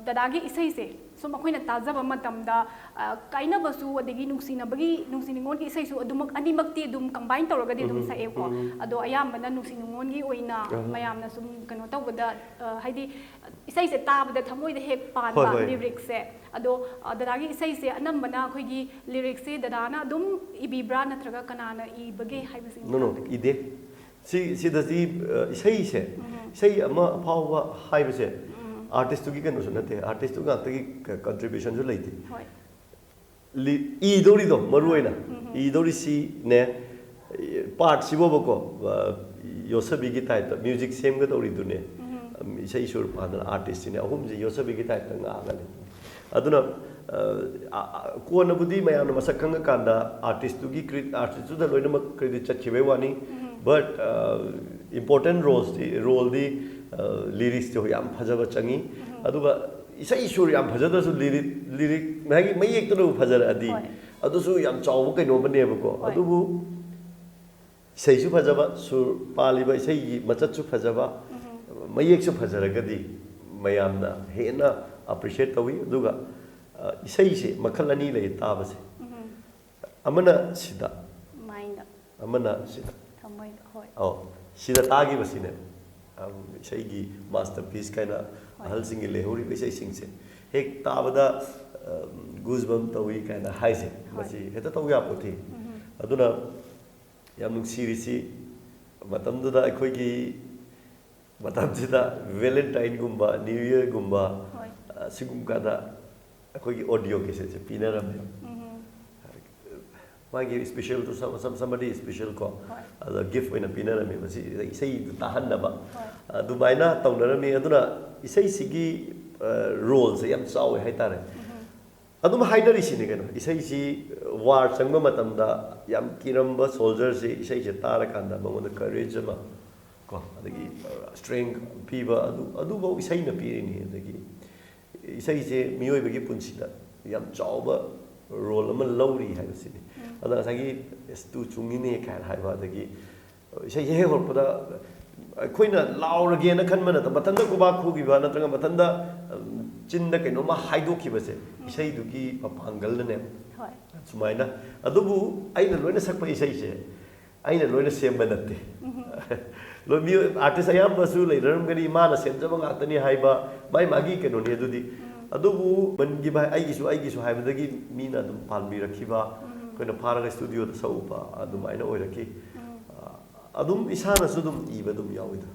ꯗꯗꯥꯒꯤ ꯏꯁꯩꯁꯦ ꯁꯨꯝ ꯑꯩꯈꯣꯏꯅ ꯇꯥꯖꯕ ꯃꯇꯝꯗ, ꯑ, ꯀꯥꯏꯅꯕꯁꯨ, ꯑꯗꯒꯤ ꯅꯨꯡꯁꯤꯅꯕꯒꯤ, ꯅꯨꯡꯁꯤ ꯅꯨꯡꯉꯣꯟꯒꯤ ꯏꯁꯩꯁꯨ ꯑꯗꯨꯃꯛ, ꯑꯅꯤꯃꯛꯇꯤ ꯑꯗꯨꯝ ꯀꯝꯕꯥꯏꯟ ꯇꯧꯔꯒꯗꯤ ꯑꯗꯨꯝ ꯎꯝ, ꯁꯛꯑꯦꯀꯣ꯫ ꯎꯝ꯫ ꯑꯗꯣ ꯑꯌꯥꯝꯕꯅ ꯅꯨꯡꯁꯤ ꯅꯨꯡꯉꯣꯟꯒꯤ ꯑꯣꯏꯅ ꯑꯍ꯫ ꯃꯌꯥꯝꯅ ꯁꯨꯝ ꯀꯩꯅꯣ ꯇꯧꯕꯗ, ꯑ, ꯍꯥꯏꯗꯤ ꯏꯁꯩꯁꯦ ꯇꯥꯕꯗ ꯊꯃꯣꯏꯗ ꯍꯦꯛ ꯄꯥꯟꯕ ꯍꯣꯏ, ꯍꯣꯏ꯫ ꯂꯤꯔꯤꯛꯁꯦ꯫ ꯑꯗꯣ, ꯑ, ꯗꯗꯥꯒꯤ ꯏꯁꯩꯁꯦ ꯑꯅꯝꯕꯅ ꯑꯩꯈꯣꯏꯒꯤ ꯂꯤꯔꯤꯛꯁꯦ ꯗꯗꯥꯅ ꯑꯗꯨꯝ ꯏꯕꯤꯕ꯭ꯔꯥ, ꯅꯠꯇ꯭ꯔꯒ ꯀꯅꯥꯅ ꯏꯕꯒꯦ ꯍꯥꯏꯕꯁꯤꯒꯤ ꯅꯣ, ꯅꯣ, ꯃꯇꯥꯡꯗꯗꯤ? ꯏꯗꯦ꯫ ꯁꯤ, ꯁꯤꯗꯗꯤ, ꯑ, ꯏꯁꯩꯁꯦ, ꯎꯝ꯫ ꯏꯁꯩ ꯑꯃ ꯑꯐꯥꯎꯕ ꯍꯥꯏꯕꯁꯦ ꯎꯝ꯫ ꯑꯥꯔꯇꯤꯁꯇꯨꯒꯤ ꯀꯩꯅꯣꯁꯨ ꯅꯠꯇꯦ, ꯑꯥꯔꯇꯤꯁꯇꯨ ꯉꯥꯛꯇꯒꯤ ꯀ-, ꯀꯟꯇ꯭ꯔꯤꯕ꯭ꯌꯨꯁꯟꯁꯨ ꯂꯩꯇꯦ꯫ ꯍꯣꯏ꯫ ꯂꯤ-, ꯏꯗꯧꯔꯤꯗꯣ ꯃꯔꯨ ꯑꯣꯏꯅ, ꯎꯝ꯫ ꯏꯗꯧꯔꯤꯁꯤꯅꯦ, ꯄꯥꯔꯠꯁꯤꯕꯣꯕꯀꯣ, ꯑ, ꯌꯣꯠꯁꯕꯤꯒꯤ ꯇꯥꯏꯞꯇ ꯃ꯭ꯌꯨꯖꯤꯛ ꯁꯦꯝꯒꯗꯧꯔꯤꯗꯨꯅꯦ, ꯎꯝ꯫ ꯏꯁꯩ ꯁꯨꯔ ꯄꯥꯟꯗꯅ ꯑꯥꯔꯇꯤꯁꯁꯤꯅꯦ, ꯑꯍꯨꯝꯁꯤ ꯌꯣꯠꯁꯕꯤꯒꯤ ꯇꯥꯏꯞꯇ ꯉꯥꯛꯑꯒꯅꯤ꯫ ꯑꯗꯨꯅ, ꯑ, ꯑ, ꯑ, ꯀꯣꯟꯅꯕꯨꯗꯤ ꯃꯌꯥꯝꯅ ꯃꯁꯛ ꯈꯪꯉꯀꯥꯟꯗ ꯑꯥꯔꯇꯤꯁꯇꯨꯒꯤ ꯀ꯭ꯔꯤ-, ꯑꯥꯔꯇꯤꯁꯇꯨꯗ ꯂꯣꯏꯅꯃꯛ ꯀ꯭ꯔꯦꯗꯤꯠ ꯆꯠꯈꯤꯕꯩ ꯋꯥꯅꯤ꯫ ꯎꯝ꯫ But, ꯑ, ꯏꯝꯄꯣꯔꯇꯦꯟ ꯔꯣꯜꯁꯇꯤ, ꯔꯣꯜꯗꯤ, ꯑ, ꯂꯤꯔꯤꯛꯁꯇꯣ ꯌꯥꯝ ꯐꯖꯕ ꯆꯪꯉꯤ꯫ ꯎꯝ꯫ ꯑꯗꯨꯒ ꯏꯁꯩ ꯁꯨꯔ ꯌꯥꯝ ꯐꯖꯗ꯭ꯔꯁꯨ ꯂꯤꯔꯤꯛ, ꯂꯤꯔꯤꯛ ꯃꯥꯒꯤ ꯃꯌꯦꯛꯇꯨꯅꯕꯨ ꯐꯖꯔꯛꯑꯗꯤ ꯍꯣꯏ꯫ ꯑꯗꯨꯁꯨ ꯌꯥꯝ ꯆꯥꯎꯕ ꯀꯩꯅꯣ ꯑꯃꯅꯦꯕꯀꯣ꯫ ꯍꯣꯏ꯫ ꯑꯗꯨꯕꯨ ꯏꯁꯩꯁꯨ ꯐꯖꯕ, ꯁꯨꯔ ꯄꯥꯜꯂꯤꯕ ꯏꯁꯩꯒꯤ ꯃꯆꯠꯁꯨ ꯐꯖꯕ, ꯎꯝ꯫ ꯃꯌꯦꯛꯁꯨ ꯐꯖꯔꯒꯗꯤ ꯃꯌꯥꯝꯅ ꯍꯦꯟꯅ ꯑꯦꯄ꯭ꯔꯤꯁꯤꯌꯦꯠ ꯇꯧꯏ꯫ ꯑꯗꯨꯒ, ꯑ, ꯏꯁꯩꯁꯦ ꯃꯈꯜ ꯑꯅꯤ ꯂꯩ ꯇꯥꯕꯁꯦ꯫ ꯎꯝ꯫ ꯑꯃꯅ ꯁꯤꯗ, ꯃꯥꯏꯟꯗ꯫ ꯑꯃꯅ ꯁꯤꯗ꯫ ꯊꯃꯣꯏꯗ, ꯍꯣꯏ꯫ ꯑꯧ, ꯁꯤꯗ ꯇꯥꯈꯤꯕꯁꯤꯅꯦ, ꯑꯝ, ꯏꯁꯩꯒꯤ ꯃꯥꯁꯇꯔꯄꯤꯁ ꯀꯥꯏꯅ ꯍꯣꯏ꯫ ꯑꯍꯜꯁꯤꯡꯒꯤ ꯂꯩꯍꯧꯔꯤꯕ ꯏꯁꯩꯁꯤꯡꯁꯦ ꯍꯦꯛ ꯇꯥꯕꯗ, ꯑꯝ, ꯒꯨꯁꯕꯝ ꯇꯧꯏ ꯀꯥꯏꯅ ꯍꯥꯏꯁꯦ, ꯍꯣꯏ꯫ ꯃꯁꯤ ꯍꯦꯛꯇ ꯇꯧ ꯌꯥꯄꯣꯠꯇꯦ꯫ ꯎꯝ꯫ ꯑꯗꯨꯅ ꯌꯥꯝ ꯅꯨꯡꯁꯤꯔꯤꯁꯤ, ꯃꯇꯝꯗꯨꯗ ꯑꯩꯈꯣꯏꯒꯤ, ꯃꯇꯝꯁꯤꯗ ꯚꯦꯂꯦꯟꯇꯥꯏꯟꯒꯨꯝꯕ, ꯅ꯭ꯌꯨ ꯌꯔꯒꯨꯝꯕ, ꯍꯣꯏ꯫ ꯑ, ꯁꯤꯒꯨꯝꯕ ꯀꯥꯟꯗ ꯑꯩꯈꯣꯏꯒꯤ ꯑꯣꯗꯤꯑꯣ ꯀꯦꯁꯦꯠꯁꯦ ꯄꯤꯅꯔꯝꯃꯦꯕ꯫ ꯎꯝ꯫ ꯃꯥꯒꯤ ꯏꯁꯄꯤꯁꯦꯜꯗꯨ ꯁꯝ-, ꯁꯝ-, somebody special ꯀꯣ, ꯍꯣꯏ꯫ ꯑꯗ ꯒꯤꯐ ꯑꯣꯏꯅ ꯄꯤꯅꯔꯝꯃꯦꯕ, ꯁꯤ ꯏꯁꯩꯗꯨ ꯇꯥꯍꯟꯅꯕ꯫ ꯍꯣꯏ꯫ ꯑꯗꯨꯃꯥꯏꯅ ꯇꯧꯅꯔꯝꯃꯤ꯫ ꯑꯗꯨꯅ ꯏꯁꯩꯁꯤꯒꯤ, ꯑ, ꯔꯣꯜꯁꯦ ꯌꯥꯝ ꯆꯥꯎꯋꯦ ꯍꯥꯏꯇꯥꯔꯦ꯫ ꯎꯝ꯫ ꯑꯗꯨꯝ ꯍꯥꯏꯅꯔꯤꯁꯤꯅꯦ ꯀꯩꯅꯣ, ꯏꯁꯩꯁꯤ ꯋꯥꯔ ꯆꯪꯕ ꯃꯇꯝꯗ ꯌꯥꯝ ꯀꯤꯔꯝꯕ ꯁꯣꯜꯖꯔꯁꯤ ꯏꯁꯩꯁꯦ ꯇꯥꯔꯀꯥꯟꯗ ꯃꯉꯣꯟꯗ ꯀꯔꯦꯖ ꯑꯃ ꯀꯣ, ꯑꯗꯒꯤ, ꯎꯝ꯫ ꯑ, ꯁ꯭ꯇꯔꯦꯡ ꯄꯤꯕ, ꯑꯗꯨ, ꯑꯗꯨꯐꯧ ꯏꯁꯩꯅ ꯄꯤꯔꯤꯅꯤ꯫ ꯑꯗꯒꯤ ꯏꯁꯩꯁꯦ ꯃꯤꯑꯣꯏꯕꯒꯤ ꯄꯨꯟꯁꯤꯗ ꯌꯥꯝ ꯆꯥꯎꯕ ꯔꯣꯜ ꯑꯃ ꯂꯧꯔꯤ ꯍꯥꯏꯕꯁꯤꯅꯤ꯫ ꯎꯝ꯫ ꯑꯗ ꯉꯁꯥꯏꯒꯤ "ꯑꯦꯁ, ꯇꯨ ꯆꯨꯡꯉꯤꯅꯦ" ꯀꯥꯏꯅ ꯍꯥꯏꯕ, ꯑꯗꯒꯤ ꯏꯁꯩꯁꯦ ꯍꯦꯛ ꯍꯧꯔꯛꯄꯗ ꯑꯩꯈꯣꯏꯅ ꯂꯥꯎꯔꯒꯦꯅ ꯈꯟꯕ ꯅꯠꯇꯕ, ꯃꯊꯟꯇ ꯈꯨꯕꯥꯛ ꯈꯨꯈꯤꯕ ꯅꯠꯇ꯭ꯔꯒ ꯃꯊꯟꯇ, ꯎꯝ, ꯆꯤꯟꯗ ꯀꯩꯅꯣꯝꯃ ꯍꯥꯏꯗꯣꯛꯈꯤꯕꯁꯦ ꯏꯁꯩꯗꯨꯒꯤ ꯃꯄꯥꯡꯒꯜꯅꯅꯦ꯫ ꯍꯣꯏ꯫ ꯁꯨꯃꯥꯏꯅ, ꯑꯗꯨꯕꯨ ꯑꯩꯅ ꯂꯣꯏꯅ ꯁꯛꯄ ꯏꯁꯩꯁꯦ ꯑꯩꯅ ꯂꯣꯏꯅ ꯁꯦꯝꯕ ꯅꯠꯇꯦ꯫ ꯂꯣꯏ, ꯃꯤꯑꯣꯏ ꯑꯥꯔꯇꯤꯁ ꯑꯌꯥꯝꯕꯁꯨ ꯂꯩꯅꯔꯝꯒꯅꯤ, ꯃꯥꯅ ꯁꯦꯝꯖꯕ ꯉꯥꯛꯇꯅꯤ ꯍꯥꯏꯕ, ꯃꯥꯏ ꯃꯥꯒꯤ ꯀꯩꯅꯣꯅꯤ꯫ ꯑꯗꯨꯗꯤ ꯑꯗꯨꯕꯨ ꯃꯟꯒꯤ ꯚꯥꯏ ꯑꯩꯒꯤꯁꯨ ꯑꯩꯒꯤꯁꯨ ꯍꯥꯏꯕꯗꯒꯤ ꯃꯤꯅ ꯑꯗꯨꯝ ꯄꯥꯟꯕꯤꯔꯛꯈꯤꯕ, ꯑꯩꯈꯣꯏꯅ ꯐꯥꯔꯒ ꯁ꯭ꯇꯨꯗꯤꯑꯣꯗ ꯁꯛꯎꯕ ꯑꯗꯨꯃꯥꯏꯅ ꯑꯣꯏꯔꯛꯈꯤ꯫ ꯑꯗꯨꯝ ꯏꯁꯥꯅꯁꯨ ꯑꯗꯨꯝ ꯏꯕ ꯑꯗꯨꯝ ꯌꯥꯎꯋꯤꯗ꯫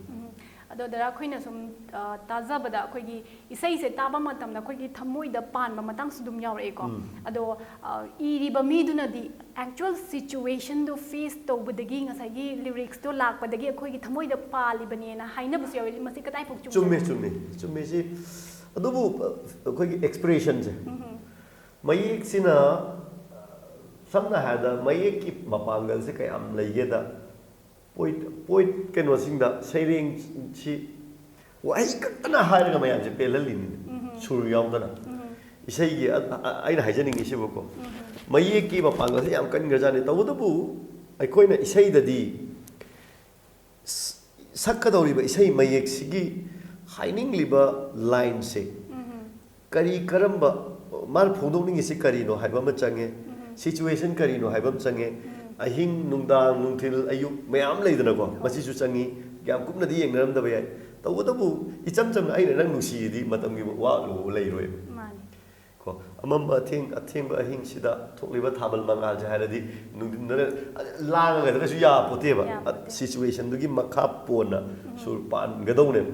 ꯑꯗꯣ ꯗꯗꯥ, ꯑꯩꯈꯣꯏꯅ ꯁꯨꯝ ꯑ, ꯇꯥꯖꯕꯗ ꯑꯩꯈꯣꯏꯒꯤ ꯏꯁꯩꯁꯦ ꯇꯥꯕ ꯃꯇꯝꯗ ꯑꯩꯈꯣꯏꯒꯤ ꯊꯃꯣꯏꯗ ꯄꯥꯟꯕ ꯃꯇꯥꯡꯁꯨ ꯑꯗꯨꯝ ꯌꯥꯎꯔꯛꯑꯦꯀꯣ꯫ ꯑꯗꯣ ꯑ, ꯏꯔꯤꯕ ꯃꯤꯗꯨꯅꯗꯤ actual situation ꯗꯣ face ꯇꯧꯕꯗꯒꯤ, ꯉꯁꯥꯏꯒꯤ lyrics ꯇꯣ ꯂꯥꯛꯄꯗꯒꯤ ꯑꯩꯈꯣꯏꯒꯤ ꯊꯃꯣꯏꯗ ꯄꯥꯜꯂꯤꯕꯅꯦꯅ ꯍꯥꯏꯅꯕꯁꯨ ꯌꯥꯎꯋꯦ꯫ ꯃꯁꯤ ꯀꯗꯥꯏꯐꯥꯎ ꯆꯨꯝꯕꯅꯣ? ꯆꯨꯝꯃꯤ, ꯆꯨꯝꯃꯤ, ꯆꯨꯝꯃꯤ꯫ ꯁꯤ ꯑꯗꯨꯕꯨ ꯑꯩꯈꯣꯏꯒꯤ expression ꯁꯦ, ꯃꯌꯦꯛꯁꯤꯅ ꯁꯝꯅ ꯍꯥꯏꯔꯕꯗ ꯃꯌꯦꯛꯀꯤ ꯃꯄꯥꯡꯒꯜꯁꯦ ꯀꯌꯥꯝ ꯂꯩꯒꯦꯗ, ꯄꯣꯏꯠ ꯄꯣꯏꯠ ꯀꯩꯅꯣꯁꯤꯡꯗ ꯁꯩꯔꯦꯡꯁꯤ ꯋꯥꯍꯩ ꯈꯛꯇꯅ ꯍꯥꯏꯔꯒ ꯃꯌꯥꯝꯁꯦ ꯄꯦꯜꯍꯜꯂꯤꯅꯤ꯫ ꯁꯨꯔ ꯌꯥꯎꯗꯅ꯫ ꯏꯁꯩꯒꯤ ꯑ- ꯑ- ꯑꯩꯅ ꯍꯥꯏꯖꯅꯤꯡꯉꯤꯁꯤꯕꯀꯣ, ꯃꯌꯦꯛꯀꯤ ꯃꯄꯥꯡꯒꯜꯁꯦ ꯌꯥꯝ ꯀꯟꯈ꯭ꯔꯖꯥꯠꯅꯤ꯫ ꯇꯧꯕꯇꯕꯨ ꯑꯩꯈꯣꯏꯅ ꯏꯁꯩꯗꯗꯤ ꯁꯛꯀꯗꯧꯔꯤꯕ ꯏꯁꯩ ꯃꯌꯦꯛꯁꯤꯒꯤ ꯍꯥꯏꯅꯤꯡꯂꯤꯕ ꯂꯥꯏꯟꯁꯦ ꯀꯔꯤ, ꯀꯔꯝꯕ, ꯃꯥꯅ ꯐꯣꯡꯗꯣꯛꯅꯤꯡꯉꯤꯁꯤ ꯀꯔꯤꯅꯣ ꯍꯥꯏꯕ ꯑꯃ ꯆꯪꯉꯦ꯫ ꯁꯤꯆꯨꯋꯦꯁꯟ ꯀꯔꯤꯅꯣ ꯍꯥꯏꯕ ꯑꯃ ꯆꯪꯉꯦ꯫ ꯑꯍꯤꯡ, ꯅꯨꯡꯗꯥꯡ, ꯅꯨꯡꯊꯤꯜ, ꯑꯌꯨꯛ ꯃꯌꯥꯝ ꯂꯩꯗꯅꯀꯣ, ꯃꯁꯤꯁꯨ ꯆꯪꯉꯤ꯫ ꯌꯥꯝ ꯀꯨꯞꯅꯗꯤ ꯌꯦꯡꯅꯔꯝꯗꯕ ꯌꯥꯏ꯫ ꯇꯧꯕꯇꯕꯨ ꯏꯆꯝ ꯆꯝꯅ "ꯑꯩꯅ ꯅꯪ ꯅꯨꯡꯁꯤꯌꯦꯗꯤ" ꯃꯇꯝꯒꯤ ꯋꯥ ꯂꯨꯕ ꯂꯩꯔꯣꯏꯕ꯫ ꯃꯥꯅꯤ꯫ ꯀꯣ, ꯑꯃꯝꯕ ꯑꯊꯦꯡ ꯑꯊꯦꯡꯕ ꯑꯍꯤꯡꯁꯤꯗ ꯊꯣꯛꯂꯤꯕ ꯊꯥꯕꯜ ꯃꯉꯥꯜꯁꯦ ꯍꯥꯏꯔꯗꯤ ꯅꯨꯡꯊꯤꯟꯗꯅ ꯂꯥꯡꯉꯒꯗꯒꯁꯨ ꯌꯥꯄꯣꯠꯇꯦꯕ꯫ ꯌꯥꯄꯣꯠꯇꯦ꯫ ꯁꯤꯆꯨꯋꯦꯁꯟꯗꯨꯒꯤ ꯃꯈꯥ ꯄꯣꯟꯅ ꯁꯨꯔ ꯄꯥꯟꯒꯗꯧꯅꯦꯕ꯫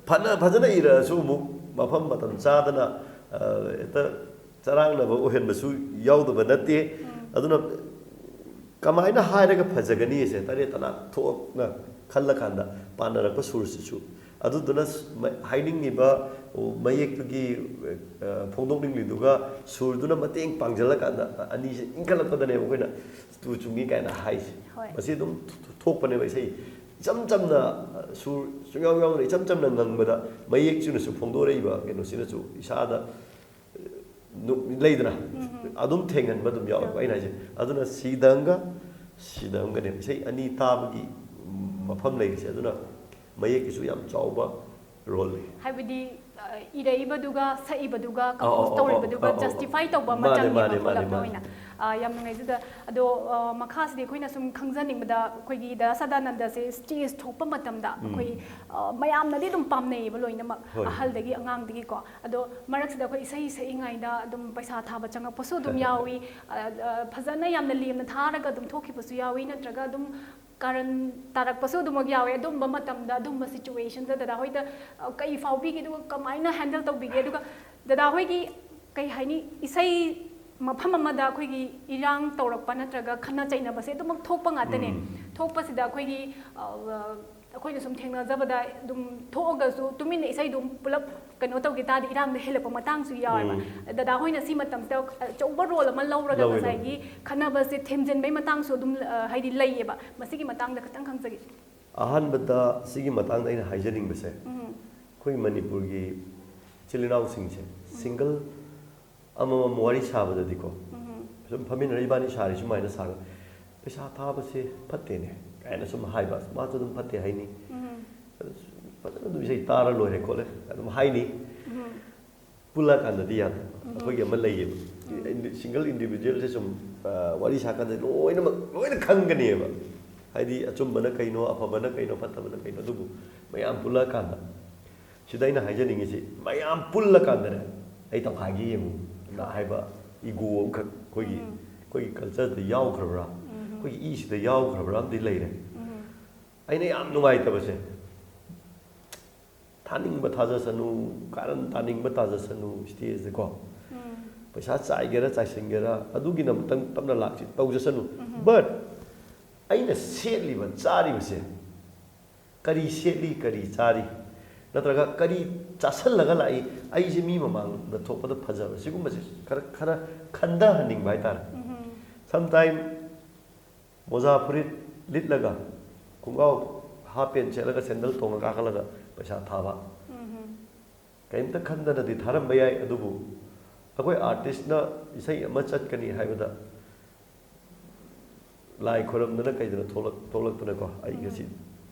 ꯐꯅ ꯐꯖꯅ ꯏꯔꯛꯑꯁꯨ ꯑꯃꯨꯛ ꯃꯐꯝ ꯃꯇꯝ ꯆꯥꯗꯅ ꯑ, ꯍꯦꯛꯇ ꯆꯔꯥꯡꯅꯕ ꯑꯣꯏꯍꯟꯕꯁꯨ ꯌꯥꯎꯗꯕ ꯅꯠꯇꯦ꯫ ꯑꯗꯨꯅ ꯀꯃꯥꯏꯅ ꯍꯥꯏꯔꯒ ꯐꯖꯒꯅꯤ ꯁꯦ ꯇꯔꯦꯠ ꯇꯅꯥ ꯊꯣꯛꯅ ꯈꯜꯂꯀꯥꯟꯗ ꯄꯥꯟꯅꯔꯛꯄ ꯁꯨꯔꯁꯤꯁꯨ, ꯑꯗꯨꯗꯨꯅ ꯁ- ꯃ- ꯍꯥꯏꯅꯤꯡꯉꯤꯕ ꯃꯌꯦꯛꯇꯨꯒꯤ ꯑ, ꯐꯣꯡꯗꯣꯛꯅꯤꯡꯂꯤꯗꯨꯒ ꯁꯨꯔꯗꯨꯅ ꯃꯇꯦꯡ ꯄꯥꯡꯁꯤꯜꯂꯀꯥꯟꯗ ꯑꯅꯤꯁꯦ ꯏꯟꯈꯠꯂꯛꯄꯗꯅꯦꯕ ꯑꯩꯈꯣꯏꯅ "ꯇꯨ ꯆꯨꯝꯃꯤ" ꯀꯥꯏꯅ ꯍꯥꯏꯁꯦ꯫ ꯍꯣꯏ꯫ ꯃꯁꯤ ꯑꯗꯨꯝ ꯊꯣꯛꯄꯅꯦꯕ ꯏꯁꯩ ꯏꯆꯝ ꯆꯝꯅ, ꯁꯨꯔ ꯁꯨꯡꯌꯥꯎ ꯌꯥꯎꯗꯅ ꯏꯆꯝ ꯆꯝꯅ ꯉꯪꯕꯗ ꯃꯌꯦꯛꯁꯤꯅꯁꯨ ꯐꯣꯡꯗꯣꯔꯛꯏꯕ ꯀꯩꯅꯣꯁꯤꯅꯁꯨ ꯏꯁꯥꯗ ꯅꯨ- ꯂꯩꯗꯅ ꯑꯗꯨꯝ ꯊꯦꯡꯍꯟꯕ ꯑꯗꯨꯝ ꯌꯥꯎꯋꯦꯕ꯫ ꯑꯩꯅ ꯍꯥꯏꯁꯦ, ꯑꯗꯨꯅ ꯁꯤꯗꯪꯒ ꯁꯤꯗꯪꯒꯅꯦꯕ ꯏꯁꯩ ꯑꯅꯤ ꯇꯥꯕꯒꯤ ꯃꯐꯝ ꯂꯩꯔꯤꯁꯦ꯫ ꯑꯗꯨꯅ ꯃꯌꯦꯛꯀꯤꯁꯨ ꯌꯥꯝ ꯆꯥꯎꯕ ꯔꯣꯜ ꯂꯩ꯫ ꯍꯥꯏꯕꯗꯤ ꯑ, ꯏꯔꯛꯏꯕꯗꯨꯒ ꯁꯛꯏꯕꯗꯨꯒ ꯑꯧ, ꯀꯝꯄꯣꯖ ꯑꯧ, ꯇꯧꯔꯤꯕꯗꯨꯒ ꯑꯧ, ꯑꯧ. ꯖꯁꯇꯤꯐꯥꯏ ꯇꯧꯕ ꯑꯃ ꯃꯥꯅꯦ, ꯆꯪꯉꯦꯕ ꯃꯥꯅꯦ, ꯃꯥꯅꯦ, ꯄꯨꯂꯞꯅ ꯃꯥꯅꯦ꯫ ꯑꯣꯏꯅ꯫ ꯑ, ꯌꯥꯝ ꯅꯨꯡꯉꯥꯏꯖꯗ꯫ ꯑꯗꯣ ꯑ, ꯃꯈꯥꯁꯤꯗꯤ ꯑꯩꯈꯣꯏꯅ ꯁꯨꯝ ꯈꯪꯖꯅꯤꯡꯕꯗ ꯑꯩꯈꯣꯏꯒꯤ ꯗꯥ ꯁꯗꯥꯅꯟꯗꯁꯦ ꯁ꯭ꯇꯦꯖ ꯊꯣꯛꯄ ꯃꯇꯝꯗ ꯑꯩꯈꯣꯏ ꯑ, ꯃꯌꯥꯝꯅꯗꯤ ꯑꯗꯨꯝ ꯄꯥꯝꯅꯩꯌꯦꯕ ꯂꯣꯏꯅꯃꯛ, ꯍꯣꯏ꯫ ꯑꯍꯜꯗꯒꯤ ꯑꯉꯥꯡꯗꯒꯤꯀꯣ꯫ ꯑꯗꯣ ꯃꯔꯛꯁꯤꯗ ꯑꯩꯈꯣꯏ ꯏꯁꯩ ꯁꯛꯏꯉꯩꯗ ꯑꯗꯨꯝ ꯄꯩꯁꯥ ꯊꯥꯕ ꯆꯪꯉꯛꯄꯁꯨ ꯑꯗꯨꯝ ꯌꯥꯎꯏ꯫ ꯑ, ꯑ, ꯐꯖꯅ ꯌꯥꯝꯅ ꯂꯦꯝꯅ ꯊꯥꯔꯒ ꯑꯗꯨꯝ ꯊꯣꯛꯈꯤꯕꯁꯨ ꯌꯥꯎꯏ, ꯅꯠꯇ꯭ꯔꯒ ꯑꯗꯨꯝ ꯀꯥꯔꯟ ꯇꯥꯔꯛꯄꯁꯨ ꯑꯗꯨꯃꯛ ꯌꯥꯎꯏ꯫ ꯑꯗꯨꯝꯕ ꯃꯇꯝꯗ ꯑꯗꯨꯝꯕ ꯁꯤꯆꯨꯋꯦꯁꯟꯗ ꯗꯗꯥ ꯍꯣꯏꯗ ꯑ, ꯀꯩ ꯐꯥꯎꯕꯤꯒꯦ, ꯑꯗꯨꯒ ꯀꯃꯥꯏꯅ ꯍꯦꯟꯗꯜ ꯇꯧꯕꯤꯒꯦ? ꯑꯗꯨꯒ ꯗꯗꯥ ꯍꯣꯏꯒꯤ ꯀꯩ ꯍꯥꯏꯅꯤ, ꯏꯁꯩ ꯃꯐꯝ ꯑꯃꯗ ꯑꯩꯈꯣꯏꯒꯤ ꯏꯔꯥꯡ ꯇꯧꯔꯛꯄ ꯅꯠꯇ꯭ꯔꯒ ꯈꯠꯅ ꯆꯩꯅꯕꯁꯦ ꯑꯗꯨꯃꯛ ꯊꯣꯛꯄ ꯉꯥꯛꯇꯅꯦ꯫ ꯎꯝ꯫ ꯊꯣꯛꯄꯁꯤꯗ ꯑꯩꯈꯣꯏꯒꯤ ꯑ, ꯑꯩꯈꯣꯏꯅ ꯁꯨꯝ ꯊꯦꯡꯅꯖꯕꯗ ꯑꯗꯨꯝ ꯊꯣꯛꯑꯒꯁꯨ ꯇꯨꯃꯤꯟꯅ ꯏꯁꯩꯗꯨ ꯄꯨꯂꯞ ꯀꯩꯅꯣ ꯇꯧꯈꯤ ꯇꯥꯔꯗꯤ ꯏꯔꯥꯡꯗ ꯍꯦꯜꯂꯛꯄ ꯃꯇꯥꯡꯁꯨ ꯌꯥꯎꯋꯦꯕ꯫ ꯎꯝ꯫ ꯗꯗꯥ ꯍꯣꯏꯅ ꯁꯤ ꯃꯇꯝꯁꯤꯗ ꯑꯆꯧꯕ ꯔꯣꯜ ꯑꯃ ꯂꯧꯔꯒ ꯂꯧꯋꯦ, ꯂꯧꯋꯦ꯫ ꯉꯁꯥꯏꯒꯤ ꯈꯠꯅꯕꯁꯦ ꯊꯦꯝꯖꯤꯟꯕꯩ ꯃꯇꯥꯡꯁꯨ ꯑꯗꯨꯝ ꯑ, ꯍꯥꯏꯗꯤ ꯂꯩꯌꯦꯕ꯫ ꯃꯁꯤꯒꯤ ꯃꯇꯥꯡꯗ ꯈꯤꯇꯪ ꯈꯪꯖꯒꯦ꯫ ꯑꯍꯥꯟꯕꯗ ꯁꯤꯒꯤ ꯃꯇꯥꯡꯗ ꯑꯩꯅ ꯍꯥꯏꯖꯅꯤꯡꯕꯁꯦ, ꯎꯝ꯫ ꯑꯩꯈꯣꯏ ꯃꯅꯤꯄꯨꯔꯒꯤ ꯏꯆꯤꯜ ꯏꯅꯥꯎꯁꯤꯡꯁꯦ ꯁꯤꯡꯒꯜ ꯑꯃꯃꯝ ꯋꯥꯔꯤ ꯁꯥꯕꯗꯗꯤꯀꯣ, ꯎꯝ꯫ ꯁꯨꯝ ꯐꯝꯃꯤꯟꯅꯔ ꯏꯕꯥꯅꯤ ꯁꯥꯔꯤ ꯁꯨꯃꯥꯏꯅ ꯁꯥꯔꯒ, "ꯄꯩꯁꯥ ꯊꯥꯕꯁꯦ ꯐꯠꯇꯦꯅꯦ" ꯀꯥꯏꯅ ꯁꯨꯝ ꯍꯥꯏꯕ, ꯃꯥꯁꯨ ꯑꯗꯨꯝ ꯐꯠꯇꯦ ꯍꯥꯏꯅꯤ꯫ ꯎꯝ꯫ ꯑꯗꯨ ꯐꯖꯅ ꯑꯗꯨꯝ ꯏꯁꯩ ꯇꯥꯔ ꯂꯣꯏꯔꯦ ꯈꯣꯠꯂꯦ ꯑꯗꯨꯝ ꯍꯥꯏꯅꯤ꯫ ꯎꯝ꯫ ꯄꯨꯜꯂꯀꯥꯟꯗꯗꯤ ꯌꯥꯗꯕ꯫ ꯑꯩꯈꯣꯏꯒꯤ ꯑꯃ ꯂꯩꯌꯦꯕ, ꯁꯤꯡꯒꯜ ꯏꯟꯗꯤꯕꯤꯖꯨꯋꯦꯜꯁꯦ ꯁꯨꯝ ꯑ, ꯋꯥꯔꯤ ꯁꯥꯀꯥꯟꯗ ꯂꯣꯏꯅꯃꯛ ꯂꯣꯏꯅ ꯈꯪꯒꯅꯦꯕ꯫ ꯍꯥꯏꯗꯤ ꯑꯆꯨꯝꯕꯅ ꯀꯩꯅꯣ, ꯑꯐꯕꯅ ꯀꯩꯅꯣ, ꯐꯠꯇꯕꯅ ꯀꯩꯅꯣ, ꯑꯗꯨꯕꯨ ꯃꯌꯥꯝ ꯄꯨꯜꯂꯛꯑꯀꯥꯟꯗ ꯁꯤꯗ ꯑꯩꯅ ꯍꯥꯏꯖꯅꯤꯡꯉꯤꯁꯤ, ꯃꯌꯥꯝ ꯄꯨꯜꯂꯀꯥꯟꯗꯅꯦ, "ꯑꯩ ꯇꯧꯈꯥꯏꯒꯦ ꯌꯦꯡꯉꯨ" ꯅ ꯍꯥꯏꯕ ꯏꯒꯣ ꯑꯃꯈꯛ ꯑꯩꯈꯣꯏꯒꯤ, ꯑꯩꯈꯣꯏꯒꯤ ꯀꯜꯆꯔꯗ ꯌꯥꯎꯈ꯭ꯔꯕ꯭ꯔꯥ, ꯑꯩꯈꯣꯏꯒꯤ ꯏꯁꯤꯗ ꯌꯥꯎꯈ꯭ꯔꯕ꯭ꯔꯥ ꯑꯃꯗꯤ ꯂꯩꯔꯦ꯫ ꯑꯩꯅ ꯌꯥꯝ ꯅꯨꯡꯉꯥꯏꯇꯕꯁꯦ, ꯊꯥꯅꯤꯡꯕ ꯊꯥꯖꯁꯅꯨ, ꯀꯥꯔꯟ ꯇꯥꯅꯤꯡꯕ ꯇꯥꯖꯁꯅꯨ ꯁ꯭ꯇꯦꯖꯇꯀꯣ꯫ ꯄꯩꯁꯥ ꯆꯥꯏꯒꯦꯔꯥ ꯆꯥꯏꯁꯤꯟꯒꯦꯔꯥ ꯑꯗꯨꯒꯤꯗꯃꯛꯇꯪ ꯇꯞꯅ ꯂꯥꯛꯁꯤ, ꯇꯧꯖꯁꯅꯨ꯫ But ꯑꯩꯅ ꯁꯦꯠꯂꯤꯕ ꯆꯥꯔꯤꯕꯁꯦ, ꯀꯔꯤ ꯁꯦꯠꯂꯤ, ꯀꯔꯤ ꯆꯥꯔꯤ, ꯅꯠꯇ꯭ꯔꯒ ꯀꯔꯤ ꯆꯥꯁꯜꯂꯒ ꯂꯥꯛꯏ, ꯑꯩꯁꯦ ꯃꯤ ꯃꯃꯥꯡꯗ ꯊꯣꯛꯄꯗ ꯐꯖꯕ, ꯁꯤꯒꯨꯝꯕꯁꯦ ꯈꯔ, ꯈꯔ ꯈꯟꯊꯍꯟꯅꯤꯡꯕ ꯍꯥꯏꯇꯥꯔꯦ꯫ Sometime ꯃꯣꯖꯥ ꯐꯨꯔꯤꯠ ꯂꯤꯠꯂꯒ, ꯈꯣꯡꯒ꯭ꯔꯥꯎ ꯍꯥꯞ ꯄꯦꯟ ꯁꯦꯠꯂꯒ, ꯁꯦꯟꯗꯜ ꯇꯣꯡꯉ ꯀꯥꯈꯠꯂꯒ ꯄꯩꯁꯥ ꯊꯥꯕ꯫ ꯀꯔꯤꯝꯇ ꯈꯟꯗꯅꯗꯤ ꯊꯥꯔꯝꯕ ꯌꯥꯏ, ꯑꯗꯨꯕꯨ ꯑꯩꯈꯣꯏ ꯑꯥꯔꯇꯤꯁꯅ ꯏꯁꯩ ꯑꯃ ꯆꯠꯀꯅꯤ ꯍꯥꯏꯕꯗ ꯂꯥꯏ ꯈꯣꯏꯔꯝꯗꯅ ꯀꯩꯗꯅ ꯊꯣꯛꯂꯛ-, ꯊꯣꯛꯂꯛꯇꯅꯀꯣ, "ꯑꯩ ꯉꯁꯤ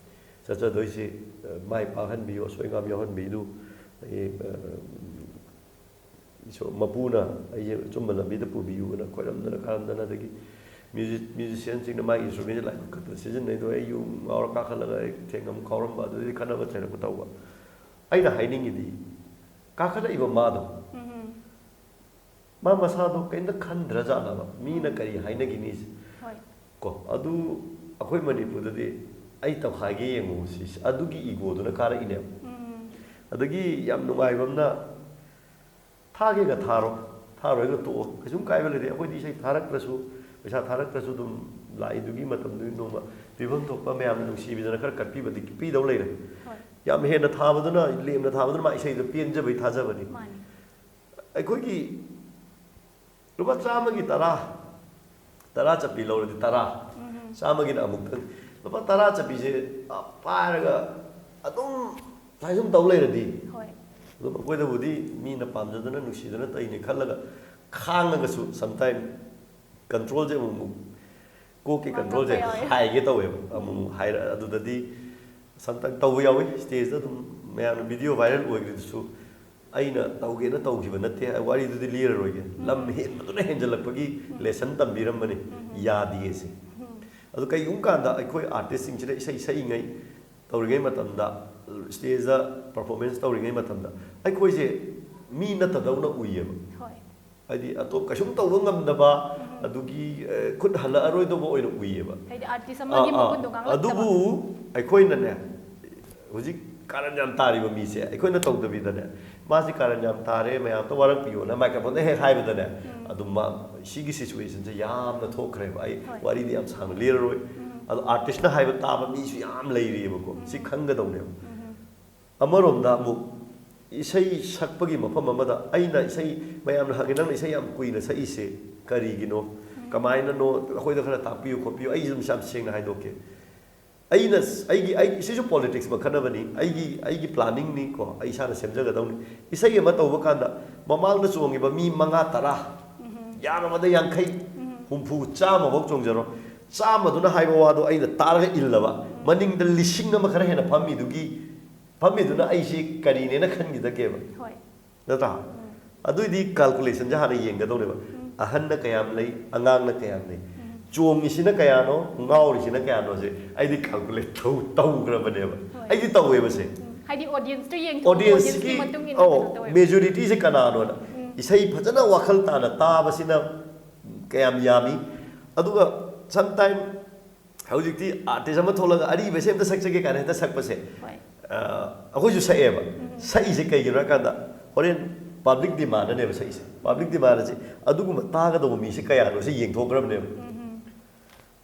ꯆꯠꯆꯗꯣꯏꯁꯤ, ꯑ, ꯃꯥꯏ ꯄꯥꯛꯍꯟꯕꯤꯌꯨ, ꯑꯁꯣꯏ ꯑꯉꯥꯝ ꯌꯥꯎꯍꯟꯕꯤꯗꯨ ꯑꯩ, ꯑ, ꯏꯁꯣꯔ ꯃꯄꯨꯅ ꯑꯩꯁꯦ ꯑꯆꯨꯝꯕ ꯂꯝꯕꯤꯗ ꯄꯨꯕꯤꯌꯨꯅ ꯈꯣꯏꯔꯝꯗꯅ ꯈꯥꯔꯝꯗꯅ, ꯑꯗꯒꯤ ꯃ꯭ꯌꯨꯖꯤꯛ ꯃ꯭ꯌꯨꯖꯤꯁꯤꯌꯥꯟꯁꯤꯡꯅ ꯃꯥꯒꯤ ꯏꯟꯁꯇ꯭ꯔꯨꯃꯦꯟꯁꯦ ꯂꯥꯏꯕꯛ ꯀꯠꯄꯗ ꯁꯤꯖꯤꯟꯅꯩꯗꯣ, ꯑꯩ ꯌꯨ ꯉꯥꯎꯔ ꯀꯥꯈꯠꯂꯒ ꯑꯩ ꯊꯦꯡꯉꯝ ꯈꯥꯎꯔꯝꯕ, ꯑꯗꯨꯗꯒꯤ ꯈꯠꯅꯕ ꯆꯩꯔꯛꯄ ꯇꯧꯕ꯫ ꯑꯩꯅ ꯍꯥꯏꯅꯤꯡꯉꯤꯗꯤ, ꯀꯥꯈꯠꯂꯛꯏꯕ ꯃꯥꯗꯣ, ꯎꯝ꯫ ꯃꯥ ꯃꯁꯥꯗꯣ ꯀꯩꯝꯇ ꯈꯟꯗ꯭ꯔꯖꯥꯠꯂꯕ, ꯃꯤꯅ ꯀꯔꯤ ꯍꯥꯏꯅꯈꯤꯅꯤ? ꯍꯣꯏ꯫ ꯀꯣ, ꯑꯗꯨ ꯑꯩꯈꯣꯏ ꯃꯅꯤꯄꯨꯔꯗꯗꯤ "ꯑꯩ ꯇꯧꯈꯥꯏꯒꯦ ꯌꯦꯡꯉꯨ" ꯁꯤ, ꯑꯗꯨꯒꯤ ꯏꯒꯣꯗꯨꯅ ꯀꯥꯔꯛꯏꯅꯦꯕ꯫ ꯎꯝ꯫ ꯑꯗꯒꯤ ꯌꯥꯝ ꯅꯨꯡꯉꯥꯏꯕ ꯑꯃꯅ, ꯊꯥꯒꯦꯒ ꯊꯥꯔꯣ, ꯊꯥꯔꯣꯏꯒ ꯇꯣꯛꯑꯣ, ꯀꯩꯁꯨꯝ ꯀꯥꯏꯕ ꯂꯩꯇꯦ꯫ ꯑꯩꯈꯣꯏꯗꯤ ꯏꯁꯩ ꯊꯥꯔꯛꯇ꯭ꯔꯁꯨ, ꯄꯩꯁꯥ ꯊꯥꯔꯛꯇ꯭ꯔꯁꯨ ꯑꯗꯨꯝ ꯂꯥꯛꯏꯗꯨꯒꯤ ꯃꯇꯝꯗꯨꯒꯤ ꯅꯣꯡꯃ ꯄꯤꯐꯝ ꯊꯣꯛꯄ ꯃꯌꯥꯝꯅ ꯅꯨꯡꯁꯤꯕꯤꯗꯅ ꯈꯔ ꯀꯠꯄꯤꯕꯗꯤ ꯄꯤꯗꯧ ꯂꯩꯔꯦ꯫ ꯍꯣꯏ꯫ ꯌꯥꯝ ꯍꯦꯟꯅ ꯊꯥꯕꯗꯨꯅ, ꯂꯦꯝꯅ ꯊꯥꯕꯗꯨꯅ ꯃꯥ ꯏꯁꯩꯗꯣ ꯄꯦꯟꯖꯕꯩ ꯊꯥꯖꯕꯅꯤ꯫ ꯃꯥꯅꯤ꯫ ꯑꯩꯈꯣꯏꯒꯤ ꯂꯨꯄꯥ ꯆꯥꯝꯃꯒꯤ ꯇꯔꯥ, ꯇꯔꯥ ꯆꯠꯄꯤ ꯂꯧꯔꯗꯤ ꯇꯔꯥ, ꯎꯝ꯫ ꯆꯥꯝꯃꯒꯤꯅ ꯑꯃꯨꯛꯇꯪ꯫ ꯂꯨꯄꯥ ꯇꯔꯥ ꯆꯠꯄꯤꯁꯦ, ꯑ, ꯄꯥꯏꯔꯒ ꯑꯗꯨꯝ ꯁꯨꯃꯥꯏ ꯁꯨꯝ ꯇꯧ ꯂꯩꯔꯗꯤ, ꯍꯣꯏ꯫ ꯑꯗꯨꯝ ꯑꯩꯈꯣꯏꯗꯕꯨꯗꯤ ꯃꯤꯅ ꯄꯥꯝꯖꯗꯅ ꯅꯨꯡꯁꯤꯗꯅ ꯇꯧꯔꯤꯅꯤ ꯈꯜꯂꯒ ꯈꯥꯡꯉꯒꯁꯨ, sometime ꯀꯟꯇ꯭ꯔꯣꯜꯁꯦ ꯑꯃꯨꯛ ꯑꯃꯨꯛ ꯀꯣꯛꯀꯤ ꯃꯥꯡꯉꯛꯄ ꯀꯟꯇ꯭ꯔꯣꯜꯁꯦ ꯌꯥꯎꯋꯦ꯫ ꯍꯥꯏꯒꯦ ꯇꯧꯋꯦꯕ꯫ ꯑꯃꯨꯛ ꯎꯝ꯫ ꯑꯃꯨꯛ ꯍꯥꯏꯔ-, ꯑꯗꯨꯗꯗꯤ sometime ꯇꯧꯕ ꯌꯥꯎꯋꯤ꯫ ꯁ꯭ꯇꯦꯖꯇ ꯑꯗꯨꯝ ꯃꯌꯥꯝꯅ ꯚꯤꯗꯤꯑꯣ ꯚꯥꯏꯔꯦꯜ ꯑꯣꯏꯈ꯭ꯔꯤꯗꯨꯁꯨ ꯑꯩꯅ ꯇꯧꯒꯦꯅ ꯇꯧꯈꯤꯕ ꯅꯠꯇꯦ꯫ ꯋꯥꯔꯤꯗꯨꯗꯤ ꯂꯤꯔꯔꯣꯏꯒꯦ꯫ ꯎꯝ꯫ ꯂꯝ ꯍꯦꯟꯕꯗꯨꯅ ꯍꯦꯟꯖꯜꯂꯛꯄꯒꯤ ꯎꯝ꯫ ꯂꯦꯁꯟ ꯇꯝꯕꯤꯔꯝꯕꯅꯤ꯫ ꯎꯝ꯫ ꯌꯥꯗꯤꯌꯦ ꯁꯤ꯫ ꯎꯝ꯫ ꯑꯗꯨ ꯀꯩꯒꯨꯝꯕ ꯀꯥꯟꯗ ꯑꯩꯈꯣꯏ ꯑꯥꯔꯇꯤꯁꯁꯤꯡꯁꯤꯅ ꯏꯁꯩ ꯁꯛꯏꯉꯩ ꯇꯧꯔꯤꯉꯩ ꯃꯇꯝꯗ, ꯁ꯭ꯇꯦꯖꯇ ꯄꯔꯐꯣꯔꯃꯦꯟꯁ ꯇꯧꯔꯤꯉꯩ ꯃꯇꯝꯗ ꯑꯩꯈꯣꯏꯁꯦ ꯃꯤ ꯅꯠꯇꯗꯧꯅ ꯎꯏꯌꯦꯕ꯫ ꯍꯣꯏ꯫ ꯍꯥꯏꯗꯤ ꯑꯇꯣꯞ ꯀꯩꯁꯨꯝ ꯇꯧꯕ ꯉꯝꯗꯕ, ꯎꯝ꯫ ꯑꯗꯨꯒꯤ, ꯑ, ꯈꯨꯠ ꯍꯜꯂꯛꯑꯔꯣꯏꯗꯧꯕ ꯑꯣꯏꯅ ꯎꯏꯌꯦꯕ꯫ ꯍꯥꯏꯗꯤ ꯑꯥꯔꯇꯤꯁ ꯑꯃꯒꯤ ꯑꯥ, ꯑꯥ꯫ ꯃꯒꯨꯟꯗꯣ ꯉꯥꯡꯂꯛꯇꯕ꯫ ꯑꯗꯨꯕꯨ ꯑꯩꯈꯣꯏꯅꯅꯦ, ꯍꯧꯖꯤꯛ ꯀꯥꯔꯟ ꯌꯥꯝ ꯇꯥꯔꯤꯕ ꯃꯤꯁꯦ ꯑꯩꯈꯣꯏꯅ ꯇꯧꯗꯕꯤꯗꯅꯦ, "ꯃꯥꯁꯤ ꯀꯥꯔꯟ ꯌꯥꯝ ꯇꯥꯔꯦ, ꯃꯌꯥꯝ ꯑꯝꯇ ꯋꯥꯔꯛꯄꯤꯌꯣꯅ" ꯃꯥꯏꯀ꯭ꯔꯣꯐꯣꯟꯗ ꯍꯦꯛ ꯍꯥꯏꯕꯗꯅꯦ, ꯎꯝ꯫ ꯑꯗꯨꯝ ꯃꯥ, ꯁꯤꯒꯤ ꯁꯤꯆꯨꯋꯦꯁꯟꯁꯦ ꯌꯥꯝꯅ ꯊꯣꯛꯈ꯭ꯔꯦꯕ꯫ ꯑꯩ ꯍꯣꯏ꯫ ꯋꯥꯔꯤꯗꯤ ꯌꯥꯝ ꯁꯥꯡꯅ ꯂꯤꯔꯔꯣꯏ꯫ ꯎꯝ꯫ ꯑꯗꯣ ꯑꯥꯔꯇꯤꯁꯅ ꯍꯥꯏꯕ ꯇꯥꯕ ꯃꯤꯁꯨ ꯌꯥꯝ ꯂꯩꯔꯤꯑꯕꯀꯣ꯫ ꯎꯝ꯫ ꯁꯤ ꯈꯪꯒꯗꯧꯅꯦꯕ꯫ ꯎꯝ꯫ ꯑꯃꯔꯣꯝꯗ ꯑꯃꯨꯛ ꯏꯁꯩ ꯁꯛꯄꯒꯤ ꯃꯐꯝ ꯑꯃꯗ ꯑꯩꯅ ꯏꯁꯩ, ꯃꯌꯥꯝꯅ ꯍꯪꯉꯤ, "ꯅꯪꯅ ꯏꯁꯩ ꯌꯥꯝ ꯀꯨꯏꯅ ꯁꯛꯏꯁꯦ ꯀꯔꯤꯒꯤꯅꯣ? ꯎꯝ꯫ ꯀꯃꯥꯏꯅꯅꯣ? ꯑꯩꯈꯣꯏꯗ ꯈꯔ ꯇꯥꯛꯄꯤꯌꯨ ꯈꯣꯠꯄꯤꯌꯨ"꯫ ꯑꯩ ꯑꯗꯨꯝ ꯌꯥꯝ ꯁꯦꯡꯅ ꯍꯥꯏꯗꯣꯛꯀꯦ꯫ ꯑꯩꯅ, ꯑꯩꯒꯤ, ꯑꯩ, ꯁꯤꯁꯨ ꯄꯣꯂꯤꯇꯤꯛꯁ ꯃꯈꯜ ꯑꯃꯅꯤ꯫ ꯑꯩꯒꯤ, ꯑꯩꯒꯤ ꯄ꯭ꯂꯥꯅꯤꯡꯅꯤ ꯀꯣ, ꯑꯩ ꯏꯁꯥꯅ ꯁꯦꯝꯖꯒꯗꯧꯅꯤ꯫ ꯏꯁꯩ ꯑꯃ ꯇꯧꯕ ꯀꯥꯟꯗ ꯃꯃꯥꯡꯗ ꯆꯣꯡꯉꯤꯕ ꯃꯤ ꯃꯉꯥ, ꯇꯔꯥ, ꯎꯝ꯫ ꯌꯥꯝꯃꯕꯗ ꯌꯥꯡꯈꯩ, ꯎꯝ꯫ ꯍꯨꯝꯐꯨ, ꯆꯥꯝꯃ ꯐꯥꯎ ꯆꯣꯡꯖꯔꯣ꯫ ꯆꯥꯝꯃꯗꯨꯅ ꯍꯥꯏꯕ ꯋꯥꯗꯣ ꯑꯩꯅ ꯇꯥꯔꯒ ꯏꯜꯂꯕ, ꯎꯝ꯫ ꯃꯅꯤꯡꯗ ꯂꯤꯁꯤꯡ ꯑꯃ ꯈꯔ ꯍꯦꯟꯅ ꯐꯝꯃꯤꯗꯨꯒꯤ ꯐꯝꯃꯤꯗꯨꯅ ꯑꯩꯁꯤ ꯀꯔꯤꯅꯦꯅ ꯈꯟꯈꯤꯗꯒꯦꯕ? ꯍꯣꯏ꯫ ꯅꯠꯇ꯭ꯔꯥ? ꯎꯝ꯫ ꯑꯗꯨꯏꯗꯤ ꯀꯥꯜꯀꯨꯂꯦꯁꯟꯁꯦ ꯍꯥꯟꯅ ꯌꯦꯡꯒꯗꯧꯅꯦꯕ꯫ ꯎꯝ꯫ ꯑꯍꯟꯅ ꯀꯌꯥꯝ ꯂꯩ, ꯑꯉꯥꯡꯅ ꯀꯌꯥꯝ ꯂꯩ, ꯎꯝ꯫ ꯆꯣꯡꯉꯤꯁꯤꯅ ꯀꯌꯥꯅꯣ, ꯉꯥꯎꯔꯤꯁꯤꯅ ꯀꯌꯥꯅꯣꯁꯦ ꯑꯩꯗꯤ ꯀꯥꯜꯀꯨꯂꯦꯠ ꯇꯧ ꯇꯧꯈ꯭ꯔꯕꯅꯦꯕ꯫ ꯍꯣꯏ꯫ ꯑꯩꯗꯤ ꯇꯧꯋꯦꯕꯁꯦ꯫ ꯎꯝ꯫ ꯍꯥꯏꯗꯤ ꯑꯣꯗꯤꯌꯟꯁꯇꯣ ꯌꯦꯡꯊꯣꯛ ꯑꯣꯗꯤꯌꯟꯁꯀꯤ ꯑꯣꯗꯤꯌꯟꯁꯀꯤ ꯃꯇꯨꯡ ꯏꯟꯅ ꯑꯧ ꯀꯩꯅꯣ ꯇꯧꯋꯦꯕ꯫ ꯃꯦꯖꯣꯔꯤꯇꯤꯁꯦ ꯀꯅꯥꯅꯣꯅ꯫ ꯎꯝ꯫ ꯏꯁꯩ ꯐꯖꯅ ꯋꯥꯈꯜ ꯇꯥꯅ ꯇꯥꯕꯁꯤꯅ ꯀꯌꯥꯝ ꯌꯥꯝꯃꯤ꯫ ꯑꯗꯨꯒ ꯁꯝꯇꯥꯏꯝ ꯍꯧꯖꯤꯛꯇꯤ ꯑꯥꯔꯇꯤꯁ ꯑꯃ ꯊꯣꯛꯂꯒ ꯑꯔꯤꯕꯁꯦ ꯑꯝꯇ ꯁꯛꯆꯒꯦ ꯀꯥꯏꯅ ꯍꯦꯛꯇ ꯁꯛꯄꯁꯦ꯫ ꯍꯣꯏ꯫ ꯑ, ꯑꯩꯈꯣꯏꯁꯨ ꯁꯛꯑꯦꯕ꯫ ꯁꯛꯏꯁꯦ ꯀꯩꯒꯤꯅꯣ ꯍꯥꯏ ꯀꯥꯟꯗ ꯍꯣꯔꯦꯟ ꯄꯥꯕ꯭ꯂꯤꯛ ꯗꯤꯃꯥꯟꯗꯅꯦꯕ ꯁꯛꯏꯁꯦ꯫ ꯄꯥꯕ꯭ꯂꯤꯛ ꯗꯤꯃꯥꯟ ꯑꯁꯤ ꯑꯗꯨꯒꯨꯝꯕ ꯇꯥꯒꯗꯧꯕ ꯃꯤꯁꯦ ꯀꯌꯥꯅꯣ ꯁꯤ ꯌꯦꯡꯊꯣꯛꯈ꯭ꯔꯕꯅꯦꯕ꯫ ꯎꯝ꯫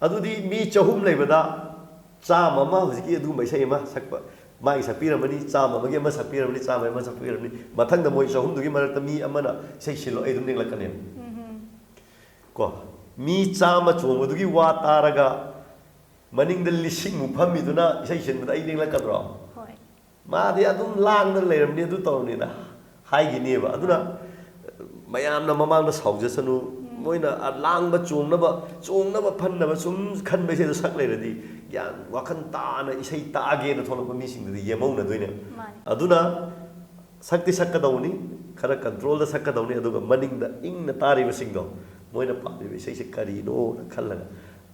ꯑꯗꯨꯗꯤ ꯃꯤ ꯆꯍꯨꯝ ꯂꯩꯕꯗ ꯆꯥꯝꯃ ꯑꯃ ꯍꯧꯖꯤꯛꯀꯤ ꯑꯗꯨꯒꯨꯝꯕ ꯏꯁꯩ ꯑꯃ ꯁꯛꯄ, ꯃꯥꯒꯤ ꯁꯛꯄꯤꯔꯝꯃꯅꯤ, ꯆꯥꯝꯃ ꯑꯃꯒꯤ ꯑꯃ ꯁꯛꯄꯤꯔꯝꯃꯅꯤ, ꯆꯥꯝꯃ ꯑꯃ ꯁꯛꯄꯤꯔꯝꯃꯅꯤ, ꯃꯊꯪꯗ ꯃꯣꯏ ꯆꯍꯨꯝꯗꯨꯒꯤ ꯃꯔꯛꯇ ꯃꯤ ꯑꯃꯅ ꯏꯁꯩ ꯁꯤꯜꯂꯣ, ꯑꯩ ꯑꯗꯨꯝ ꯅꯦꯛꯂꯛꯀꯅꯦꯕ꯫ ꯎꯝ꯫ ꯀꯣ, ꯃꯤ ꯆꯥꯝꯃ ꯆꯣꯡꯕꯗꯨꯒꯤ ꯋꯥ ꯇꯥꯔꯒ ꯃꯅꯤꯡꯗ ꯂꯤꯁꯤꯡꯃꯨꯛ ꯐꯝꯃꯤꯗꯨꯅ ꯏꯁꯩ ꯁꯤꯟꯕꯗ ꯑꯩ ꯅꯦꯛꯂꯛꯀꯗ꯭ꯔꯣ? ꯍꯣꯏ꯫ ꯃꯥꯗꯤ ꯑꯗꯨꯝ ꯂꯥꯡꯗꯅ ꯂꯩꯔꯝꯅꯤ, ꯑꯗꯨ ꯇꯧꯔꯝꯅꯤꯅ ꯍꯥꯏꯈꯤꯅꯦꯕ꯫ ꯑꯗꯨꯅ ꯃꯌꯥꯝꯅ ꯃꯃꯥꯡꯗ ꯁꯥꯎꯖꯁꯅꯨ, ꯃꯣꯏꯅ ꯂꯥꯡꯕ, ꯆꯣꯡꯅꯕ, ꯆꯣꯡꯅꯕ ꯐꯟꯅꯕ ꯁꯨꯝ ꯈꯟꯕꯁꯤꯗ ꯁꯛ ꯂꯩꯔꯗꯤ ꯒ꯭ꯌꯥꯟ ꯋꯥꯈꯜ ꯇꯥꯅ ꯏꯁꯩ ꯇꯥꯒꯦꯅ ꯊꯣꯛꯂꯛꯄ ꯃꯤꯁꯤꯡꯗꯨꯗꯤ ꯌꯦꯝꯍꯧꯅꯗꯣꯏꯅꯦꯕ꯫ ꯃꯥꯅꯤ꯫ ꯑꯗꯨꯅ ꯁꯛꯇꯤ ꯁꯛꯀꯗꯧꯅꯤ, ꯈꯔ ꯀꯟꯇ꯭ꯔꯣꯜꯗ ꯁꯛꯀꯗꯧꯅꯤ, ꯑꯗꯨꯒ ꯃꯅꯤꯡꯗ ꯏꯪꯅ ꯇꯥꯔꯤꯕꯁꯤꯡꯗꯣ ꯃꯣꯏꯅ ꯄꯥꯝꯃꯤꯕ ꯏꯁꯩꯁꯦ ꯀꯔꯤꯅꯣꯅ ꯈꯜꯂꯒ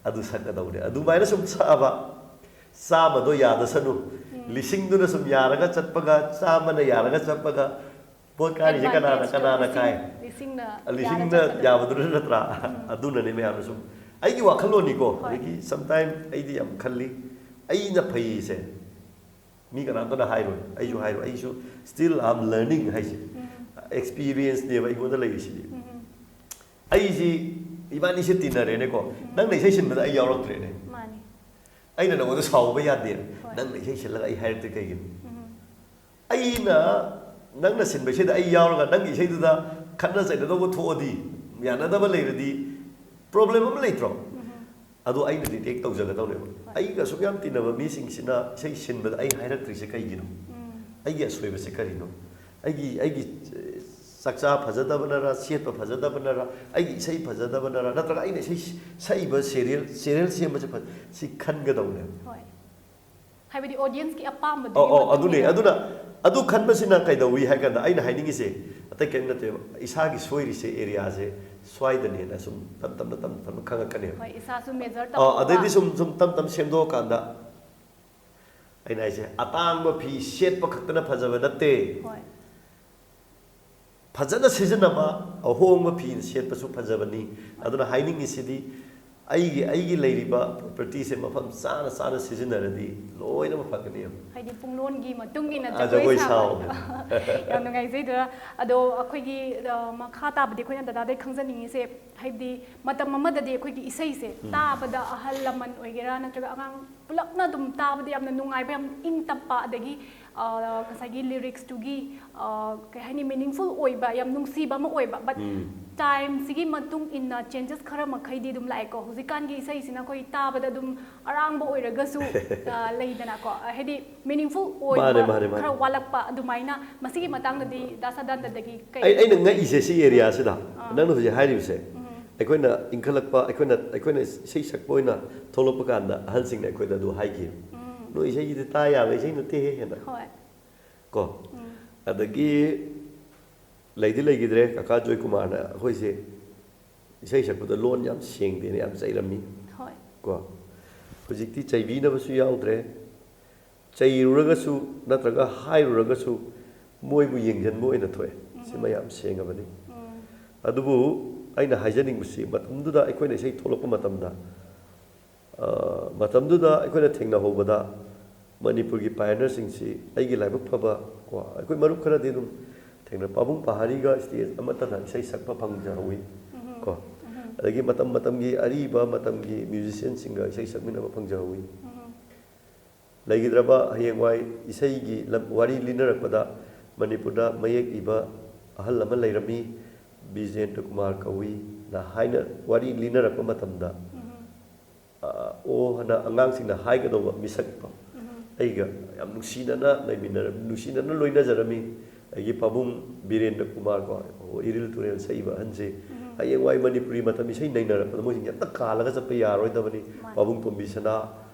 ꯑꯗꯨ ꯁꯛꯀꯗꯧꯅꯤ꯫ ꯑꯗꯨꯃꯥꯏꯅ ꯁꯨꯝ ꯁꯛꯑꯕ ꯆꯥꯝꯃꯗꯣ ꯌꯥꯗꯁꯅꯨ, ꯂꯤꯁꯤꯡꯗꯨꯅ ꯁꯨꯝ ꯌꯥꯔꯒ ꯆꯠꯄꯒ ꯆꯥꯝꯃꯅ ꯌꯥꯔꯒ ꯆꯠꯄꯒ ꯄꯣꯠ ꯀꯥꯔꯤꯁꯦ ꯀꯅꯥꯅ, Advantage ꯇꯣ ꯀꯅꯥꯅ ꯂꯤꯁꯤꯡ, ꯀꯥꯏ? ꯂꯤꯁꯤꯡꯅ ꯂꯤꯁꯤꯡꯅ ꯌꯥꯔ ꯆꯠꯄꯗꯣ꯫ ꯌꯥꯕꯗꯨꯅ ꯅꯠꯇ꯭ꯔꯥ? ꯑꯗꯨꯅꯅꯦ ꯃꯌꯥꯝꯅ ꯁꯨꯝ ꯑꯩꯒꯤ ꯋꯥꯈꯜꯂꯣꯟꯅꯤꯀꯣ꯫ ꯍꯣꯏ꯫ ꯑꯗꯒꯤ ꯁꯝꯇꯥꯏꯝ ꯑꯩꯗꯤ ꯌꯥꯝ ꯈꯜꯂꯤ, ꯑꯩꯅ ꯐꯩꯁꯦ ꯃꯤ ꯀꯅꯥꯝꯇꯅ ꯍꯥꯏꯔꯣꯏ, ꯑꯩꯁꯨ ꯍꯥꯏꯔꯣꯏ, ꯑꯩꯁꯨ still I am learning ꯍꯥꯏꯁꯦ꯫ ꯑꯦꯛꯁꯄꯤꯔꯤꯌꯦꯟꯁꯅꯦꯕ ꯑꯩꯉꯣꯟꯗ ꯂꯩꯔꯤꯁꯤꯗꯤ꯫ ꯑꯩꯁꯤ, ꯏꯕꯥꯅꯤꯁꯦ ꯇꯤꯟꯅꯔꯦꯅꯦꯀꯣ, ꯅꯪꯅ ꯏꯁꯩ ꯁꯤꯟꯕꯗ ꯑꯩ ꯌꯥꯎꯔꯛꯇ꯭ꯔꯦꯅꯦ꯫ ꯃꯥꯅꯤ꯫ ꯑꯩꯅ ꯅꯉꯣꯟꯗ ꯁꯥꯎꯕ ꯌꯥꯗꯦ꯫ ꯍꯣꯏ꯫ ꯅꯪꯅ ꯏꯁꯩ ꯁꯤꯜꯂꯒ ꯑꯩ ꯍꯥꯏꯔꯛꯇ꯭ꯔꯤ ꯀꯩꯒꯤꯅꯣ? ꯑꯩꯅ, ꯅꯪꯅ ꯁꯤꯟꯕ ꯏꯁꯩꯗ ꯑꯩ ꯌꯥꯎꯔꯒ ꯅꯪꯒꯤ ꯏꯁꯩꯗꯨꯗ ꯈꯠꯅ ꯆꯩꯅꯗꯧꯕ ꯊꯣꯛꯑꯗꯤ, ꯌꯥꯅꯗꯕ ꯂꯩꯔꯗꯤ, ꯄ꯭ꯔꯣꯕ꯭ꯂꯦꯝ ꯑꯃ ꯂꯩꯇ꯭ꯔꯣ? ꯑꯗꯣ ꯑꯩꯅ ꯗꯤꯇꯦꯛ ꯇꯧꯖꯒꯗꯧꯅꯦꯕ꯫ ꯑꯩꯒ ꯑꯁꯨꯛ ꯌꯥꯝ ꯇꯤꯟꯅꯕ ꯃꯤꯁꯤꯡꯁꯤꯅ ꯏꯁꯩ ꯁꯤꯟꯕꯗ ꯑꯩ ꯍꯥꯏꯔꯛꯇ꯭ꯔꯤꯁꯦ ꯀꯩꯒꯤꯅꯣ? ꯑꯩꯒꯤ ꯑꯁꯣꯏꯕꯁꯦ ꯀꯔꯤꯅꯣ? ꯑꯩꯒꯤ, ꯑꯩꯒꯤ, ꯑꯦ, ꯆꯥꯛꯆꯥ ꯐꯖꯗꯕꯅꯔ, ꯁꯦꯠꯄ ꯐꯖꯗꯕꯅꯔ, ꯑꯩꯒꯤ ꯏꯁꯩ ꯐꯖꯗꯕꯅꯔ, ꯅꯠꯇ꯭ꯔꯒ ꯑꯩꯅ ꯏꯁꯩ ꯁꯛꯏꯕ ꯁꯦꯔꯤꯌꯦꯜ, ꯁꯦꯔꯤꯌꯦꯜ ꯁꯦꯝꯕꯁꯦ ꯐ-, ꯁꯤ ꯈꯟꯒꯗꯧꯅꯦꯕ꯫ ꯍꯣꯏ꯫ ꯍꯥꯏꯕꯗꯤ ꯑꯣꯗꯤꯌꯟꯁꯀꯤ ꯑꯄꯥꯝꯕꯗꯨꯒꯤ ꯑꯧ ꯑꯧ ꯃꯇꯨꯡ ꯑꯗꯨꯅꯦ ꯏꯟꯅ꯫ ꯑꯗꯨꯅ ꯑꯗꯨ ꯈꯟꯕꯁꯤꯅ ꯀꯩꯗꯧꯏ ꯍꯥꯏ ꯀꯥꯟꯗ ꯑꯩꯅ ꯍꯥꯏꯅꯤꯡꯉꯤꯁꯦ ꯑꯇꯩ ꯀꯔꯤꯝ ꯅꯠꯇꯦꯕ, ꯏꯁꯥꯒꯤ ꯁꯣꯏꯔꯤꯁꯦ ꯑꯦꯔꯤꯌꯥꯁꯦ ꯁ꯭ꯋꯥꯏꯗꯅꯦꯅ ꯁꯨꯝ ꯇꯞ ꯇꯞꯅ ꯇꯞ ꯇꯞꯅ ꯈꯪꯉꯛꯀꯅꯦꯕ꯫ ꯍꯣꯏ, ꯏꯁꯥꯁꯨ ꯃꯦꯖꯔ ꯑꯥ, ꯑꯗꯩꯗꯤ ꯇꯧꯊꯣꯛꯄ꯫ ꯁꯨꯝ ꯁꯨꯝ ꯇꯞ ꯇꯞ ꯁꯦꯝꯗꯣꯛꯑꯀꯥꯟꯗ ꯑꯩꯅ ꯍꯥꯏꯁꯦ ꯑꯇꯥꯡꯕ ꯐꯤ ꯁꯦꯠꯄ ꯈꯛꯇꯅ ꯐꯖꯕ ꯅꯠꯇꯦ꯫ ꯍꯣꯏ꯫ ꯐꯖꯅ ꯁꯤꯖꯤꯟꯅꯕ, ꯑꯍꯣꯡꯕ ꯐꯤ ꯁꯦꯠꯄꯁꯨ ꯐꯖꯕꯅꯤ꯫ ꯑꯗꯨꯅ ꯍꯥꯏꯅꯤꯡꯉꯤꯁꯤꯗꯤ ꯑꯩꯒꯤ ꯑꯩꯒꯤ ꯂꯩꯔꯤꯕ ꯄ꯭ꯔꯣꯄꯔꯇꯤꯁꯦ ꯃꯐꯝ ꯆꯥꯅ ꯆꯥꯅ ꯁꯤꯖꯤꯟꯅꯔꯗꯤ ꯂꯣꯏꯅꯃꯛ ꯐꯒꯅꯤ꯫ ꯍꯥꯏꯗꯤ ꯄꯨꯡꯂꯣꯟꯒꯤ ꯃꯇꯨꯡ ꯏꯟꯅ ꯑ, ꯖꯒꯣꯏ ꯖꯒꯣꯏ ꯁꯥꯕ꯫ ꯁꯥꯕ꯫ ꯌꯥꯝ ꯅꯨꯡꯉꯥꯏꯖꯩꯗ꯫ ꯑꯗꯣ ꯑꯩꯈꯣꯏꯒꯤ, ꯑ, ꯃꯈꯥ ꯇꯥꯕꯗꯤ ꯑꯩꯈꯣꯏꯅ ꯗꯗꯥꯗꯩ ꯈꯪꯖꯅꯤꯡꯉꯤꯁꯦ, ꯍꯥꯏꯕꯗꯤ ꯃꯇꯝ ꯑꯃꯗꯗꯤ ꯑꯩꯈꯣꯏꯒꯤ ꯏꯁꯩꯁꯦ ꯇꯥꯕꯗ ꯑꯍꯜ ꯂꯃꯟ ꯑꯣꯏꯒꯦꯔꯥ ꯅꯠꯇ꯭ꯔꯒ ꯑꯉꯥꯡ ꯄꯨꯂꯞꯅ ꯑꯗꯨꯝ ꯇꯥꯕꯗ ꯌꯥꯝꯅ ꯅꯨꯡꯉꯥꯏꯕ, ꯌꯥꯝ ꯏꯪ ꯇꯞꯄ, ꯑꯗꯒꯤ, ꯑ, ꯉꯁꯥꯏꯒꯤ ꯂꯤꯔꯤꯛꯁꯇꯨꯒꯤ, ꯑ, ꯀꯩ ꯍꯥꯏꯅꯤ, ꯃꯤꯅꯤꯡꯐꯨꯜ ꯑꯣꯏꯕ, ꯌꯥꯝ ꯅꯨꯡꯁꯤꯕ ꯑꯃ ꯑꯣꯏꯕ꯫ But ꯇꯥꯏꯝꯁꯤꯒꯤ ꯃꯇꯨꯡ ꯏꯟꯅ ꯆꯦꯟꯖꯦꯁ ꯈꯔ ꯃꯈꯩꯗꯤ ꯑꯗꯨꯝ ꯂꯥꯛꯑꯦꯀꯣ꯫ ꯍꯧꯖꯤꯛꯀꯥꯟꯒꯤ ꯏꯁꯩꯁꯤꯅ ꯑꯩꯈꯣꯏ ꯇꯥꯕꯗ ꯑꯗꯨꯝ ꯑꯔꯥꯡꯕ ꯑꯣꯏꯔꯒꯁꯨ, ꯑ, ꯂꯩꯗꯅꯀꯣ, ꯑ, ꯍꯥꯏꯗꯤ ꯃꯤꯅꯤꯡꯐꯨꯜ ꯑꯣꯏꯕ ꯃꯥꯅꯦ, ꯃꯥꯅꯦ, ꯃꯥꯅꯦ꯫ ꯈꯔ ꯋꯥꯠꯂꯛꯄ ꯑꯗꯨꯃꯥꯏꯅ꯫ ꯃꯁꯤꯒꯤ ꯃꯇꯥꯡꯗꯗꯤ ꯗꯥ ꯁꯗꯥꯅꯟꯗꯗꯒꯤ ꯀꯩ ꯑꯩ ꯑꯩꯅ ꯉꯛꯏꯁꯦ ꯁꯤ ꯑꯦꯔꯤꯌꯥꯁꯤꯗ ꯑꯥ꯫ ꯅꯪꯅ ꯍꯧꯖꯤꯛ ꯍꯥꯏꯔꯤꯕꯁꯦ, ꯑꯩꯈꯣꯏꯅ ꯏꯟꯈꯠꯂꯛꯄ, ꯑꯩꯈꯣꯏꯅ ꯑꯩꯈꯣꯏꯅ ꯏꯁꯩ ꯁꯛꯄ ꯑꯣꯏꯅ ꯊꯣꯛꯂꯛꯄ ꯀꯥꯟꯗ ꯑꯍꯜꯁꯤꯡꯅ ꯑꯩꯈꯣꯏꯗ ꯑꯗꯨ ꯍꯥꯏꯈꯤ, "ꯅꯣꯏ ꯏꯁꯩꯁꯤꯗꯤ ꯇꯥ ꯌꯥꯕ ꯏꯁꯩ ꯅꯠꯇꯦꯍꯦ" ꯍꯥꯏꯅ꯫ ꯍꯣꯏ꯫ ꯀꯣ, ꯑꯗꯒꯤ ꯂꯩꯗꯤ ꯂꯩꯈꯤꯗ꯭ꯔꯦ, ꯀꯀꯥ ꯖꯣꯏꯀꯨꯃꯥꯔꯅ ꯑꯩꯈꯣꯏꯁꯦ ꯏꯁꯩ ꯁꯛꯄꯗ ꯂꯣꯟ ꯌꯥꯝ ꯁꯦꯡꯗꯦꯅ ꯌꯥꯝ ꯆꯩꯔꯝꯃꯤ꯫ ꯍꯣꯏ꯫ ꯀꯣ, ꯍꯧꯖꯤꯛꯇꯤ ꯆꯩꯕꯤꯅꯕꯁꯨ ꯌꯥꯎꯗ꯭ꯔꯦ, ꯆꯩꯔꯨꯔꯒꯁꯨ ꯅꯠꯇ꯭ꯔꯒ ꯍꯥꯏꯔꯨꯔꯒꯁꯨ ꯃꯣꯏꯕꯨ ꯌꯦꯡꯁꯤꯟꯕ ꯑꯣꯏꯅ ꯊꯣꯛꯑꯦ꯫ ꯁꯤꯃ ꯌꯥꯝ ꯁꯦꯡꯉꯕꯅꯤ꯫ ꯑꯗꯨꯕꯨ ꯑꯩꯅ ꯍꯥꯏꯖꯅꯤꯡꯕꯁꯤ, ꯃꯇꯝꯗꯨꯗ ꯑꯩꯈꯣꯏꯅ ꯏꯁꯩ ꯊꯣꯛꯂꯛꯄ ꯃꯇꯝꯗ, ꯑ, ꯃꯇꯝꯗꯨꯗ ꯑꯩꯈꯣꯏꯅ ꯊꯦꯡꯅꯍꯧꯕꯗ ꯃꯅꯤꯄꯨꯔꯒꯤ ꯄꯥꯏꯑꯅꯔꯁꯤꯡꯁꯤ ꯑꯩꯒꯤ ꯂꯥꯏꯕꯛ ꯐꯕ ꯀꯣ, ꯑꯩꯈꯣꯏ ꯃꯔꯨꯞ ꯈꯔꯗꯤ ꯑꯗꯨꯝ ꯊꯦꯡꯅ, ꯄꯥꯕꯨꯡ ꯄꯍꯥꯔꯤꯒ ꯁ꯭ꯇꯦꯖ ꯑꯃꯠꯇꯗ ꯏꯁꯩ ꯁꯛꯄ ꯐꯪꯖꯍꯧꯋꯤ ꯀꯣ꯫ ꯑꯗꯒꯤ ꯃꯇꯝ ꯃꯇꯝꯒꯤ ꯑꯔꯤꯕ ꯃꯇꯝꯒꯤ ꯃ꯭ꯌꯨꯖꯤꯁꯤꯌꯥꯟꯁꯤꯡꯒ ꯏꯁꯩ ꯁꯛꯃꯤꯟꯅꯕ ꯐꯪꯖꯍꯧꯋꯤ꯫ ꯂꯩꯈꯤꯗ꯭ꯔꯕ ꯍꯌꯦꯡꯋꯥꯏ ꯏꯁꯩꯒꯤ ꯂꯝ, ꯋꯥꯔꯤ ꯂꯤꯅꯔꯛꯄꯗ ꯃꯅꯤꯄꯨꯔꯗ ꯃꯌꯦꯛ ꯏꯕ ꯑꯍꯜ ꯑꯃ ꯂꯩꯔꯝꯃꯤ, ꯕꯤꯖꯦꯟꯗ꯭ꯔ ꯀꯨꯃꯥꯔ ꯀꯧꯏꯅ ꯍꯥꯏꯅ ꯋꯥꯔꯤ ꯂꯤꯅꯔꯛꯄ ꯃꯇꯝꯗ, ꯑ, ꯑꯣ ꯍꯥꯏꯅ ꯑꯉꯥꯡꯁꯤꯡꯅ ꯍꯥꯏꯒꯗꯧꯕ ꯃꯤꯁꯛꯇꯣ ꯑꯩꯒ ꯌꯥꯝ ꯅꯨꯡꯁꯤꯅꯅ ꯂꯩꯃꯤꯟꯅꯔꯝꯃꯤ, ꯅꯨꯡꯁꯤꯅꯅ ꯂꯣꯏꯅꯖꯔꯝꯃꯤ꯫ ꯑꯩꯒꯤ ꯄꯥꯕꯨꯡ ꯕꯤꯔꯦꯟꯗ꯭ꯔ ꯀꯨꯃꯥꯔ ꯀꯣ, ꯏꯔꯤꯜ ꯇꯨꯔꯦꯜ ꯁꯛꯏꯕ ꯑꯍꯟꯁꯦ, ꯍꯌꯦꯡꯋꯥꯏ ꯃꯅꯤꯄꯨꯔꯤ ꯃꯇꯝ ꯏꯁꯩ ꯅꯩꯅꯔꯛꯄꯗ ꯃꯣꯏꯁꯤꯡꯁꯦ ꯑꯝꯇ ꯀꯥꯜꯂꯒ ꯆꯠꯄ ꯌꯥꯔꯣꯏꯗꯕꯅꯤ꯫ ꯃꯥꯅꯤ꯫ ꯄꯥꯕꯨꯡ ꯇꯣꯝꯕꯤ ꯁꯅꯥ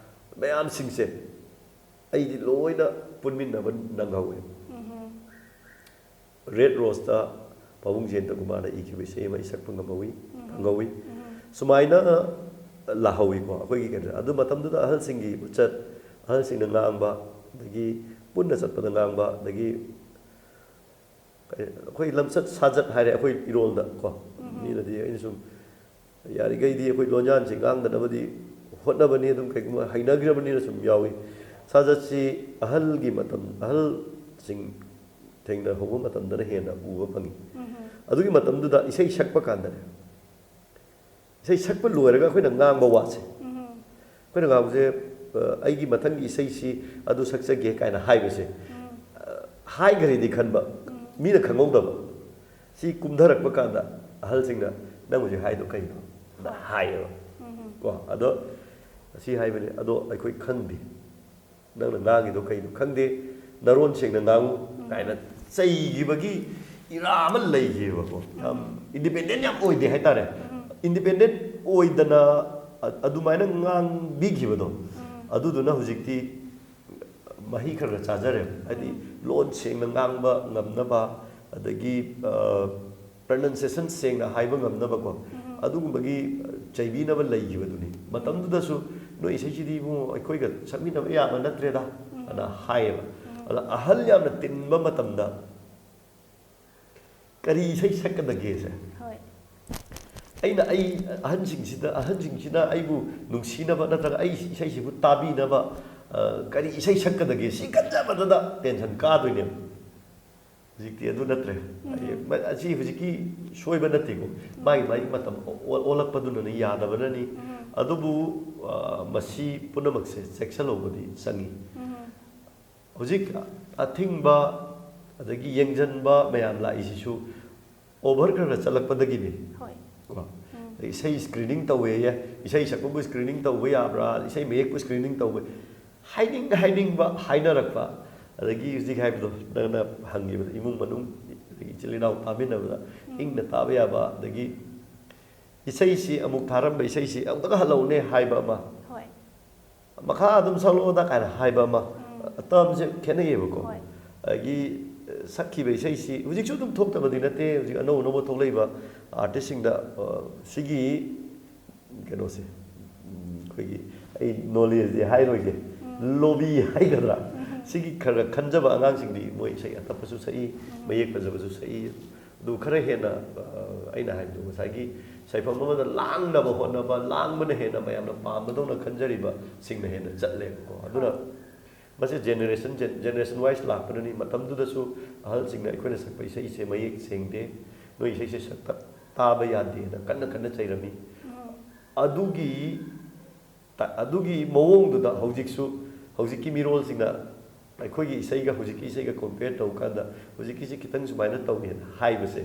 ꯃꯌꯥꯝꯁꯤꯡꯁꯦ ꯑꯩꯗꯤ ꯂꯣꯏꯅ ꯄꯨꯟꯃꯤꯟꯅꯕ ꯅꯪꯍꯧꯋꯦ꯫ ꯔꯦꯠ ꯔꯣꯁꯇ ꯄꯥꯕꯨꯡ ꯖꯌꯟꯇ ꯀꯨꯃꯥꯔꯅ ꯏꯈꯤꯕ ꯏꯁꯩ ꯑꯃ ꯑꯩ ꯁꯛꯄ ꯉꯝꯍꯧꯋꯤ, ꯐꯪꯍꯧꯋꯤ꯫ ꯁꯨꯃꯥꯏꯅ ꯂꯥꯛꯍꯧꯋꯤꯀꯣ ꯑꯩꯈꯣꯏꯒꯤ ꯀꯩꯅꯣ꯫ ꯑꯗꯨ ꯃꯇꯝꯗꯨꯗ ꯑꯍꯜꯁꯤꯡꯒꯤ ꯃꯆꯠ, ꯑꯍꯜꯁꯤꯡꯅ ꯉꯥꯡꯕ, ꯑꯗꯒꯤ ꯄꯨꯟꯅ ꯆꯠꯄꯗ ꯉꯥꯡꯕ, ꯑꯗꯒꯤ ꯑꯩꯈꯣꯏ ꯂꯝꯆꯠ ꯁꯥꯖꯠ ꯍꯥꯏꯔꯦ ꯑꯩꯈꯣꯏ ꯏꯔꯣꯜꯗ ꯀꯣ꯫ ꯃꯤꯅꯗꯤ ꯑꯩꯅ ꯁꯨꯝ ꯌꯥꯔꯤꯈꯩꯗꯤ ꯑꯩꯈꯣꯏ ꯂꯣꯟꯌꯥꯟꯁꯤ ꯉꯥꯡꯗꯅꯕꯗꯤ ꯍꯣꯠꯅꯕꯅꯤ, ꯑꯗꯨꯝ ꯀꯩꯒꯨꯝꯕ ꯍꯩꯅꯈ꯭ꯔꯕꯅꯤꯅ ꯁꯨꯝ ꯌꯥꯎꯏ꯫ ꯁꯥꯖꯠꯁꯤ ꯑꯍꯜꯒꯤ ꯃꯇꯝ, ꯑꯍꯜꯁꯤꯡ ꯊꯦꯡꯅꯍꯧꯕ ꯃꯇꯝꯗꯅ ꯍꯦꯟꯅ ꯎꯕ ꯐꯪꯉꯤ꯫ ꯑꯗꯨꯒꯤ ꯃꯇꯝꯗꯨꯗ ꯏꯁꯩ ꯁꯛꯄ ꯀꯥꯟꯗꯅꯦ, ꯏꯁꯩ ꯁꯛꯄ ꯂꯣꯏꯔꯒ ꯑꯩꯈꯣꯏꯅ ꯉꯥꯡꯕ ꯋꯥꯁꯦ, ꯑꯩꯈꯣꯏꯅ ꯉꯥꯡꯕꯁꯦ, "ꯑ, ꯑꯩꯒꯤ ꯃꯊꯪꯒꯤ ꯏꯁꯩꯁꯤ ꯑꯗꯨ ꯁꯛꯆꯒꯦ" ꯀꯥꯏꯅ ꯍꯥꯏꯕꯁꯦ, ꯑ, ꯍꯥꯏꯈ꯭ꯔꯦꯗꯤ ꯈꯟꯕ, ꯃꯤꯅ ꯈꯪꯍꯧꯗꯕ꯫ ꯁꯤ ꯀꯨꯝꯊꯔꯛꯄ ꯀꯥꯟꯗ ꯑꯍꯜꯁꯤꯡꯅ, "ꯅꯪ ꯍꯧꯖꯤꯛ ꯍꯥꯏꯗꯣ ꯀꯩꯅꯣ?" ꯅ ꯍꯥꯏꯌꯦꯕ꯫ ꯀꯣ ꯑꯗꯣ ꯑꯁꯤ ꯍꯥꯏꯕꯅꯤ, ꯑꯗꯣ ꯑꯩꯈꯣꯏ ꯈꯪꯗꯦ, "ꯅꯪꯅ ꯉꯥꯡꯉꯤꯗꯣ ꯀꯩꯅꯣ ꯈꯪꯗꯦ, ꯅꯔꯣꯟ ꯁꯦꯡꯅ ꯉꯥꯡꯉꯨ" ꯀꯥꯏꯅ ꯆꯩꯈꯤꯕꯒꯤ ꯏꯔꯥ ꯑꯃ ꯂꯩꯈꯤꯕꯀꯣ꯫ ꯌꯥꯝ ꯏꯟꯗꯤꯄꯦꯟꯗꯦꯟ ꯌꯥꯝ ꯑꯣꯏꯗꯦ ꯍꯥꯏꯇꯥꯔꯦ꯫ ꯏꯟꯗꯤꯄꯦꯟꯗꯦꯟ ꯑꯣꯏꯗꯅ ꯑ-, ꯑꯗꯨꯃꯥꯏꯅ ꯉꯥꯡꯕꯤꯈꯤꯕꯗꯣ, ꯑꯗꯨꯗꯨꯅ ꯍꯧꯖꯤꯛꯇꯤ ꯃꯍꯩ ꯈꯔ ꯈꯔ ꯆꯥꯖꯔꯦ꯫ ꯍꯥꯏꯗꯤ ꯂꯣꯟ ꯁꯦꯡꯅ ꯉꯥꯡꯕ ꯉꯝꯅꯕ, ꯑꯗꯒꯤ, ꯑ, ꯄ꯭ꯔꯅꯟꯁꯤꯌꯦꯁꯟ ꯁꯦꯡꯅ ꯍꯥꯏꯕ ꯉꯝꯅꯕꯀꯣ, ꯑꯗꯨꯒꯨꯝꯕꯒꯤ, ꯑ, ꯆꯩꯕꯤꯅꯕ ꯂꯩꯈꯤꯕꯗꯨꯅꯤ꯫ ꯃꯇꯝꯗꯨꯗꯁꯨ, "ꯅꯣꯏ ꯏꯁꯩꯁꯤꯗꯤ ꯏꯕꯨꯡꯉꯣ ꯑꯩꯈꯣꯏꯒ ꯁꯛꯃꯤꯟꯅꯕ ꯌꯥꯕ ꯅꯠꯇ꯭ꯔꯦꯗ" ꯑꯅ ꯍꯥꯏꯌꯦꯕ꯫ ꯑꯗ ꯑꯍꯜ ꯌꯥꯝꯅ ꯇꯤꯟꯕ ꯃꯇꯝꯗ ꯀꯔꯤ ꯏꯁꯩ ꯁꯛꯀꯗꯒꯦꯁꯦ, ꯍꯣꯏ ꯑꯩꯅ, ꯑꯩ ꯑꯍꯟꯁꯤꯡꯁꯤꯗ, ꯑꯍꯟꯁꯤꯡꯁꯤꯅ ꯑꯩꯕꯨ ꯅꯨꯡꯁꯤꯅꯕ ꯅꯠꯇ꯭ꯔꯒ ꯑꯩ ꯏꯁꯩꯁꯤꯕꯨ ꯇꯥꯕꯤꯅꯕ, ꯑ, ꯀꯔꯤ ꯏꯁꯩ ꯁꯛꯀꯗꯒꯦ, ꯁꯤ ꯈꯟꯖꯕꯗꯗ ꯇꯦꯟꯁꯟ ꯀꯥꯗꯣꯏꯅꯦꯕ꯫ ꯍꯧꯖꯤꯛꯇꯤ ꯑꯗꯨ ꯅꯠꯇ꯭ꯔꯦ꯫ ꯑꯩ, ꯃ-, ꯑꯁꯤ ꯍꯧꯖꯤꯛꯀꯤ ꯁꯣꯏꯕ ꯅꯠꯇꯦꯀꯣ, ꯃꯥꯒꯤ ꯃꯥꯒꯤ ꯃꯇꯝ ꯑꯣ-, ꯑꯣꯜꯂꯛꯄꯗꯨꯅꯅꯤ, ꯌꯥꯗꯕꯅꯅꯤ꯫ ꯑꯗꯨꯕꯨ, ꯑ, ꯃꯁꯤ ꯄꯨꯝꯅꯃꯛꯁꯦ ꯆꯦꯛꯁꯤꯜꯍꯧꯕꯗꯤ ꯆꯪꯉꯤ꯫ ꯍꯧꯖꯤꯛ ꯑꯊꯤꯡꯕ ꯑꯗꯒꯤ ꯌꯦꯡꯁꯤꯟꯕ ꯃꯌꯥꯝ ꯂꯥꯛꯏꯁꯤꯁꯨ ꯑꯣꯚꯔ ꯈꯔ ꯈꯔ ꯆꯠꯂꯛꯄꯗꯒꯤꯅꯤ꯫ ꯍꯣꯏ ꯀꯣ, ꯑꯗꯩ ꯏꯁꯩ ꯁ꯭ꯀ꯭ꯔꯤꯅꯤꯡ ꯇꯧꯋꯦꯌꯦ, ꯏꯁꯩ ꯁꯛꯄꯕꯨ ꯁ꯭ꯀ꯭ꯔꯤꯅꯤꯡ ꯇꯧꯕ ꯌꯥꯕ꯭ꯔꯥ, ꯏꯁꯩ ꯃꯌꯦꯛꯄꯨ ꯁ꯭ꯀ꯭ꯔꯤꯅꯤꯡ ꯇꯧꯕ, ꯍꯥꯏꯅꯤꯡ ꯍꯥꯏꯅꯤꯡꯕ ꯍꯥꯏꯅꯔꯛꯄ꯫ ꯑꯗꯒꯤ ꯍꯧꯖꯤꯛ ꯍꯥꯏꯕꯗꯣ, ꯅꯪꯅ ꯍꯪꯈꯤꯕꯗꯣ, ꯏꯃꯨꯡ ꯃꯅꯨꯡ, ꯑꯗꯒꯤ ꯏꯆꯤꯜ ꯏꯅꯥꯎ ꯇꯥꯃꯤꯟꯅꯕꯗ ꯏꯪꯅ ꯇꯥꯕ ꯌꯥꯕ, ꯑꯗꯒꯤ ꯏꯁꯩꯁꯤ ꯑꯃꯨꯛ ꯊꯥꯔꯝꯕ ꯏꯁꯩꯁꯤ ꯑꯃꯨꯛꯇꯒ ꯍꯜꯂꯛꯎꯅꯦ ꯍꯥꯏꯕ ꯑꯃ, ꯍꯣꯏ ꯃꯈꯥ ꯑꯗꯨꯝ ꯁꯛꯂꯛꯑꯣꯗ ꯀꯥꯏꯅ ꯍꯥꯏꯕ ꯑꯃ, ꯇꯔꯝꯁꯦ ꯈꯦꯠꯅꯩꯌꯦꯕꯀꯣ꯫ ꯍꯣꯏ꯫ ꯑꯗꯒꯤ ꯁꯛꯈꯤꯕ ꯏꯁꯩꯁꯤ ꯍꯧꯖꯤꯛꯁꯨ ꯑꯗꯨꯝ ꯊꯣꯛꯇꯕꯗꯤ ꯅꯠꯇꯦ꯫ ꯍꯧꯖꯤꯛ ꯑꯅꯧ ꯑꯅꯧꯕ ꯊꯣꯛꯂꯛꯏꯕ ꯑꯥꯔꯇꯤꯁꯁꯤꯡꯗ ꯁꯤꯒꯤ ꯀꯩꯅꯣꯁꯦ, ꯑꯩꯈꯣꯏꯒꯤ, ꯑꯩ ꯅꯣꯂꯦꯖꯇꯤ ꯍꯥꯏꯔꯣꯏꯒꯦ, ꯂꯣꯕꯤ ꯍꯥꯏꯒꯗ꯭ꯔꯥ, ꯁꯤꯒꯤ ꯈꯔ ꯈꯟꯖꯕ ꯑꯉꯥꯡꯁꯤꯡꯗꯤ ꯃꯣꯏ ꯏꯁꯩ ꯑꯇꯞꯄꯁꯨ ꯁꯛꯏ, ꯃꯌꯦꯛ ꯐꯖꯕꯁꯨ ꯁꯛꯏ꯫ ꯑꯗꯨ ꯈꯔ ꯍꯦꯟꯅ ꯑꯩꯅ ꯍꯥꯏꯕꯗꯣ, ꯉꯁꯥꯏꯒꯤ ꯁꯥꯏꯐꯝ ꯑꯃꯗ ꯂꯥꯡꯅꯕ ꯍꯣꯠꯅꯕ, ꯂꯥꯡꯕꯅ ꯍꯦꯟꯅ ꯃꯌꯥꯝꯅ ꯄꯥꯝꯕꯗꯧꯅ ꯈꯟꯖꯔꯤꯕꯁꯤꯡꯅ ꯍꯦꯟꯅ ꯆꯠꯂꯦꯕꯀꯣ꯫ ꯑꯗꯨꯅ ꯃꯁꯤ ꯖꯦꯅꯦꯔꯦꯁꯟ ꯖꯦꯅꯦꯔꯦꯁꯟ ꯋꯥꯏꯁ ꯂꯥꯛꯄꯅꯅꯤ꯫ ꯃꯇꯝꯗꯨꯗꯁꯨ ꯑꯍꯜꯁꯤꯡꯅ ꯑꯩꯈꯣꯏꯅ ꯁꯛꯄ ꯏꯁꯩꯁꯦ ꯃꯌꯦꯛ ꯁꯦꯡꯗꯦ, ꯅꯣꯏ ꯏꯁꯩꯁꯦ ꯁꯛꯇ ꯇꯥꯕ ꯌꯥꯗꯦꯅ ꯀꯟꯅ ꯀꯟꯅ ꯆꯩꯔꯝꯃꯤ꯫ ꯑꯗꯨꯒꯤ ꯑꯗꯨꯒꯤ ꯃꯑꯣꯡꯗꯨꯗ ꯍꯧꯖꯤꯛꯁꯨ, ꯍꯧꯖꯤꯛꯀꯤ ꯃꯤꯔꯣꯜꯁꯤꯡꯅ ꯑꯩꯈꯣꯏꯒꯤ ꯏꯁꯩꯒ ꯍꯧꯖꯤꯛꯀꯤ ꯏꯁꯩꯒ ꯀꯣꯝꯄꯤꯌꯔ ꯇꯧꯕ ꯀꯥꯟꯗ ꯍꯧꯖꯤꯛꯀꯤꯁꯤ ꯈꯤꯇꯪ ꯁꯨꯃꯥꯏꯅ ꯇꯧꯋꯦꯅ ꯍꯥꯏꯕꯁꯦ,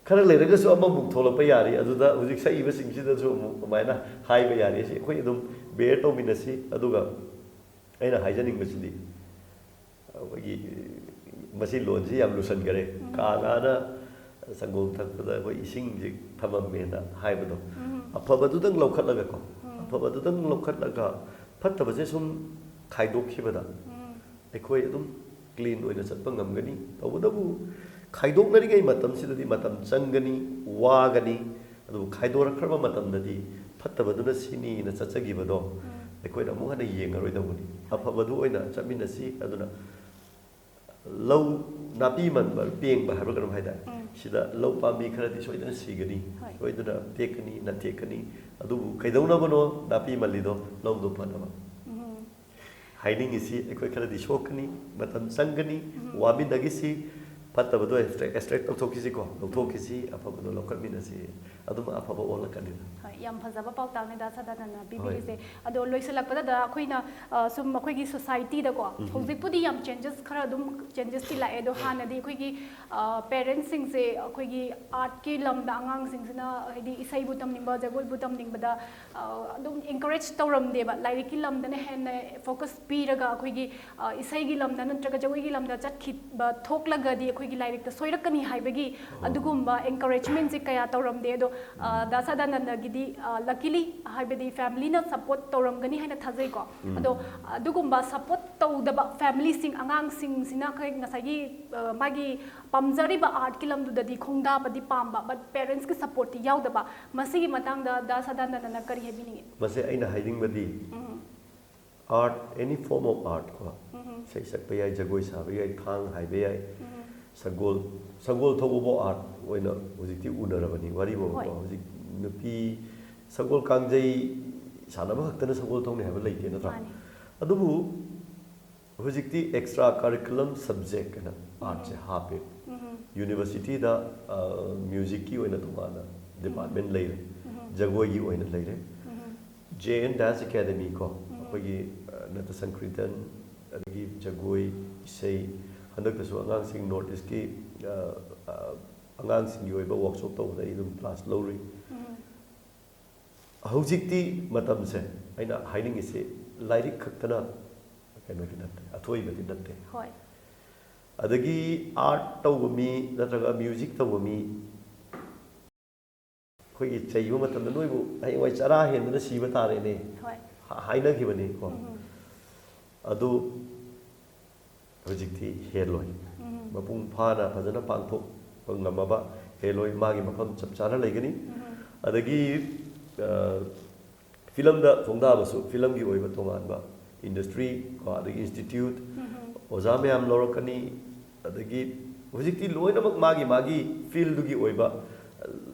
ꯈꯔ ꯂꯩꯔꯒꯁꯨ ꯑꯃꯃꯨꯛ ꯊꯣꯛꯂꯛꯄ ꯌꯥꯔꯤ꯫ ꯑꯗꯨꯗ ꯍꯧꯖꯤꯛ ꯁꯛꯏꯕꯁꯤꯡꯁꯤꯗꯁꯨ ꯑꯃꯨꯛ ꯑꯗꯨꯃꯥꯏꯅ ꯍꯥꯏꯕ ꯌꯥꯔꯤ꯫ ꯑꯁꯤ ꯑꯩꯈꯣꯏ ꯑꯗꯨꯝ ꯕꯦꯌꯔ ꯇꯧꯃꯤꯟꯅꯁꯤ꯫ ꯑꯗꯨꯒ ꯑꯩꯅ ꯍꯥꯏꯖꯅꯤꯡꯕꯁꯤꯗꯤ, ꯑꯩꯈꯣꯏꯒꯤ ꯃꯁꯤ ꯂꯣꯟꯁꯤ ꯌꯥꯝ ꯂꯨꯁꯟꯈꯔꯦ꯫ ꯀꯥ ꯉꯥꯅ ꯁꯪꯒꯣꯝ ꯊꯛꯄꯗ ꯑꯩꯈꯣꯏ ꯏꯁꯤꯡꯁꯤ ꯊꯝꯃꯝꯃꯦꯅ ꯍꯥꯏꯕꯗꯣ, ꯑꯐꯕꯗꯨꯗꯪ ꯂꯧꯈꯠꯂꯒꯀꯣ, ꯑꯐꯕꯗꯨꯗꯪ ꯂꯧꯈꯠꯂꯒ ꯐꯠꯇꯕꯁꯦ ꯁꯨꯝ ꯈꯥꯏꯗꯣꯛꯈꯤꯕꯗ ꯑꯩꯈꯣꯏ ꯑꯗꯨꯝ ꯀ꯭ꯂꯤꯟ ꯑꯣꯏꯅ ꯆꯠꯄ ꯉꯝꯒꯅꯤ꯫ ꯇꯧꯕꯇꯕꯨ ꯈꯥꯏꯗꯣꯛꯅꯔꯤꯉꯩ ꯃꯇꯝꯁꯤꯗꯗꯤ ꯃꯇꯝ ꯆꯪꯒꯅꯤ, ꯋꯥꯒꯅꯤ꯫ ꯑꯗꯨꯕꯨ ꯈꯥꯏꯗꯣꯔꯛꯈ꯭ꯔꯕ ꯃꯇꯝꯗꯗꯤ ꯐꯠꯇꯕꯗꯨꯅ ꯁꯤꯅꯤꯅ ꯆꯠꯆꯈꯤꯕꯗꯣ ꯑꯩꯈꯣꯏꯅ ꯑꯃꯨꯛ ꯍꯟꯅ ꯌꯦꯡꯉꯔꯣꯏꯗꯧꯕꯅꯤ꯫ ꯑꯐꯕꯗꯨ ꯑꯣꯏꯅ ꯆꯠꯃꯤꯟꯅꯁꯤ꯫ ꯑꯗꯨꯅ ꯂꯧ ꯅꯥꯄꯤ ꯃꯟꯕ ꯄꯦꯡꯕ ꯍꯥꯏꯕ꯭ꯔꯥ ꯀꯩꯅꯣꯝ ꯍꯥꯏꯇꯥꯔꯦ꯫ ꯁꯤꯗ ꯂꯧ ꯄꯥꯝꯕꯤ ꯈꯔꯗꯤ ꯁꯣꯏꯗꯅ ꯁꯤꯒꯅꯤ, ꯍꯣꯏ꯫ ꯁꯣꯏꯗꯅ ꯇꯦꯛꯀꯅꯤ, ꯅꯥꯟꯊꯦꯛꯀꯅꯤ꯫ ꯑꯗꯨꯕꯨ ꯀꯩꯗꯧꯅꯕꯅꯣ ꯅꯥꯄꯤ ꯃꯜꯂꯤꯗꯣ? ꯂꯧꯗꯣ ꯐꯅꯕ꯫ ꯍꯥꯏꯅꯤꯡꯉꯤꯁꯤ, ꯑꯩꯈꯣꯏ ꯈꯔꯗꯤ ꯁꯣꯛꯀꯅꯤ, ꯃꯇꯝ ꯆꯪꯒꯅꯤ, ꯋꯥꯃꯤꯟꯅꯈꯤꯁꯤ꯫ ꯐꯠꯇꯕꯗꯣ ꯑꯦꯛꯁꯇ꯭ꯔꯦꯛ ꯇꯧꯊꯣꯛꯈꯤꯁꯤꯀꯣ, ꯂꯧꯊꯣꯛꯈꯤꯁꯤ, ꯑꯐꯕꯗꯣ ꯂꯧꯈꯠꯃꯤꯟꯅꯁꯤ꯫ ꯑꯗꯨꯝ ꯑꯐꯕ ꯑꯣꯜꯂꯛꯀꯅꯤꯗ꯫ ꯍꯣꯏ, ꯌꯥꯝ ꯐꯖꯕ ꯄꯥꯎꯇꯥꯛꯅꯤꯗ ꯁꯥꯔꯅ ꯄꯤꯕꯤꯔꯤꯁꯦ꯫ ꯑꯗꯣ ꯂꯣꯏꯁꯤꯜꯂꯛꯄꯗ ꯑꯩꯈꯣꯏꯅ, ꯑ, ꯁꯨꯝ ꯑꯩꯈꯣꯏꯒꯤ ꯁꯣꯁꯥꯏꯇꯤꯗꯀꯣ, ꯍꯧꯖꯤꯛꯄꯨꯗꯤ ꯌꯥꯝ ꯆꯦꯟꯖꯦꯁ, ꯈꯔ ꯑꯗꯨꯝ ꯆꯦꯟꯖꯦꯁꯇꯤ ꯂꯥꯛꯑꯦ꯫ ꯑꯗꯣ ꯍꯥꯟꯅꯗꯤ ꯑꯩꯈꯣꯏꯒꯤ, ꯑ, ꯄꯦꯔꯦꯟꯁꯁꯤꯡꯁꯦ ꯑꯩꯈꯣꯏꯒꯤ ꯑꯥꯔꯠꯀꯤ ꯂꯝꯗ ꯑꯉꯥꯡꯁꯤꯡꯁꯤꯅ, ꯍꯥꯏꯗꯤ ꯏꯁꯩꯕꯨ ꯇꯝꯅꯤꯡꯕ, ꯖꯒꯣꯏꯕꯨ ꯇꯝꯅꯤꯡꯕꯗ, ꯑ, ꯑꯗꯨꯝ ꯏꯟꯀꯔꯦꯖ ꯇꯧꯔꯝꯗꯦꯕ꯫ ꯂꯥꯏꯔꯤꯛꯀꯤ ꯂꯝꯗꯅ ꯍꯦꯟꯅ ꯐꯣꯀꯁ ꯄꯤꯔꯒ ꯑꯩꯈꯣꯏꯒꯤ, ꯑ, ꯏꯁꯩꯒꯤ ꯂꯝꯗ ꯅꯠꯇ꯭ꯔꯒ ꯖꯒꯣꯏꯒꯤ ꯂꯝꯗ ꯆꯠꯈꯤꯕ ꯊꯣꯛꯂꯒꯗꯤ ꯑꯩꯈꯣꯏꯒꯤ ꯂꯥꯏꯔꯤꯛꯇ ꯁꯣꯏꯔꯛꯀꯅꯤ ꯍꯥꯏꯕꯒꯤ ꯑꯗꯨꯒꯨꯝꯕ encouragement ꯁꯦ ꯀꯌꯥ ꯇꯧꯔꯝꯗꯦ꯫ ꯑꯗꯣ ꯑ, ꯗꯥ ꯁꯗꯥꯅꯟꯗꯒꯤꯗꯤ, ꯑ, luckily ꯍꯥꯏꯕꯗꯤ family ꯅ support ꯇꯧꯔꯝꯒꯅꯤ ꯍꯥꯏꯅ ꯊꯥꯖꯩꯀꯣ꯫ ꯑꯗꯣ ꯑꯗꯨꯒꯨꯝꯕ support ꯇꯧꯗꯕ family ꯁꯤꯡ, ꯑꯉꯥꯡꯁꯤꯡꯁꯤꯅ ꯑꯩꯈꯣꯏ ꯉꯁꯥꯏꯒꯤ, ꯑ, ꯃꯥꯒꯤ ꯄꯥꯝꯖꯔꯤꯕ art ꯀꯤ ꯂꯝꯗꯨꯗꯗꯤ ꯈꯣꯡꯗꯥꯕꯗꯤ ꯄꯥꯝꯕ, but parents ꯀꯤ support ꯇꯤ ꯌꯥꯎꯗꯕ, ꯃꯁꯤꯒꯤ ꯃꯇꯥꯡꯗ ꯗꯥ ꯁꯗꯥꯅꯟꯗꯅ ꯀꯔꯤ ꯍꯥꯏꯕꯤꯅꯤꯡꯉꯤ? ꯃꯁꯤ ꯑꯩꯅ ꯍꯥꯏꯅꯤꯡꯕꯗꯤ, art, any form of art ꯀꯣ, ꯏꯁꯩ ꯁꯛꯄ ꯌꯥꯏ, ꯖꯒꯣꯏ ꯁꯥꯕ ꯌꯥꯏ, ꯊꯥꯡ ꯍꯥꯏꯕ ꯌꯥꯏ, ꯁꯒꯣꯜ, ꯁꯒꯣꯜ ꯊꯧꯕꯐꯥꯎ art ꯑꯣꯏꯅ ꯍꯧꯖꯤꯛꯇꯤ ꯎꯅꯔꯕꯅꯤ꯫ ꯋꯥꯔꯤ ꯐꯥꯎꯕꯀꯣ, ꯍꯣꯏ꯫ ꯍꯧꯖꯤꯛ ꯅꯨꯄꯤ ꯁꯒꯣꯜ ꯀꯥꯡꯖꯩ ꯁꯥꯟꯅꯕ ꯈꯛꯇꯅ ꯁꯒꯣꯜ ꯊꯧꯅꯤ ꯍꯥꯏꯕ ꯂꯩꯇꯦ, ꯅꯠꯇ꯭ꯔꯥ? ꯃꯥꯅꯤ꯫ ꯑꯗꯨꯕꯨ ꯍꯧꯖꯤꯛꯇꯤ extra curriculum subject ꯍꯥꯏꯅ art ꯁꯦ ꯍꯥꯞꯄꯦ꯫ University ꯗ, ꯑ, music ꯀꯤ ꯑꯣꯏꯅ ꯇꯣꯉꯥꯟꯅ department ꯂꯩꯔꯦ, ꯖꯒꯣꯏꯒꯤ ꯑꯣꯏꯅ ꯂꯩꯔꯦ꯫ J N Dance Academy ꯀꯣ, ꯑꯩꯈꯣꯏꯒꯤ, ꯑ, ꯅꯠꯇ ꯁꯪꯀ꯭ꯔꯤꯇꯟ, ꯑꯗꯒꯤ ꯖꯒꯣꯏ, ꯏꯁꯩ, ꯍꯟꯗꯛꯇꯁꯨ ꯑꯉꯥꯡꯁꯤꯡ North East ꯀꯤ, ꯑ, ꯑ, ꯑꯉꯥꯡꯁꯤꯡꯒꯤ ꯑꯣꯏꯕ workshop ꯇꯧꯕꯗ ꯑꯩ ꯑꯗꯨꯝ class ꯂꯧꯔꯨꯏ꯫ ꯍꯧꯖꯤꯛꯇꯤ ꯃꯇꯝꯁꯦ, ꯑꯩꯅ ꯍꯥꯏꯅꯤꯡꯉꯤꯁꯤ, ꯂꯥꯏꯔꯤꯛ ꯈꯛꯇꯅ ꯀꯩꯅꯣꯗꯤ ꯅꯠꯇꯦ, ꯑꯊꯣꯏꯕꯗꯤ ꯅꯠꯇꯦ꯫ ꯍꯣꯏ꯫ ꯑꯗꯒꯤ art ꯇꯧꯕ ꯃꯤ ꯅꯠꯇ꯭ꯔꯒ music ꯇꯧꯕ ꯃꯤ, ꯑꯩꯈꯣꯏꯒꯤ ꯆꯩꯕ ꯃꯇꯝꯗ "ꯅꯣꯏꯕꯨ ꯍꯌꯦꯡꯋꯥꯏ ꯆꯔꯥ ꯍꯦꯟꯗꯅ ꯁꯤꯕ ꯇꯥꯔꯦꯅꯦ" ꯍꯣꯏ꯫ ꯍꯥ-, ꯍꯥꯏꯅꯈꯤꯕꯅꯤꯀꯣ꯫ ꯑꯗꯨ ꯍꯧꯖꯤꯛꯇꯤ ꯍꯦꯜꯂꯣꯏ꯫ ꯃꯄꯨꯡ ꯐꯥꯅ ꯐꯖꯅ ꯄꯥꯡꯊꯣꯛꯄ ꯉꯝꯃꯕ ꯍꯦꯜꯂꯣꯏ, ꯃꯥꯒꯤ ꯃꯐꯝ ꯆꯞ ꯆꯥꯅ ꯂꯩꯒꯅꯤ꯫ ꯑꯗꯒꯤ, ꯑ, film ꯗ ꯈꯣꯡꯗꯥꯕꯁꯨ film ꯒꯤ ꯑꯣꯏꯕ ꯇꯣꯉꯥꯟꯕ industry ꯀꯣ, ꯑꯗꯒꯤ institute, ꯑꯣꯖꯥ ꯃꯌꯥꯝ ꯂꯧꯔꯛꯀꯅꯤ꯫ ꯑꯗꯒꯤ ꯍꯧꯖꯤꯛꯇꯤ ꯂꯣꯏꯅꯃꯛ ꯃꯥꯒꯤ ꯃꯥꯒꯤ field ꯗꯨꯒꯤ ꯑꯣꯏꯕ, ꯑ,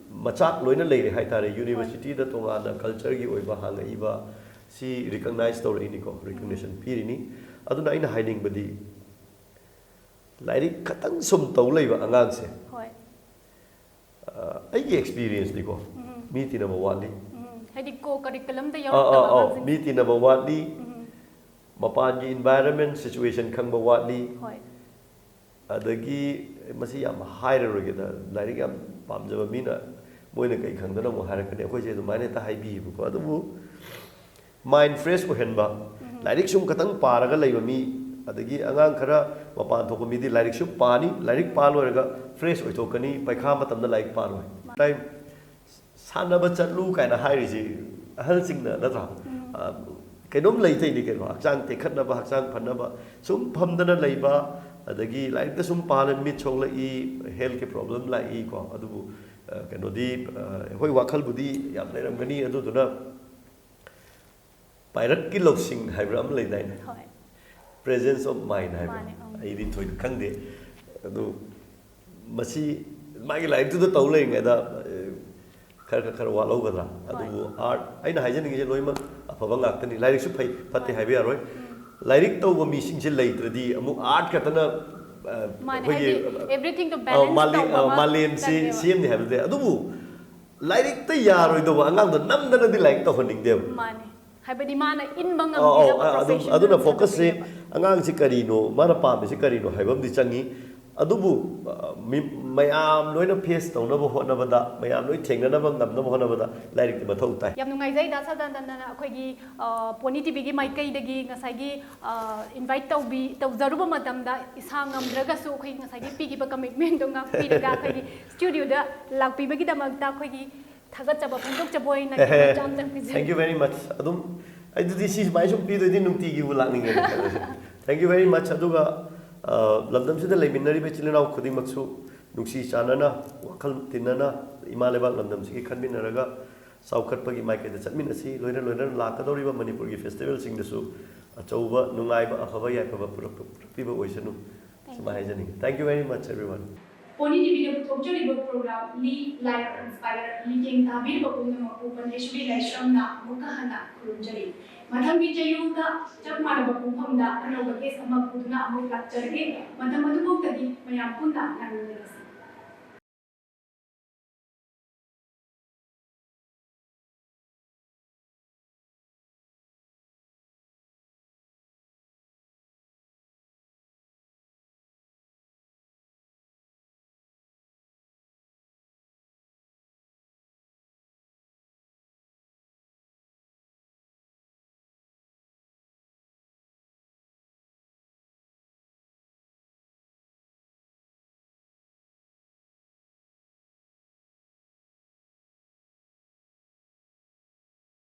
ꯃꯆꯥꯛ ꯂꯣꯏꯅ ꯂꯩꯔꯦ ꯍꯥꯏꯇꯥꯔꯦ꯫ University ꯗ ꯇꯣꯉꯥꯟꯅ culture ꯒꯤ ꯑꯣꯏꯕ ꯍꯥꯡꯉꯛꯏꯕ ꯁꯤ recognize ꯇꯧꯔꯛꯏꯅꯤꯀꯣ, recognition ꯄꯤꯔꯤꯅꯤ꯫ ꯑꯗꯨꯅ ꯑꯩꯅ ꯍꯥꯏꯅꯤꯡꯕꯗꯤ, ꯂꯥꯏꯔꯤꯛ ꯈꯇꯪ ꯁꯨꯝ ꯇꯧ ꯂꯩꯕ ꯑꯉꯥꯡꯁꯦ, ꯍꯣꯏ꯫ ꯑ, ꯑꯩꯒꯤ experience ꯅꯤꯀꯣ, ꯃꯤ ꯇꯤꯟꯅꯕ ꯋꯥꯠꯂꯤ꯫ ꯎꯝ, ꯍꯥꯏꯗꯤ co-curriculum ꯗ ꯑꯥ, ꯑꯥ, ꯌꯥꯎꯔꯛꯇꯕ ꯑꯧ, ꯑꯉꯥꯡꯁꯤꯡ꯫ ꯃꯤ ꯇꯤꯟꯅꯕ ꯋꯥꯠꯂꯤ꯫ ꯃꯄꯥꯟꯒꯤ environment situation ꯈꯪꯕ ꯋꯥꯠꯂꯤ꯫ ꯍꯣꯏ꯫ ꯑꯗꯒꯤ ꯃꯁꯤ ꯌꯥꯝ ꯍꯥꯏꯔꯔꯣꯏꯒꯦꯗ, ꯂꯥꯏꯔꯤꯛ ꯌꯥꯝ ꯄꯥꯝꯖꯕ ꯃꯤꯅ, ꯃꯣꯏꯅ ꯀꯩ ꯈꯪꯗꯅ ꯑꯃꯨꯛ ꯍꯥꯏꯔꯛꯀꯅꯤ, "ꯑꯩꯈꯣꯏꯁꯦ ꯑꯗꯨꯃꯥꯏꯅ ꯍꯦꯛꯇ ꯍꯥꯏꯕꯤꯌꯦꯕꯀꯣ"꯫ ꯑꯗꯨꯕꯨ mind fresh ꯑꯣꯏꯍꯟꯕ, ꯂꯥꯏꯔꯤꯛ ꯁꯨꯝ ꯈꯇꯪ ꯄꯥꯔꯒ ꯂꯩꯕ ꯃꯤ ꯑꯗꯒꯤ ꯑꯉꯥꯡ ꯈꯔ ꯃꯄꯥꯟ ꯊꯣꯛꯄ ꯃꯤꯗꯤ ꯂꯥꯏꯔꯤꯛꯁꯨ ꯄꯥꯅꯤ, ꯂꯥꯏꯔꯤꯛ ꯄꯥ ꯂꯣꯏꯔꯒ ꯐ꯭ꯔꯦꯁ ꯑꯣꯏꯊꯣꯛꯀꯅꯤ, ꯄꯩꯈꯥ ꯃꯇꯝꯗ ꯂꯥꯏꯔꯤꯛ ꯄꯥꯔꯣꯏ꯫ ꯇꯥꯏꯝ ꯁꯥꯟꯅꯕ ꯆꯠꯂꯨ ꯀꯥꯏꯅ ꯍꯥꯏꯔꯤꯁꯤ ꯑꯍꯜꯁꯤꯡꯅ ꯅꯠꯇ꯭ꯔꯥ? ꯎꯝ꯫ ꯑ, ꯀꯩꯅꯣꯝ ꯂꯩꯇꯩꯅꯤ ꯀꯩꯅꯣ, ꯍꯛꯆꯥꯡ ꯇꯦꯛꯈꯠꯅꯕ, ꯍꯛꯆꯥꯡ ꯐꯅꯕ꯫ ꯁꯨꯝ ꯐꯝꯗꯅ ꯂꯩꯕ, ꯑꯗꯒꯤ ꯂꯥꯏꯔꯤꯛꯇ ꯁꯨꯝ ꯄꯥꯍꯜꯂ ꯃꯤꯠ ꯁꯣꯛꯂꯛꯏ, ꯍꯦꯜꯠꯀꯤ ꯄ꯭ꯔꯣꯕ꯭ꯂꯦꯝ ꯂꯥꯛꯏ ꯀꯣ꯫ ꯑꯗꯨꯕꯨ, ꯑ, ꯀꯩꯅꯣꯗꯤ, ꯑ, ꯑꯩꯈꯣꯏ ꯋꯥꯈꯜꯕꯨꯗꯤ ꯌꯥꯝ ꯂꯩꯔꯝꯒꯅꯤ, ꯑꯗꯨꯗꯨꯅ ꯄꯥꯏꯔꯛꯀꯤ ꯂꯧꯁꯤꯡ ꯍꯥꯏꯕ꯭ꯔꯥ ꯑꯃ ꯂꯩꯗꯥꯏꯅꯦ? ꯍꯣꯏ꯫ Presence of mind ꯍꯥꯏꯕ꯭ꯔꯥ? ꯃꯥꯅꯦ, ꯑꯪ꯫ ꯑꯩꯗꯤ ꯊꯣꯏꯅ ꯈꯪꯗꯦ꯫ ꯑꯗꯨ ꯃꯁꯤ ꯃꯥꯒꯤ ꯂꯥꯏꯔꯤꯛꯇꯨꯗ ꯇꯧ ꯂꯩꯔꯤꯉꯩꯗ, ꯑ, ꯈꯔ, ꯈꯔ, ꯈꯔ ꯋꯥꯠꯍꯧꯒꯗ꯭ꯔꯥ? ꯍꯣꯏ꯫ ꯑꯗꯨꯕꯨ ꯑꯥꯔꯠ, ꯑꯩꯅ ꯍꯥꯏꯖꯅꯤꯡꯉꯤꯁꯦ ꯂꯣꯏꯅꯃꯛ ꯑꯐꯕ ꯉꯥꯛꯇꯅꯤ꯫ ꯂꯥꯏꯔꯤꯛꯁꯨ ꯐꯩ, ꯐꯠꯇꯦ ꯍꯣꯏ꯫ ꯍꯥꯏꯕ ꯌꯥꯔꯣꯏ꯫ ꯎꯝ꯫ ꯂꯥꯏꯔꯤꯛ ꯇꯧꯕ ꯃꯤꯁꯤꯡꯁꯦ ꯂꯩꯇ꯭ꯔꯗꯤ ꯑꯃꯨꯛ ꯑꯥꯔꯠ ꯈꯛꯇꯅ, ꯑ, ꯃꯥꯅꯦ, ꯑꯩꯈꯣꯏꯒꯤ, ꯍꯥꯏꯗꯤ, everything to ꯑ, balance ꯃꯥꯂꯦ-, ꯇꯧꯕ ꯑ, ꯑꯃ ꯃꯥꯂꯦꯝꯁꯤ ꯆꯪꯉꯦꯕ꯫ ꯁꯦꯝꯅꯤ ꯍꯥꯏꯕꯗꯤ, ꯑꯗꯨꯕꯨ ꯂꯥꯏꯔꯤꯛꯇ ꯌꯥꯔꯣꯏꯗꯧꯕ ꯑꯉꯥꯡꯗꯣ ꯅꯝꯗꯅꯗꯤ ꯂꯥꯏꯔꯤꯛ ꯇꯧꯍꯟꯅꯤꯡꯗꯦꯕ꯫ ꯃꯥꯅꯦ꯫ ꯍꯥꯏꯕꯗꯤ ꯃꯥꯅ ꯏꯟꯕ ꯑꯧ, ꯑꯧ, ꯉꯝꯕꯤꯅꯕ ꯑꯗꯨꯝ, profession ꯑꯗꯨꯅ ꯑꯃ focus ꯁꯦ ꯆꯪꯉꯛꯄꯅꯦꯕ꯫ ꯑꯉꯥꯡꯁꯤ ꯀꯔꯤꯅꯣ, ꯃꯥꯅ ꯄꯥꯝꯃꯤꯁꯤ ꯀꯔꯤꯅꯣ ꯍꯥꯏꯕ ꯑꯃꯗꯤ ꯆꯪꯉꯤ꯫ ꯑꯗꯨꯕꯨ, ꯑ, ꯃꯤ, ꯃꯌꯥꯝ ꯂꯣꯏꯅ face ꯇꯧꯅꯕ ꯍꯣꯠꯅꯕꯗ, ꯃꯌꯥꯝ ꯂꯣꯏ ꯊꯦꯡꯅꯅꯕ ꯉꯝꯅꯕ ꯍꯣꯠꯅꯕꯗ ꯂꯥꯏꯔꯤꯛꯇꯤ ꯃꯊꯧ ꯇꯥꯏ꯫ ꯌꯥꯝ ꯅꯨꯡꯉꯥꯏꯖꯩ, ꯗꯥ ꯁꯗꯥꯅꯟꯗꯅ ꯑꯩꯈꯣꯏꯒꯤ, ꯑ, ꯄꯣꯅꯤ ꯇꯤꯚꯤꯒꯤ ꯃꯥꯏꯀꯩꯗꯒꯤ ꯉꯁꯥꯏꯒꯤ, ꯑ, invite ꯇꯧꯕꯤ-, ꯇꯧꯖꯔꯨꯕ ꯃꯇꯝꯗ ꯏꯁꯥ ꯉꯝꯗ꯭ꯔꯒꯁꯨ ꯑꯩꯈꯣꯏ ꯉꯁꯥꯏꯒꯤ ꯄꯤꯈꯤꯕ commitment ꯗꯣ ꯉꯥꯛꯄꯤꯔꯒ ꯑꯩꯈꯣꯏꯒꯤ studio ꯗ ꯂꯥꯛꯄꯤꯕꯒꯤꯗꯃꯛꯇ ꯑꯩꯈꯣꯏꯒꯤ ꯊꯥꯒꯠꯆꯕ ꯐꯣꯡꯗꯣꯛꯆꯕ ꯑꯣꯏꯅ ꯈꯨꯔꯨꯝꯖꯝ ꯇꯝꯖꯒꯦ꯫ Thank you very much꯫ ꯑꯗꯨꯝ ꯑꯩꯗꯨꯗꯤ ꯁꯤ ꯁꯨꯃꯥꯏꯅ ꯁꯨꯝ ꯄꯤꯗꯣꯏꯗꯤ ꯅꯨꯡꯇꯤꯒꯤꯕꯨ ꯂꯥꯛꯅꯤꯡꯉꯦ꯫ Thank you very much꯫ ꯑꯗꯨꯒ, ꯑ, ꯂꯝꯗꯝꯁꯤꯗ ꯂꯩꯃꯤꯟꯅꯔꯤꯕ ꯏꯆꯤꯜ ꯏꯅꯥꯎ ꯈꯨꯗꯤꯡꯃꯛꯁꯨ ꯅꯨꯡꯁꯤ ꯆꯥꯟꯅꯅ, ꯋꯥꯈꯜ ꯇꯤꯟꯅꯅ, ꯏꯃꯥ ꯂꯩꯕꯥꯛ ꯂꯝꯗꯝꯁꯤꯒꯤ ꯈꯟꯃꯤꯟꯅꯔꯒ ꯆꯥꯎꯈꯠꯄꯒꯤ ꯃꯥꯏꯀꯩꯗ ꯆꯠꯃꯤꯟꯅꯁꯤ꯫ ꯂꯣꯏꯅ ꯂꯣꯏꯅꯅ ꯂꯥꯛꯀꯗꯧꯔꯤꯕ ꯃꯅꯤꯄꯨꯔꯒꯤ festival ꯁꯤꯡꯗꯁꯨ ꯑꯆꯧꯕ ꯅꯨꯡꯉꯥꯏꯕ, ꯑꯐꯕ ꯌꯥꯏꯐꯕ ꯄꯨꯔꯛꯄ, ꯄꯨꯔꯛꯄꯤꯕ ꯑꯣꯏꯁꯅꯨ꯫ ꯁꯨꯃꯥꯏꯅ ꯍꯥꯏꯖꯅꯤꯡꯉꯤ꯫ Thank you very much everyone꯫ ꯄꯣꯅꯤ ꯇꯤꯚꯤꯅ ꯄꯨꯊꯣꯛꯆꯔꯤꯕ program ꯂꯤ ꯂꯥꯏꯠ ꯏꯟꯁꯄꯥꯌꯔ ꯃꯤꯠꯌꯦꯡ ꯇꯥꯕꯤꯔꯤꯕ ꯄꯨꯝꯅꯃꯛꯄꯨ ꯄꯔꯃꯦꯁ꯭ꯋꯔꯤ ꯂꯥꯏꯁ꯭ꯔꯝꯅ ꯑꯃꯨꯛꯀ ꯍꯟꯅ ꯈꯨꯔꯨꯝꯖꯔꯤ꯫ ꯃꯊꯪꯒꯤ ꯆꯌꯣꯜꯗ ꯆꯞ ꯃꯥꯟꯅꯕ ꯄꯨꯡꯐꯝꯗ ꯑꯅꯧꯕ guest ꯑꯃ ꯄꯨꯗꯨꯅ ꯑꯃꯨꯛ ꯂꯥꯛꯆꯔꯒꯦ꯫ ꯃꯇꯝ ꯑꯗꯨꯐꯥꯎꯗꯗꯤ ꯃꯌꯥꯝ ꯄꯨꯟꯅ ꯉꯥꯏꯃꯤꯟꯅꯔꯁꯤ꯫